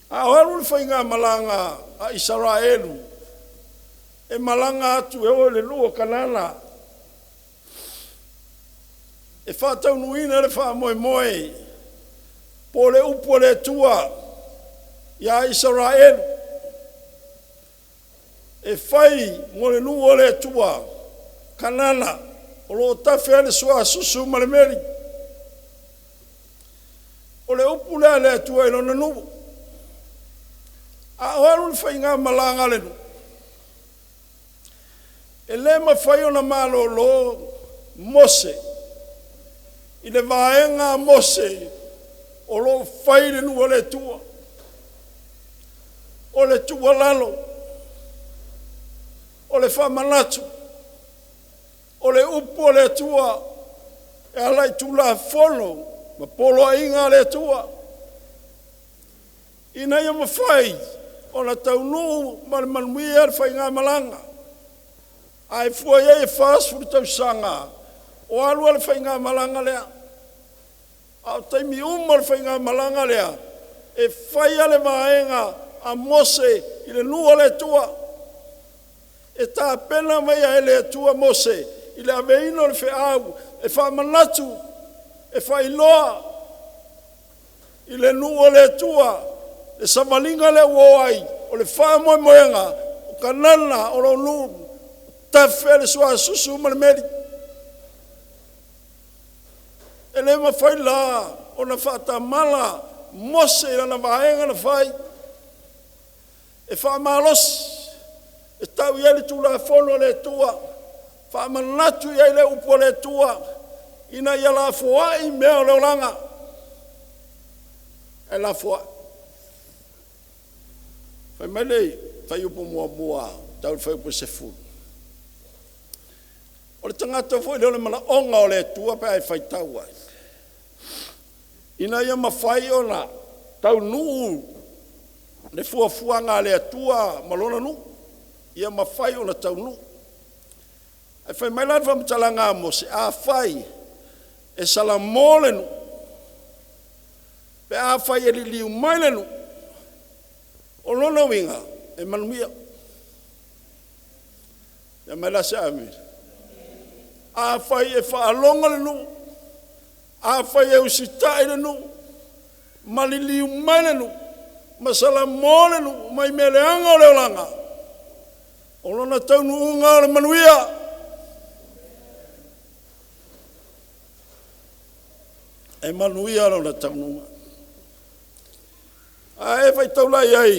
A o alu le faigamalaga a Isaraelu e malaga atu e o i le nuu o Kanana e faataunuuina le faamoemoe po o le upu a le Atua. Iā Isaraelu e fai mo le nuu o le Atua, Kanana, o loo tafe ai le suasusu ma le meli. O le upu lea a le Atua i lona nuu. A o alu le faigamalaga a le nuu, e le mafai ona malolo Mose i le vaega a Mose o loo fai le nuu o le Atua. O le tuualalo, o le faamanatu, o le upu a le Atua e ala i Tulafono ma poloaiga a le Atua, ina ia mafai ona taunuu ma le manuia le faigamalaga. Ae fua i ai e 40 tausaga o alu le faigamalaga lea. A o taimi uma o le faigamalaga lea, e fai le vaega a Mose i le nuu o le Atua. E tapena mai e le Atua Mose i le aveina o le feau e faamanatu, e faailoa i le nuu o le Atua le savaliga lea ua o ai, o le faamoemoega o Kanana o lou nuu, tafe le suasusu ma le meli. E le mafai la ona faatamala Mose i lana vaega na fai e faamalosi, e tau i ai le Tulafono a le Atua, faamanatu i ai le upu a le Atua, ina ia lafoai mea o le olaga e lafoai. Fai mai le fuaiupu 1 tau le fuaiupu 10, o le tagata foi lea o le manaoga o le Atua pe a e faitau ai, ina ia mafai ona taunuu le fuafuaga a le Atua ma lona nuu, ia mafai ona taunuu. Ae fai mai la le faamatalaga a Mose, afai e salamo le nuu, pe afai e liliu mai le nuu, o lona uiga e manuia. Fai mai la se amene. Afai e faalogo le nuu, afai e usitai le nuu, ma liliu mai le nuu, ma salamo le nuu mai mea leaga o le olaga, o lona taunuuga o le manuia. E manuia lona taunuuga. A e faitau la i ai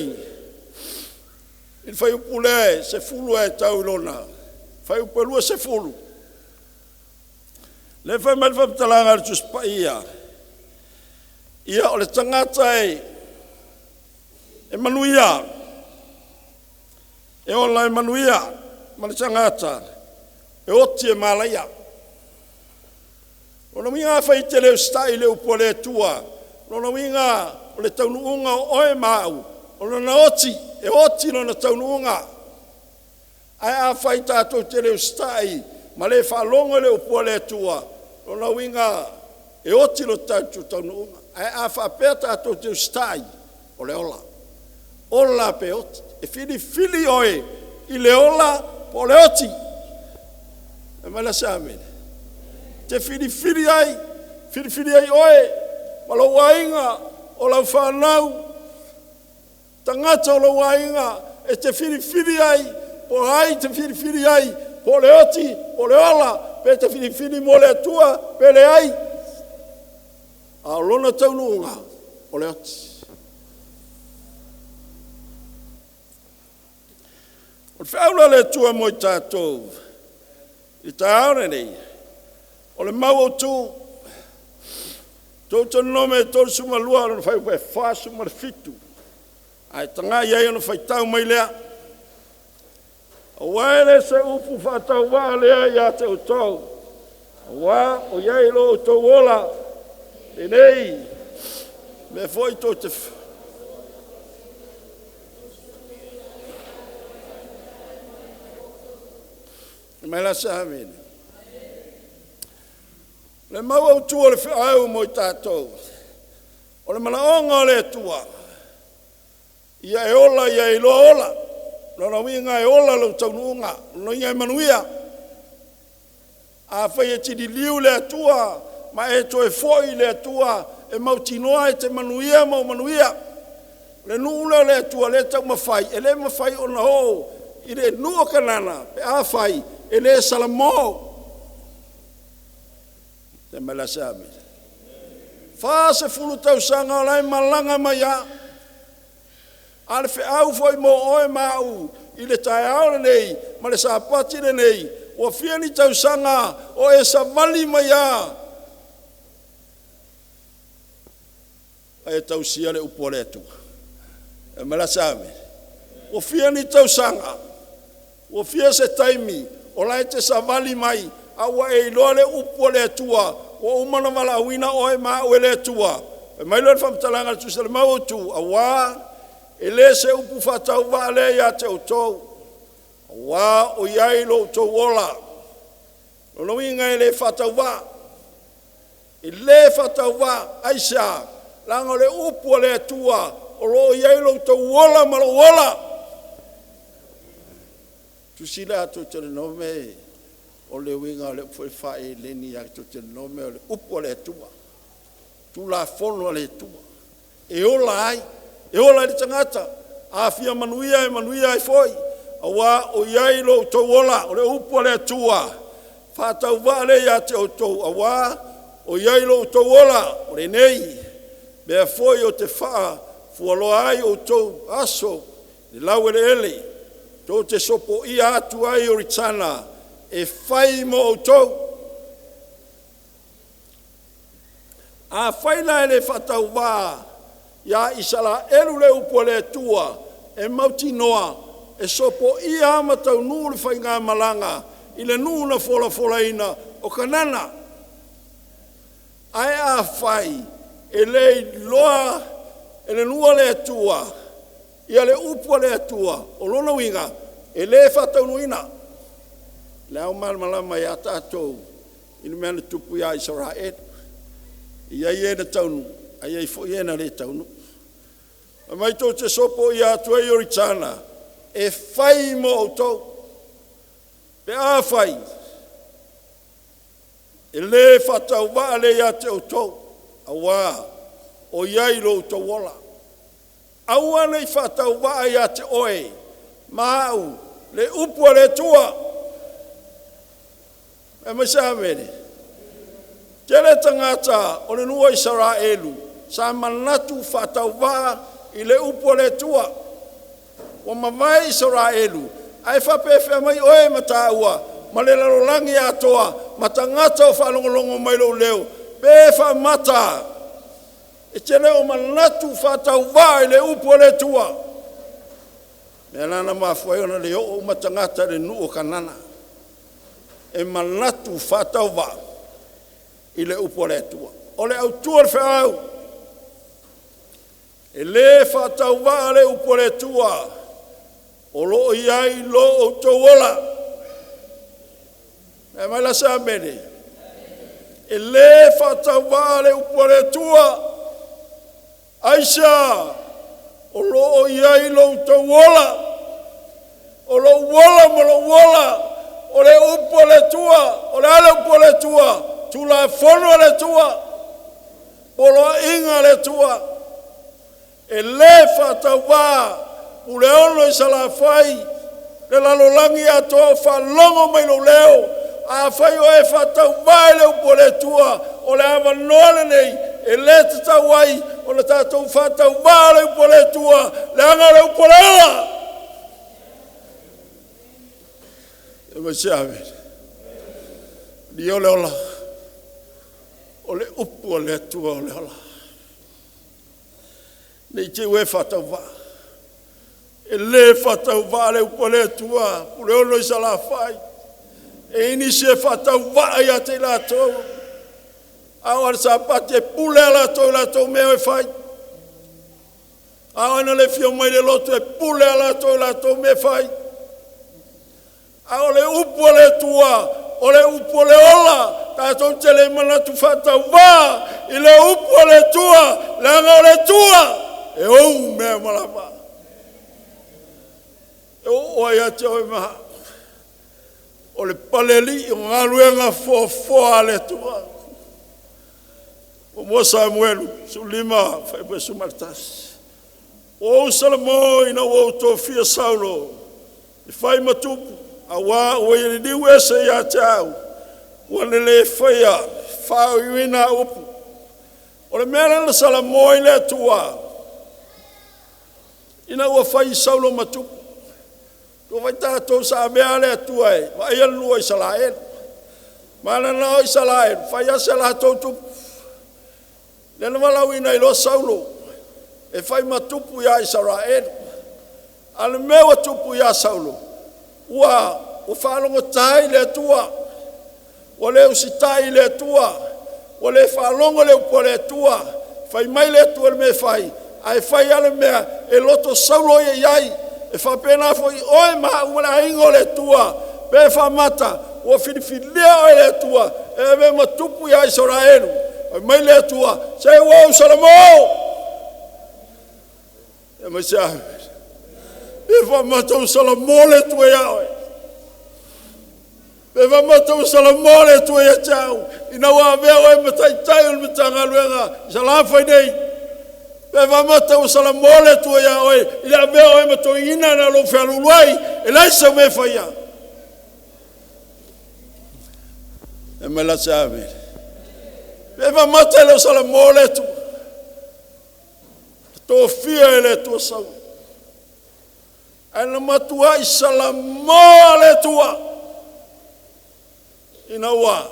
i le fuaiupu lea e 10 e tau i lona fuaiupu e 20, lea fai mai le faamatalaga a le Tusi Paia, ia o le tagata e manuia, e ola e manuia, ma le tagata e oti e malaia. O lona uiga afai e te le usitai i le upu a le Atua, o lona uiga o le taunuuga o oe ma au, o lona oti, e oti lona taunuuga. Ae afai tatou te le usitai ma le faalogo i le upu a le Atua, o lona uiga e oti lo tatou taunuuga. Ae a faapea tatou te usitai, o le ola. Ola pe oti. E filifili oe i le ola po o le oti. E mai la se amene. Te filifili ai, filifili ai oe ma lou aiga, o lau fanau, tagata o lou aiga, e te filifili ai, po o ai te filifili ai, po o le oti, po o le ola, pe te filifili mo le Atua, pe leai. A o lona taunuuga, o le oti. O le feau la a le Atua mo i tatou i taeao lenei, o le mau autu, Teutonome 32, lona fuaiupu e 47, ae tagai i ai ona faitau mai lea. Aua e le se upu faatauvaa lea ia te outou, auā o i ai lo outou ola lenei mea foi tou te mai la se amene. Le mau autu o le feau mo i tatou, o le manaoga o le Atua, ia e ola, ia e iloa ola. Lona uiga e ola lou taunuuga, lona uiga e manuia. Afai e te liliu le Atua ma e toe foi i le Atua, e mautinoa e te manuia ma ou manuia. Le nuu lea o le Atua lea e taumafai, e le mafai ona oo i le nuu o Kanana pe afai e le salamo. Se mai la se ame. 40 tausaga o la e malaga mai a. A le feau foi mo oe ma au i le taeao lenei ma le Sapati lenei, ua fia ni tausaga o e savali mai a e tausia le upu a le Atua. E mai la se ame. Ua fia ni tausaga, ua fia se taimi o la e te savali mai, a ua e iloa le upu a le Atua, ua uma ona valaauina oe ma au e le Atua. Fai mai lea o le faamatalaga a le Tusi a le Mau Autu, auā e le se upu faatauvaa lea ia te outou, auā o i ai lo outou ola. O lona uiga e le faatauvaa. E le faatauvaa, aisea? Leaga o le upu a le Atua o lo o i ai lo outou ola ma lou ola. Tusi lea a Teuteronome, o le uiga o le upu foi faa-Eleni ia Teuteronome, o le upu a le Atua, Tulafono a le Atua, e ola ai, e ola ai le tagata. A fia manuia e manuia ai foi, auā o i ai lo outou ola, o le upu a le Atua, faatauvaa lea ia te outou, auā o i ai lo outou ola, o lenei mea foi ou te faafualoa ai outou aso i le laueleele, tou te sopoia atu ai Ioritana e fai mo outou. Afai la e le faatauvaa ia Isaraelu le upu a le Atua, e mautinoa e sopoia lava ma taunuu le faigamalaga i le nuu na folafolaina o Kanana. Ae afai e le iloa e le nuu a le Atua ia le upu a le Atua, o lona uiga e le faataunuuina. Le ao malamalama ia tatou i le mea na tupu ia Isaraelu. E i ai e na taunuu, ae i ai foi e na le taunuu. Fai mai tou te sopoia atu ai Ioritana e fai mo outou, pe afai e le faatauvaa le ia te outou, auā o i ai lo outou ola. Aua ne i faatauvaa ia te oe ma au le upu a le Atua. E mai se amene. Tele tagata o le nuu o Isaraelu sa manatu faatauvaa i le upu a le Atua. Ua mavae Isaraelu, ae faapefea mai oe ma tāua ma le lalolagi atoa ma tagata o faalogologo mai lou leo, pe faamata e te le o manatu faatauvaa i le upu a le Atua. Mea la na mafua ai ona le oo uma tagata i le nuu o Kanana, e manatu faatauvaa i le upu a le Atua. O le autu o le feau, e le faatauvaa le upu a le Atua, o lo o i ai lo outou ola. E mai la se amene. E le faatauvaa le upu a le Atua, aisea? O lo o i ai lo outou ola, o lou ola ma lou ola, o le upu a le Atua. O le a le upu a le Atua? Tulafono a le Atua, poloaiga a le Atua, e le faatauvaa. Puleono i Salafai, le lalolagi atoa o faalogo mai lou leo, afai o e faatauvaa i le upu a le Atua, o le avanoa lenei e le tatau ai ona tatou faatauvaa le upu a le Atua, leaga o le upu o le ola. E mai se ave. Ni o le ola, o le upu a le Atua o le ola. Nei te ue faatauvaa. E le faatauvaa le upu a le Atua, Puleono i Salafai. E i ai nisi e faatauvaa ia te i latou, a o le Sapati e pule a latou i latou mea e fai. A o na le fia mai le loto e pule a latou i latou mea e fai. A o le upu a le Atua, o le upu o le ola, tatou te le manatu faatauvā i le upu a le Atua, leaga o le Atua e ou mea ma lava. E oo ai ia te oe ma au, o le palealii o galuega foafoa a le Atua. O mo Samuelu, 15, 11. Ua ou salamo ina ua ou tofia Saulo e fai ma tupu, auā ua ia liliu ese ia te au, ua na le faia faauiuina au upu. O le mea lea na salamo ai le Atua ina ua fai Saulo ma tupu. Ua fai tatou sa avea le Atua e vaaia le nuu o Isaraelu. Ma na o Isaraelu, fai lava se latou tupu. Lea na valaauina ai loa Saulo e fai ma tupu ia Isaraelu. A le mea ua tupu ia Saulo, ua faalogota ai le Atua, ua le usitai i le Atua, ua le faalogo le upu a le Atua. Fai mai le Atua i le mea e fai, ae fai lava le mea e loto Saulo ia i ai. E faapena foi oe ma au ma le aiga o le Atua, pe faamata ua filifilia oe e le Atua e avea ma tupu ia Isaraelu. Fai mai le Atua, se ua ou Salamo. E mai se ave. E faamata ua salamo le Atua ia oe. Pe faamata ua salamo le Atua ia te au, ina ua avea oe ma taitai o le Matagaluega i Salafai nei. Pe faamata ua salamo le Atua ia oe, i le avea oe ma toeaina na lou fealulu ai, e leai sau mea e faia. E mai la se ave. Pe faamata e le o salamo le Atua. Tofia e le Atua Saulo. Ae na matuai salamo le Atua ina ua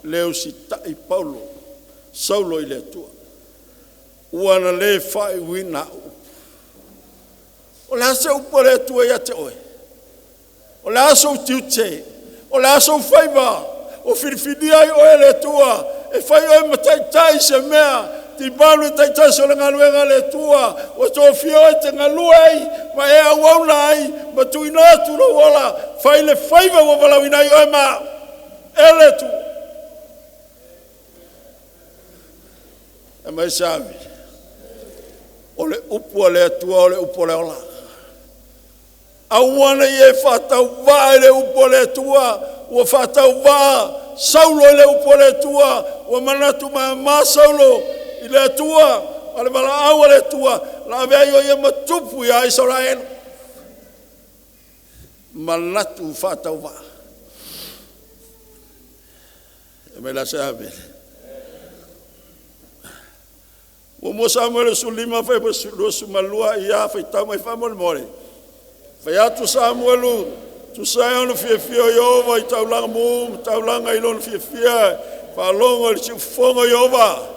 le usitai Paulo Saulo i le Atua. Ua na le faaiuina au upu. O le a se upu a le Atua ia te oe? O le a sou tiute? O le a sou faiva? Ua filifilia ai oe e le Atua e fai oe ma taitai se mea, timalu i taitasi o le galuega a le Atua. Ua tofia oe te galue ai ma e auauna ai ma tuuina atu lou ola, fai le faiva ua valaauina ai oe ma au e le Atua. E mai se ave. O le upu a le Atua o le upu o le ola. Aua ne i e faatauvaa i le upu a le Atua. Ua faatauvaa Saulo i le upu a le Atua. Ua manatu mama Saulo i le Atua, o le valaau a le Atua, la avea ai o ia ma tupu ia Isaraelu. Manatu faatauvaa. E mai la se ave. 1 Samuele 15 fai 22 ia faitau mai faamolemole. Fai atu Samuelu, tusa ai ona fiafia o Ieova i taulaga mu ma taulaga i lona fiafia, faalogo i le siufofoga o Ieova.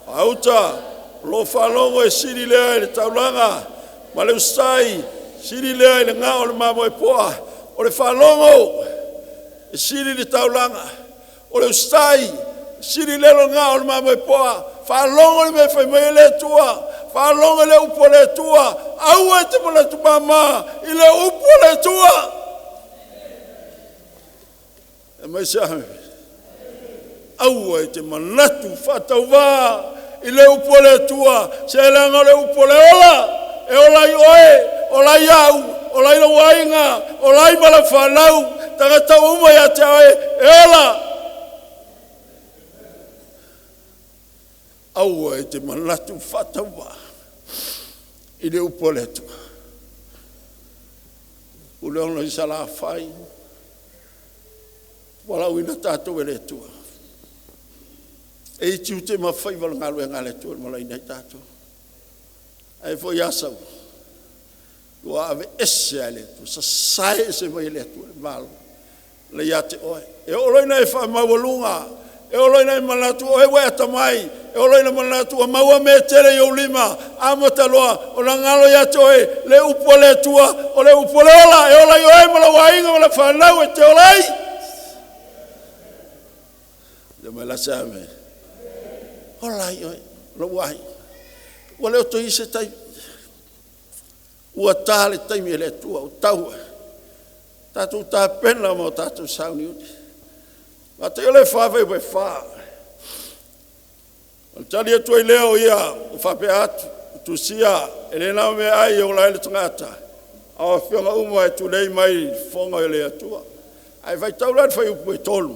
Faauta, o lo o faalogo e sili lea i le taulaga ma le usai, sili lea i le gao o le mamoe poa. O le faalogo e sili i le taulaga, o le usai sili lea le gao o le mamoe poa. Faalogo le mea e fai mai ai le Atua, faalogo le upu a le Atua. Aua e te manatu mama i le upu a le Atua. E mai se ame. Aua e te manatu faatauvā i le upu a le Atua, se leaga o le upu o le ola, e ola ai oe, ola ai au, ola ai lou aiga, ola ai ma lau fanau, tagata uma ia te oe, e ola. Aua e te manatu faatauvā i le upu a le Atua. Puleono i Salafai, valaauina tatou e le Atua. E i tiute ma faiva o le galuega a le Atua e valaauina ai tatou. Ae foi Asau, ua ave ese a le Atua, sasae ese mai e le Atua le malo le ia te oe. E oo loa ina e faamaualuga, e oo loa ina e manatu oe ua e atamai, e oo loa ina manatu ua maua mea e tele i ou lima, amata loa ona galo ia te oe le upu a le Atua, o le upu o le ola, e ola ai oe ma lou aiga ma lau fanau e te ola ai. Ia mai la se ame. Ola ai oe, lou aiga. Ua le o toe i se taimi. Ua ta le taimi e le Atua, o tau e. Tatou tapena ma o tatou sauniuni. Mateo le 4 fai mai 4. O le tali atu ai lea o ia o faapea atu, tusia e le na o meaai e ola ai le tagata, a o afioga uma e tulei mai i fofoga o le Atua. Ae faitau la le fuaiupu e 3.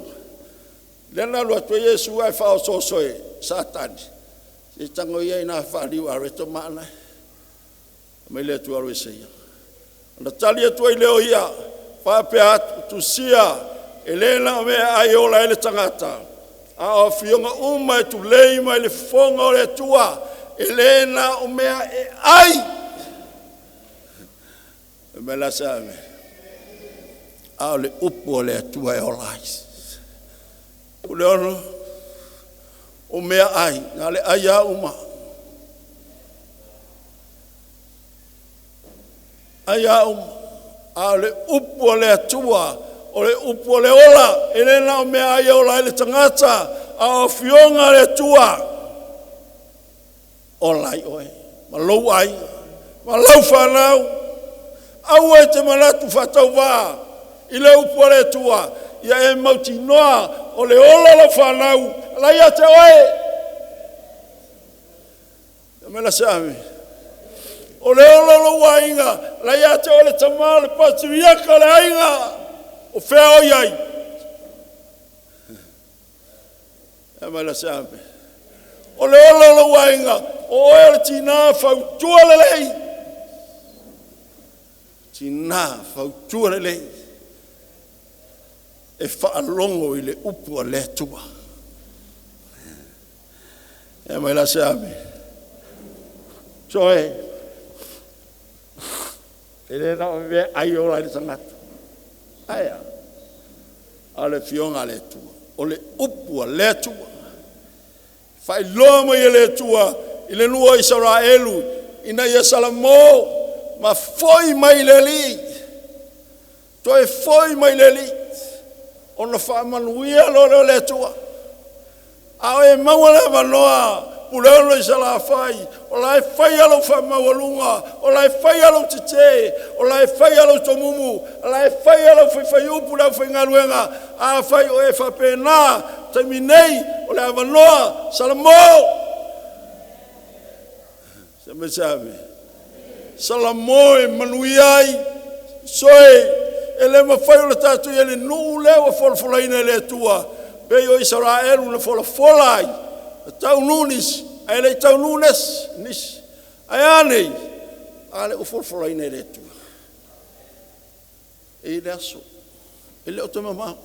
Lea na alu atu ai Iesu ae faaosooso e Satani, se i tago ia ina faaliu areto ma anae. Mai le Atua alu ese ia. Ona tali atu ai lea o ia, faapea atu, tusia, e le na o meaai e ola ai le tagata, a o afioga uma e tulei mai le fofoga o le Atua, e le na o mea e ai. E mai la se ame. A o le upu a le Atua e ola ai. Puleono, o mea ai, na le ai a uma. Ai a uma. A o le upu a le Atua, o le upu o le ola, e le na o mea ai e ola ai le tagata, a o afioga a le Atua, ola ai oe, ma lou aiga, ma lau fanau. Aua e te manatu faatauvā i le upu a le Atua, ia e mautinoa o le ola o lau fanau, la ia te oe. E mai la se ame. O le ola o lou aiga, la ia te oe le tamā o le patriaka o le aiga. O fea o iai. E mai la se ame. O le ola o lou aiga, o oe o le tinā fautua lelei. Tinā fautua lelei. E faalogo i le upu a le Atua. E mai la se ame. Soe, e le na o mea ai ola ai le tagata. Aia, a le fioga a le Atua. O le upu a le Atua. Faailoa mai e le Atua i le nuu o Isaraelu ina ia Salamo ma foi mai le Alii. Toe foi mai le Alii. Ona faamanuia loa lea o le Atua. A o e maua le avanoa Puleono i Salafai, o la e faia lou faamaualuga, o la e faia lou tetē, o la e faia lou tomumu, o la e faia lou faifaiupu le aufaigaluega. Afai o e faapena, taimi nei o le avanoa, Salamo! Se me se ave. Salamo e manuia ai, soe, e le mafai o le tātou i le nuu lea ua folafolaina e le Atua, pei o Isaraelu na folafola ai, taunuu nisi, ae le i taunuu nisi. Ae a nei, a le ua folafolaina e le Atua. E i le aso, e le o toe mamao.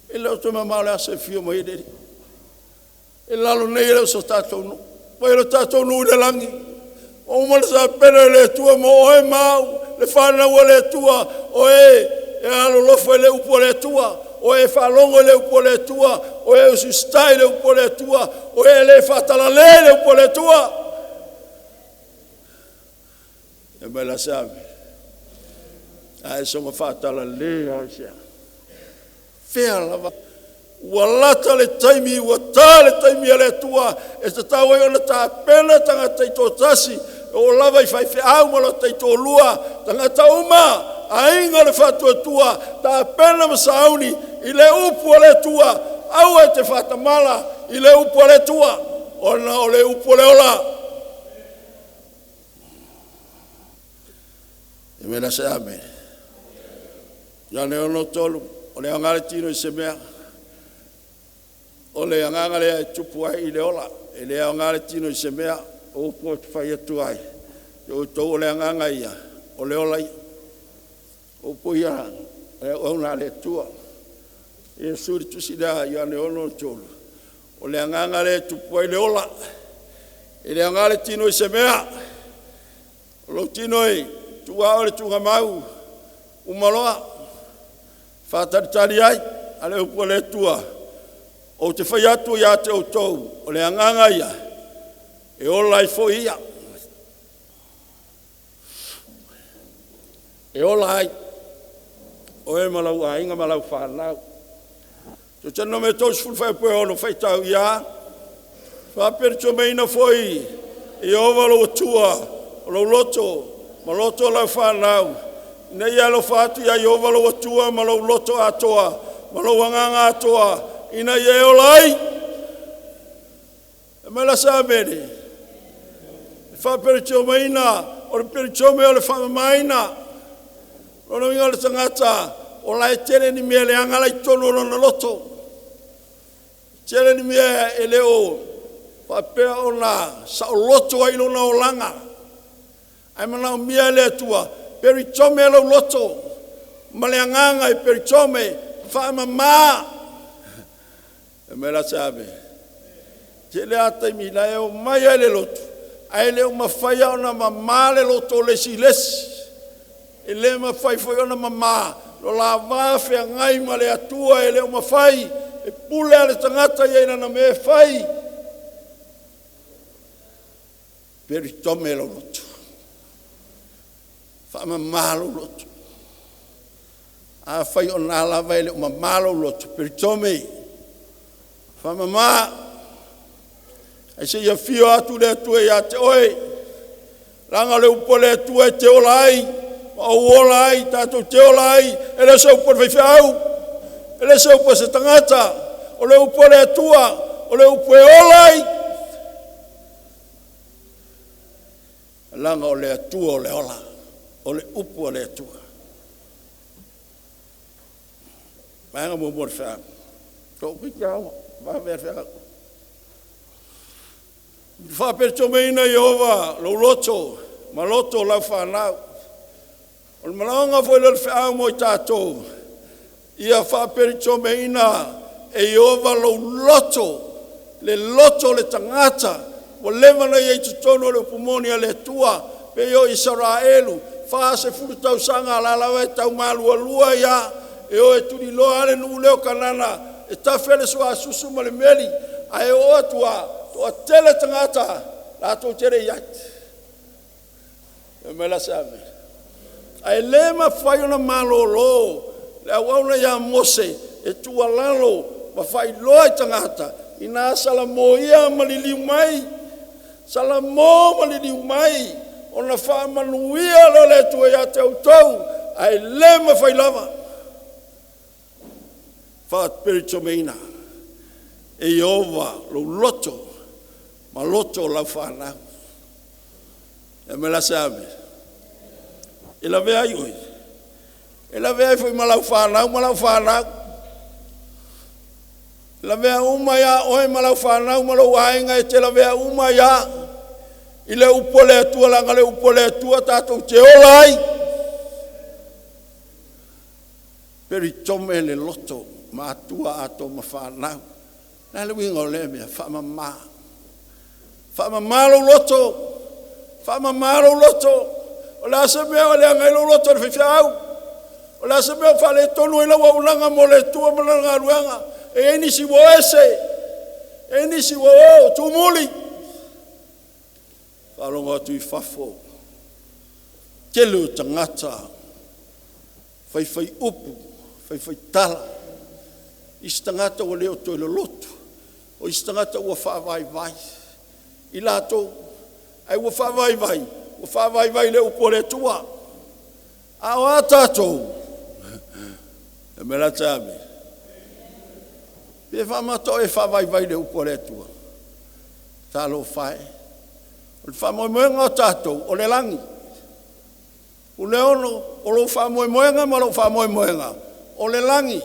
E le o toe mamao le aso e fio mai ai le Alii. E lalo nei e le o so tātou nuu. Mai o le tātou nuu i le lagi. O uma le sapena e le Atua mo oe mau, le whanau a le Atua, o e e alolofa i le upu a le Atua, o e faalogo i le upu a le Atua, o e usiusitai i le upu a le Atua, o e le faatalale i le upu a le Atua. E mai la se ave. Ae soga faatalale ai se ave. Fea lava. Ua lata le taimi, ua tā le taimi a le Atua, e tatau ai ona tapena tagata i tōtasi, o lava i faifeau ma lo taitolua, tagata uma, aiga o le faatuatua, tapena ma sauni i le upu a le Atua, aua e te faatamala i le upu a le Atua, ona o le upu o le ola. E mea la se ame. Ia ne ono tolu, o le aoga le tino i se mea, o le agaga lea e tupu ai i le ola, e le aoga le tino i se mea, o upu o te fai atu ai, e outou o le agaga ia, o le ola ia. O upu ia, e au na le Atua. Iesu le tusi lea, Ioane 6:3. O le agaga lea e tupu ai le ola, e le aoga le tino i se mea, o lou tino e tuua o le tuugamau, umaloa, whātaritari ai, a le upu a le Atua, o te whai atu ia te outou, o le agaga ia, e ola ai foi ia. E ola ai, o e malau ainga malau whanau. Te tano me tau sefulu faipue ono whaitau ia, whāpere meina foi, i ova lo atua, o lo loto, ma loto lau whanau, ina ia alofa atu ia Iova lou Atua ma lou loto atoa, ma lou agaga atoa, ina ia e ola ai. E mai la sa mele. E whāperetiomaina, o le peretiome o le whaamamaina. Lona uiga o le tagata, o la e tele ni mea leaga la i totonu o lona loto. Tele ni mea e le o faapea ona saoloto ai lona olaga. Ae manaomia e le Atua, peritome lou loto ma le agaga e peritome, faamama. E mai la se ave. Tele a taimi la e o mai ai le lotu, ae le o mafai ona mamā le loto o le isi i le isi. E le mafai foi ona mamā lo la va feagai ma le Atua e le o mafai e pule a le tagata ia i lana mea e fai. Peritome lou loto. Faamamā lou loto. Afai o nā lava e le o mamā lou loto, peritome. Faamamā. Ae seia afio atu le Atua ia te oe. Leaga o le upu a le Atua e te ola ai, ma ou ola ai, tatou te ola ai, e le o se upu a le faifeau, e le o se upu a se tagata, o le upu a le Atua, o le upu e ola ai. Leaga o le Atua o le ola, o le upu a le Atua. Vaega muamua o le feau. Toʻu aoga, vave le feau. Faaperetomeina Ieova lou loto ma loto o lau fanau. O le malaoga foi lea o le feau mo i tatou, ia faaperetomeina e Ieova lou loto, le loto o le tagata, ua leva ona ia i totonu o le upu moni a le Atua, pei o Isaraelu, 40 tausaga la lava e tau malualua ia, e o e tuliloa le nuu lea o Kanana, e tafe le suasusu ma le meli, ae oo atu a, toatele tagata, latou te le i ai. E mai la se ame. Ae le mafai ona malolo le auauna ia Mose e tuualalo ma faailoa i tagata ina salamo ia ma liliu mai, salamo ma liliu mai, ona faamanuia lea o le Atua ia te outou, ae le mafai lava. Faaperetomeina e Ieova lou loto ma loto o lau fanau. E mai la se ame. E lavea ai oe. E lavea ai foi ma lau fanau ma lau fanau. E lavea uma ia oe ma lau fanau ma lou aiga e te lavea uma ia i le upu a le Atua, leaga le upu a le Atua tatou te ola ai. Peritome le loto ma atua ato ma fanau. Le a le uiga o lea mea? Faamamā. Faamamā lou loto. Faamamā lou loto. O le a se mea o leaga ai lou loto i le faifeau? O le a se mea o faaletonu ai lau auaunaga mo le Atua ma lana galuega? E i ai nisi ua ese, e i ai nisi ua o tumuli. Faalogo atu i fafo, tele o tagata faifai upu, faifai tala, isi tagata ua le o toe lolotu, o isi tagata ua faavaivai i latou, ae ua faavaivai, ua faavaivai le upu a le Atua. A o a tatou? E mai la te ame. Pe faamata e faavaivai le upu a le Atua. Talofa e. O le faamoemoega o tatou, o le lagi. Puleono, o lou faamoemoega ma lou faamoemoega, o le lagi.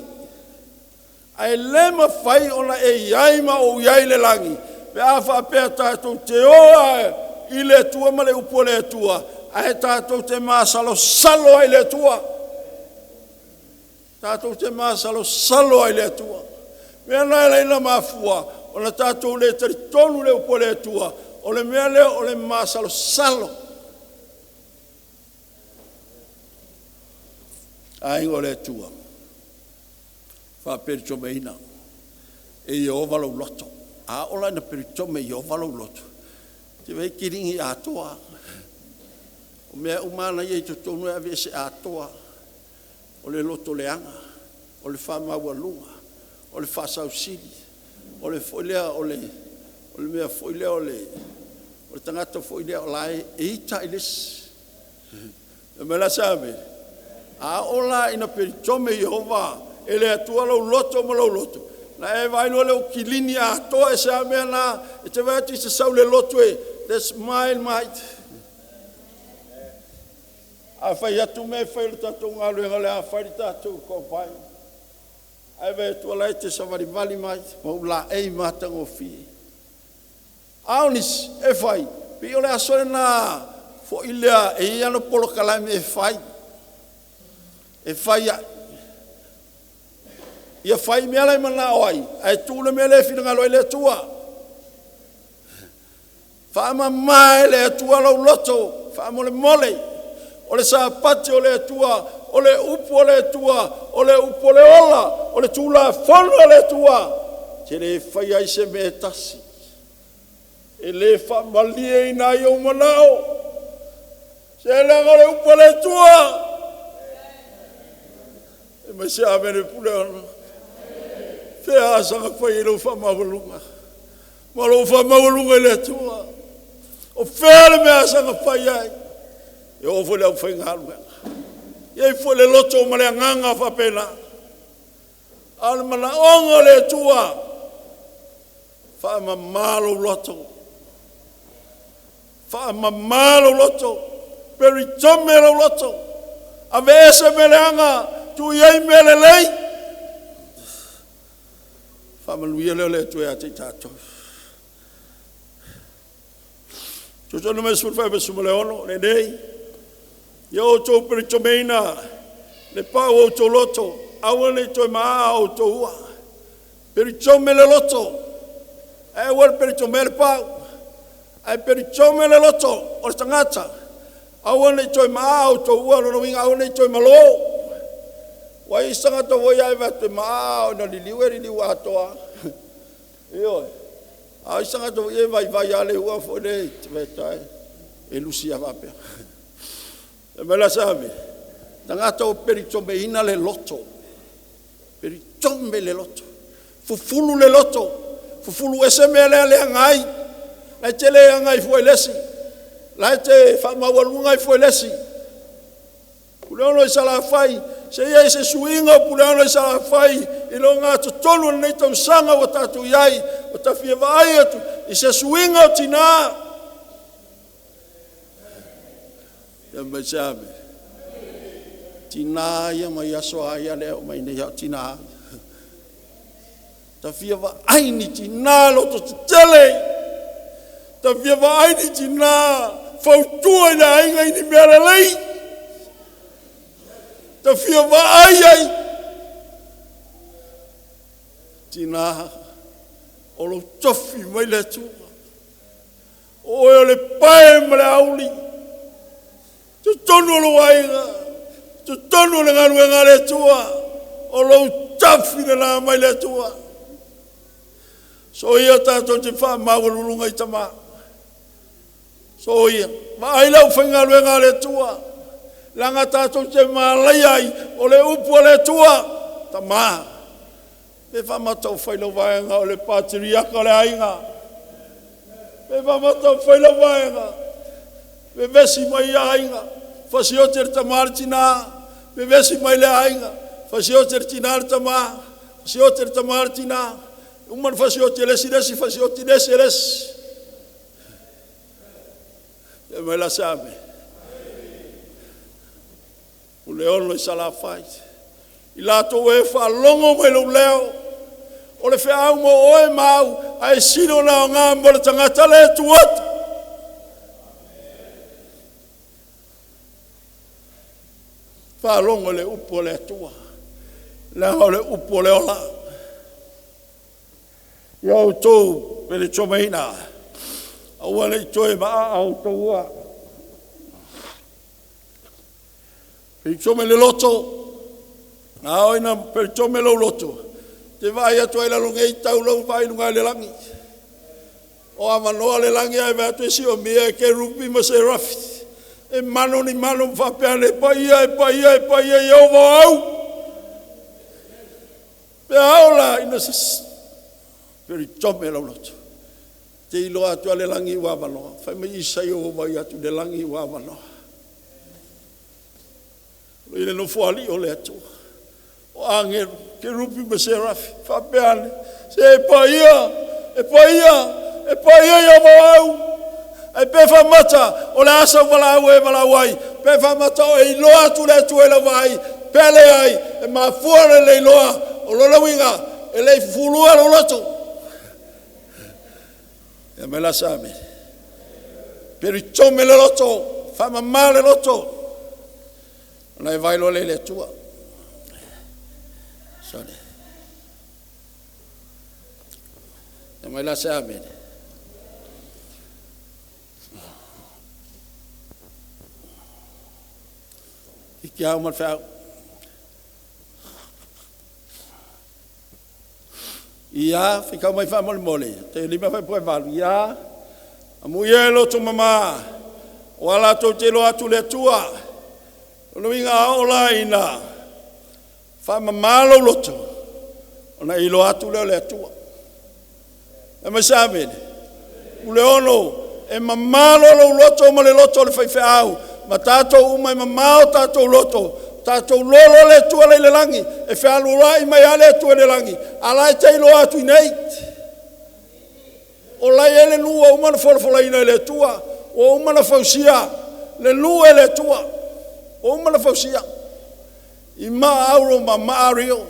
Ae le mafai ona e i ai ma ou i ai i le lagi, pe a faapea tatou te oa i le Atua ma le upu a le Atua, ae tatou te masalosalo ai i le Atua. Tatou te masalosalo ai i le Atua. Mea na e laina mafua, ona tatou le talitonu le upu a le Atua, o le mea lea o le masalosalo. Aiga o le Atua, faaperetomeina e Ieova lou loto. A oo la ina peretome e Ieova lou loto, te vaai kiligi atoa. O mea uma na ia i totonu e aveese atoa. O le loto leaga, o le faamaualuga, o le faasausili, o le foi lea o le mea foi lea o le tagata foi lea o la e ita i le isi. E mai la se ame. A oo la ina peritome Ieova e le Atua lou loto ma lou loto, na e vaai loa lea ua kilini atoa e se a mea na, e te vaai atu i se sau le loto e, the smile might. A fai atu mea e fai o le tatou galuega, o le a fai le tatou kaufai. Ae vaai atu la e te savalivali mai, ma ou laei matagofie. A o nisi e fai, pei o le aso lena Fo'i lea e i ai ana polokalame e fai. E fai ai. Ia fai mea la e manao ai, ae tuu le mea lea e finagalo ai le Atua. Faamama e le Atua lou loto, faamolemole. O le Sapati o le Atua, o le upu o le Atua, o le upu o le ola, o le Tulafono a le Atua. E te le faia ai se mea e tasi. E le faamalieina ai ou manao. Se leaga o le upu a le Atua. E mai se amene pule ona. Fea asaga fai ai lou faamaualuga. Ma lou faamaualuga i le Atua. O fea le mea asaga fai ai. E oo foi le aufaigaluega. E i ai foi le loto ma le agaga faapena. A o le manaoga o le Atua, faamama lou loto. Faamama lou loto. Peritome lou loto. Aveese mea leaga, tuu i ai mea lelei. Faamanuia lea o le Atua ia te i tatou. Joso numera 14.6, lenei. Ia outou peritomeina le pau o outou loto, aua ne i toe maa outou ua. Peritome le loto, ae aua le peritomea le pau. Ae peritome le loto o le tagata, aua ne i toe maa outou ua, lona uiga aua ne i toe malo. Ua i ai tagata foi ae vaai atu e maa ona liliu e liliu atoa. Ioe. A o isi tagata foi e vaivai lava le ua foi le e lusi lava faapea. E mai la sami, tagata ua peritomeina le loto. Peritome le loto. Fufulu le loto. Fufulu ese mea lea leaga ai. La e te leaga ai fua i le isi. La e te faamaualuga ai fua i le isi. Puleono i Salafai, se i ai se suiga o Puleono i Salafai i le ogatotonu o lenei tausaga ua tatou i ai, ua ta fia vaai atu i se suiga o tinā. Ia mai se ame. Tinā ia mai aso a ia lea o mai nei au tinā. Ta fia vaai ni tinā loto tetele. Ta fia vaai ni tinā fautua i le aiga i ni mea lelei. Ta fia vaai ai. Tinā, o lou tofi mai le Atua. O oe o le pae ma le auli. Totonu o lou aiga, totonu o le galuega a le Atua, o lou tafi lena mai le Atua. So ia tatou te faamaualuluga i tama. So ia, vaai lau faigaluega a le Atua. Leaga tatou te malaia ai, o le upu a le Atua, tama. Pe faamata o fai lau vaega o le patriaka o le aiga. Pe faamata o fai lau vaega. Vevesi mai aiga. Fasiote le tama le tina. Vevesi mai le aiga. Fasiote le tina le tama. Fasiote le tama le tina. Uma le fasiote le esi le esi, fasiote le esi le esi. E mai la se ame. O le ono i Salafai. I latou e faalogo mai lou leo. O le feau mo oe ma au, ae sili ona aoga mo le tagata le tu atu. Faalogo le upu o le Atua. Leaga o le upu o le ola. Ia outou peletomaina, aua ne i toe maa outou ua. Peritome le loto, a o ina peritome lou loto, te vaai atu ai lalo nei tau lau vaai i luga i le lagi. O avanoa le lagi ae vaai atu e siomia e kerupi ma serafi. E mano ni mano ma faapea ane, e paia, e paia, e paia, Ieova o au. Pe ao la ina peritome lau loto. Te iloa atu a le lagi ua avanoa. Fai mai Isaia ua vai atu le lagi ua avanoa. I le nofoalii o le Atua. O agelu, kerupi ma serafi, faapea ane, se e paia, e paia, e paia Ieova o au. Ai pe faamata, o le asa valaau e valaau ai, pe faamata o e iloa atu le Atua i lau vaai, pe leai, e mafua le le iloa, o lona uiga, e le i fufulua lou loto. Ia mai la sa ame. Peritome le loto, Faamamā le loto ona e vaai loa lea i le Atua. Sorry. E mai la se amene. I ke au ma le feau. Ia, whikau mai wha mole mole. Te lima whai poe valu. Ia, amu ia e loto mama. O ala tau te loa atu le atua. O le winga a o la ina. Wha mamalo loto. Ona i loa atu leo le atua. E mai sa mele. Ule ono, e mamalo lo loto ma le loto le whaiwheau. Ma tātou uma e mamao tātou loto. Tātou lolo le atua le langi. E whealurai mai ale atua le langi. Ala e te iloa atu i nei. O lai ele lua uma na folafola ina le atua. O uma na fausia. Le lua e le atua. O uma na fausia. I maa auro ma maa rio.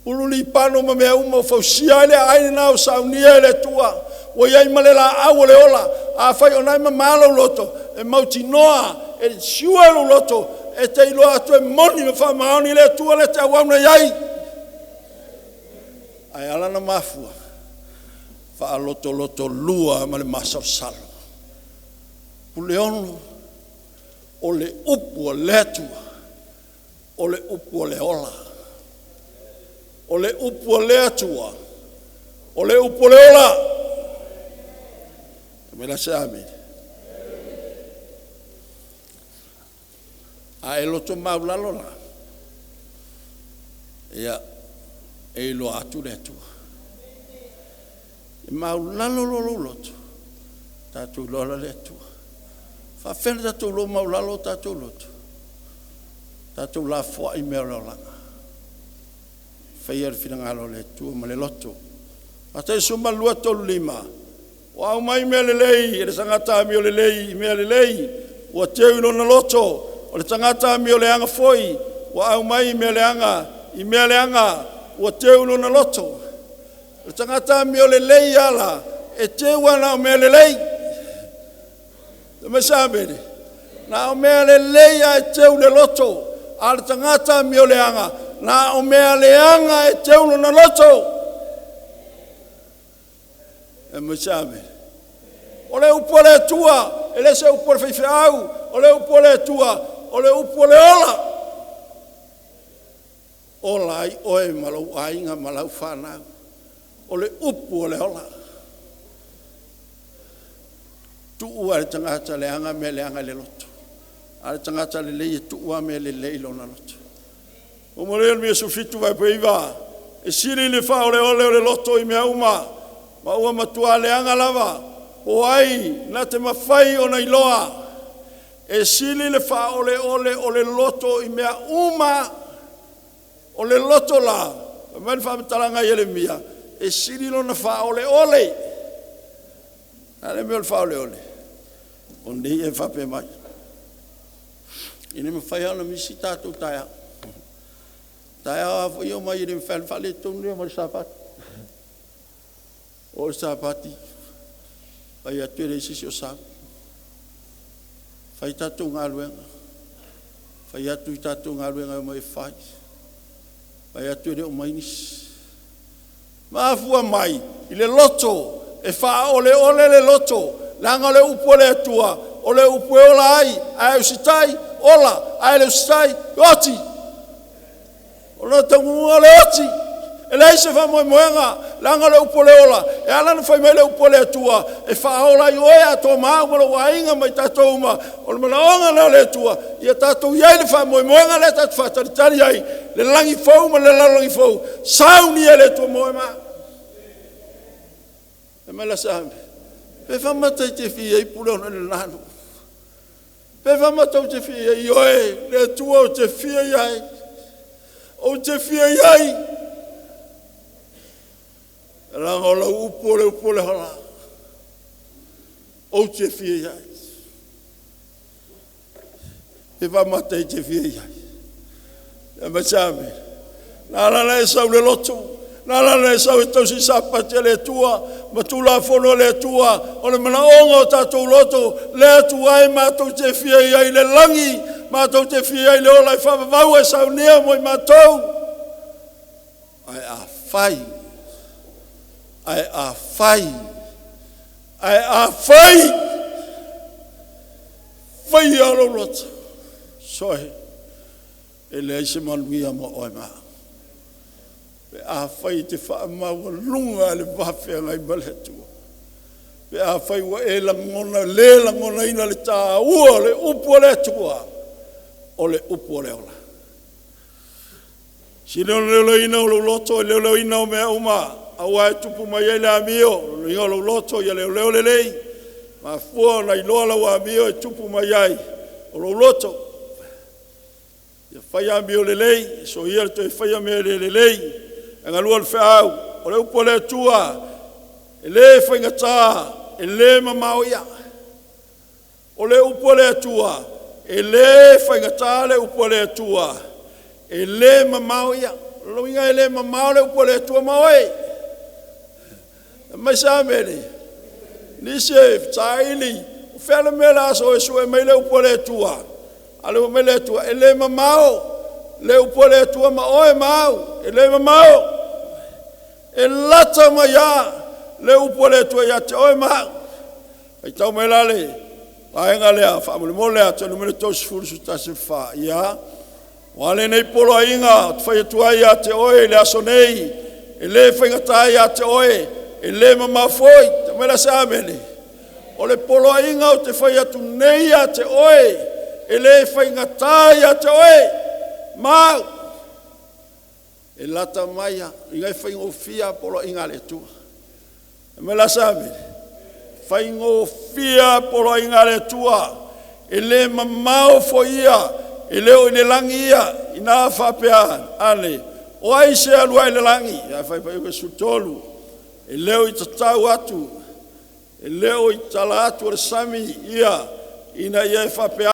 Ulu pano ma mea uma o fausia ele aina na o saunia ele atua. O iai ma le la au o le ola. A whai o nai mamalo loto. E mautinoa. E siua lo loto. E te iloa atu e moni ma whaamaoni le atua le te awauna iai. Ai ala na mafua. Wha loto loto lua ma le masalosalo. Pule ono. O le upu o le atua. O le upu o le ola. O le upu o le atua. O le upu o le ola. Me la se amen. A e loto maulalo la. Ia, e iloa atu le atua. E maulalo lo lo loto. Tātou iloa la le atua. Whaawhena tātou lo maulalo tātou loto. Tātou la fua i mea o le olaga. Whaia le whinangalo le atua ma le loto. A te suma lua tolu lima. O au mai mea le lei, e le tangata ami o le lei, mea le lei. Ua teu i lona loto. O le tangata ami o le anga foi. Ua au mai mea le anga, i mea le anga. Ua teu i lona loto. O le tangata ami o le lei ala, e teu ana o mea le lei. Te mai sa mene. Nā o mea le lei a e teu le loto. A le tangata ami o le anga. Nā o mea le anga e teu lona loto. E mai sa mene. O le upu o le atua, e le se upu o le whaiwheau. O le upu o le atua, o le upu o le ola. Ola ai oe malau ainga malau whanau. O le upu o le ola. Tuua le tangata le anga me le anga le loto. A le tangata le lei e tuua me le lei lona loto. O mo lea mea sufitu vai peiva. E sili le wha o le ole o le loto i mea uma. Ma ua matua le anga lava. O ai, na te mawhai o na iloa. E sili le wha o le ole o le loto i mea uma. O le loto la. Mai le whaamatalanga i ele mia. E sili lona wha o le ole. A le mea o le wha o le ole. O nei e whape mai. Ine mawhai ana misi tātou taia. Taia a fo i o mai ine mawhai wha le tonu lea ma le sapati. O le sapati. Whai atu e le sisi o sau. Whai tātou ngā luenga. Whai atu i tātou ngā luenga o mai whai. Whai atu e le o mai nisi. Maafua mai i le loto. E wha ole ole le loto. Langa le upu o le atua. O le upu e ola ai. Ae usitai, ola. Ae le usitai, oti. O le tangunga le oti. E lei se wha moe moenga. Langa le upu o le ola. E ala na whai mai le upu o le atua. E wha ola i oe a tō maau ma le wainga mai tātou uma. O le manaonga leo le atua. Ia tātou iai le wha moe moenga le tātou whātaritari ai. Le langi fau ma le lalangi fau. Sauni e le atua moe maa. E mai la sa Pe whamata i te whia i pule ona le nanu. Pe whamata o te whia i oe, le atua o te whia iai. O te whia iai. Ranga o lau upu o le upu o le hola. O te whia iai. Pe whamata i te whia iai. E mai sa me. Nā lana e sau le loto. Nā lana e sau e tausi sapati a le atua. ma tulafono a le Atua, o le manaoga o tatou loto, le Atua e matou te fia i ai i le lagi, matou te fia i ai i le ola e faavavau e saunia mo i matou. Ae afai, ae afai, ae afai, faia lou loto, soe, e leai se manuia mo oe ma au. Pe afai e te faamaualuga le va feagai ma le Atua, pe afai ua e lagona le lagonaina le tāua o le upu a le Atua, o le upu o le ola. Sili ona leoleoina o lou loto i le leoleoina o mea uma, aua e tupu mai ai le amio. O lona uiga o lou loto ia leoleo lelei, mafua ona iloa lau amio e tupu mai ai o lou loto. Ia fai amio lelei, soia le toe faia mea le lelei. Ae galua le feau, o le upu a le Atua, e le faigata, e le mamao ia. O le upu a le Atua, e le faigata le upu a le Atua, e le mamao ia. O lona uiga e le mamao le upu a le Atua ma oe. Aumai se amene. Nisi e saili, o fea le mea o le a e sue mai le upu a le Atua? A o lea ua fai mai le Atua, e le mamao le upu a le Atua ma oe ma au, e le mamao. E lata mai lava le upu a le Atua ia te oe ma au. Faitau mai la le vaega lea faamolemole atu numera 30 11 fa. Ia, ua a lenei poloaiga ou te fai atu ai ia te oe i le aso nei, e le faigata ia te oe, e le mamao foi. Fai mai la se amene. O le poloaiga ou te fai atu nei ia te oe, e le faigata ia te oe, ma au. E lata mai lava, e faigofie lava poloaiga a le Atua. Fai mai la se amene. Faigofie lava poloaiga a le Atua, e le mamao foi ia, e le o i le lagi ia. Ina faapea ane, o ai se alu ai i le lagi? Ae fai mai le 13, e le o i tatau atu, e le o i tala atu o le sami ia, ina ia e faapea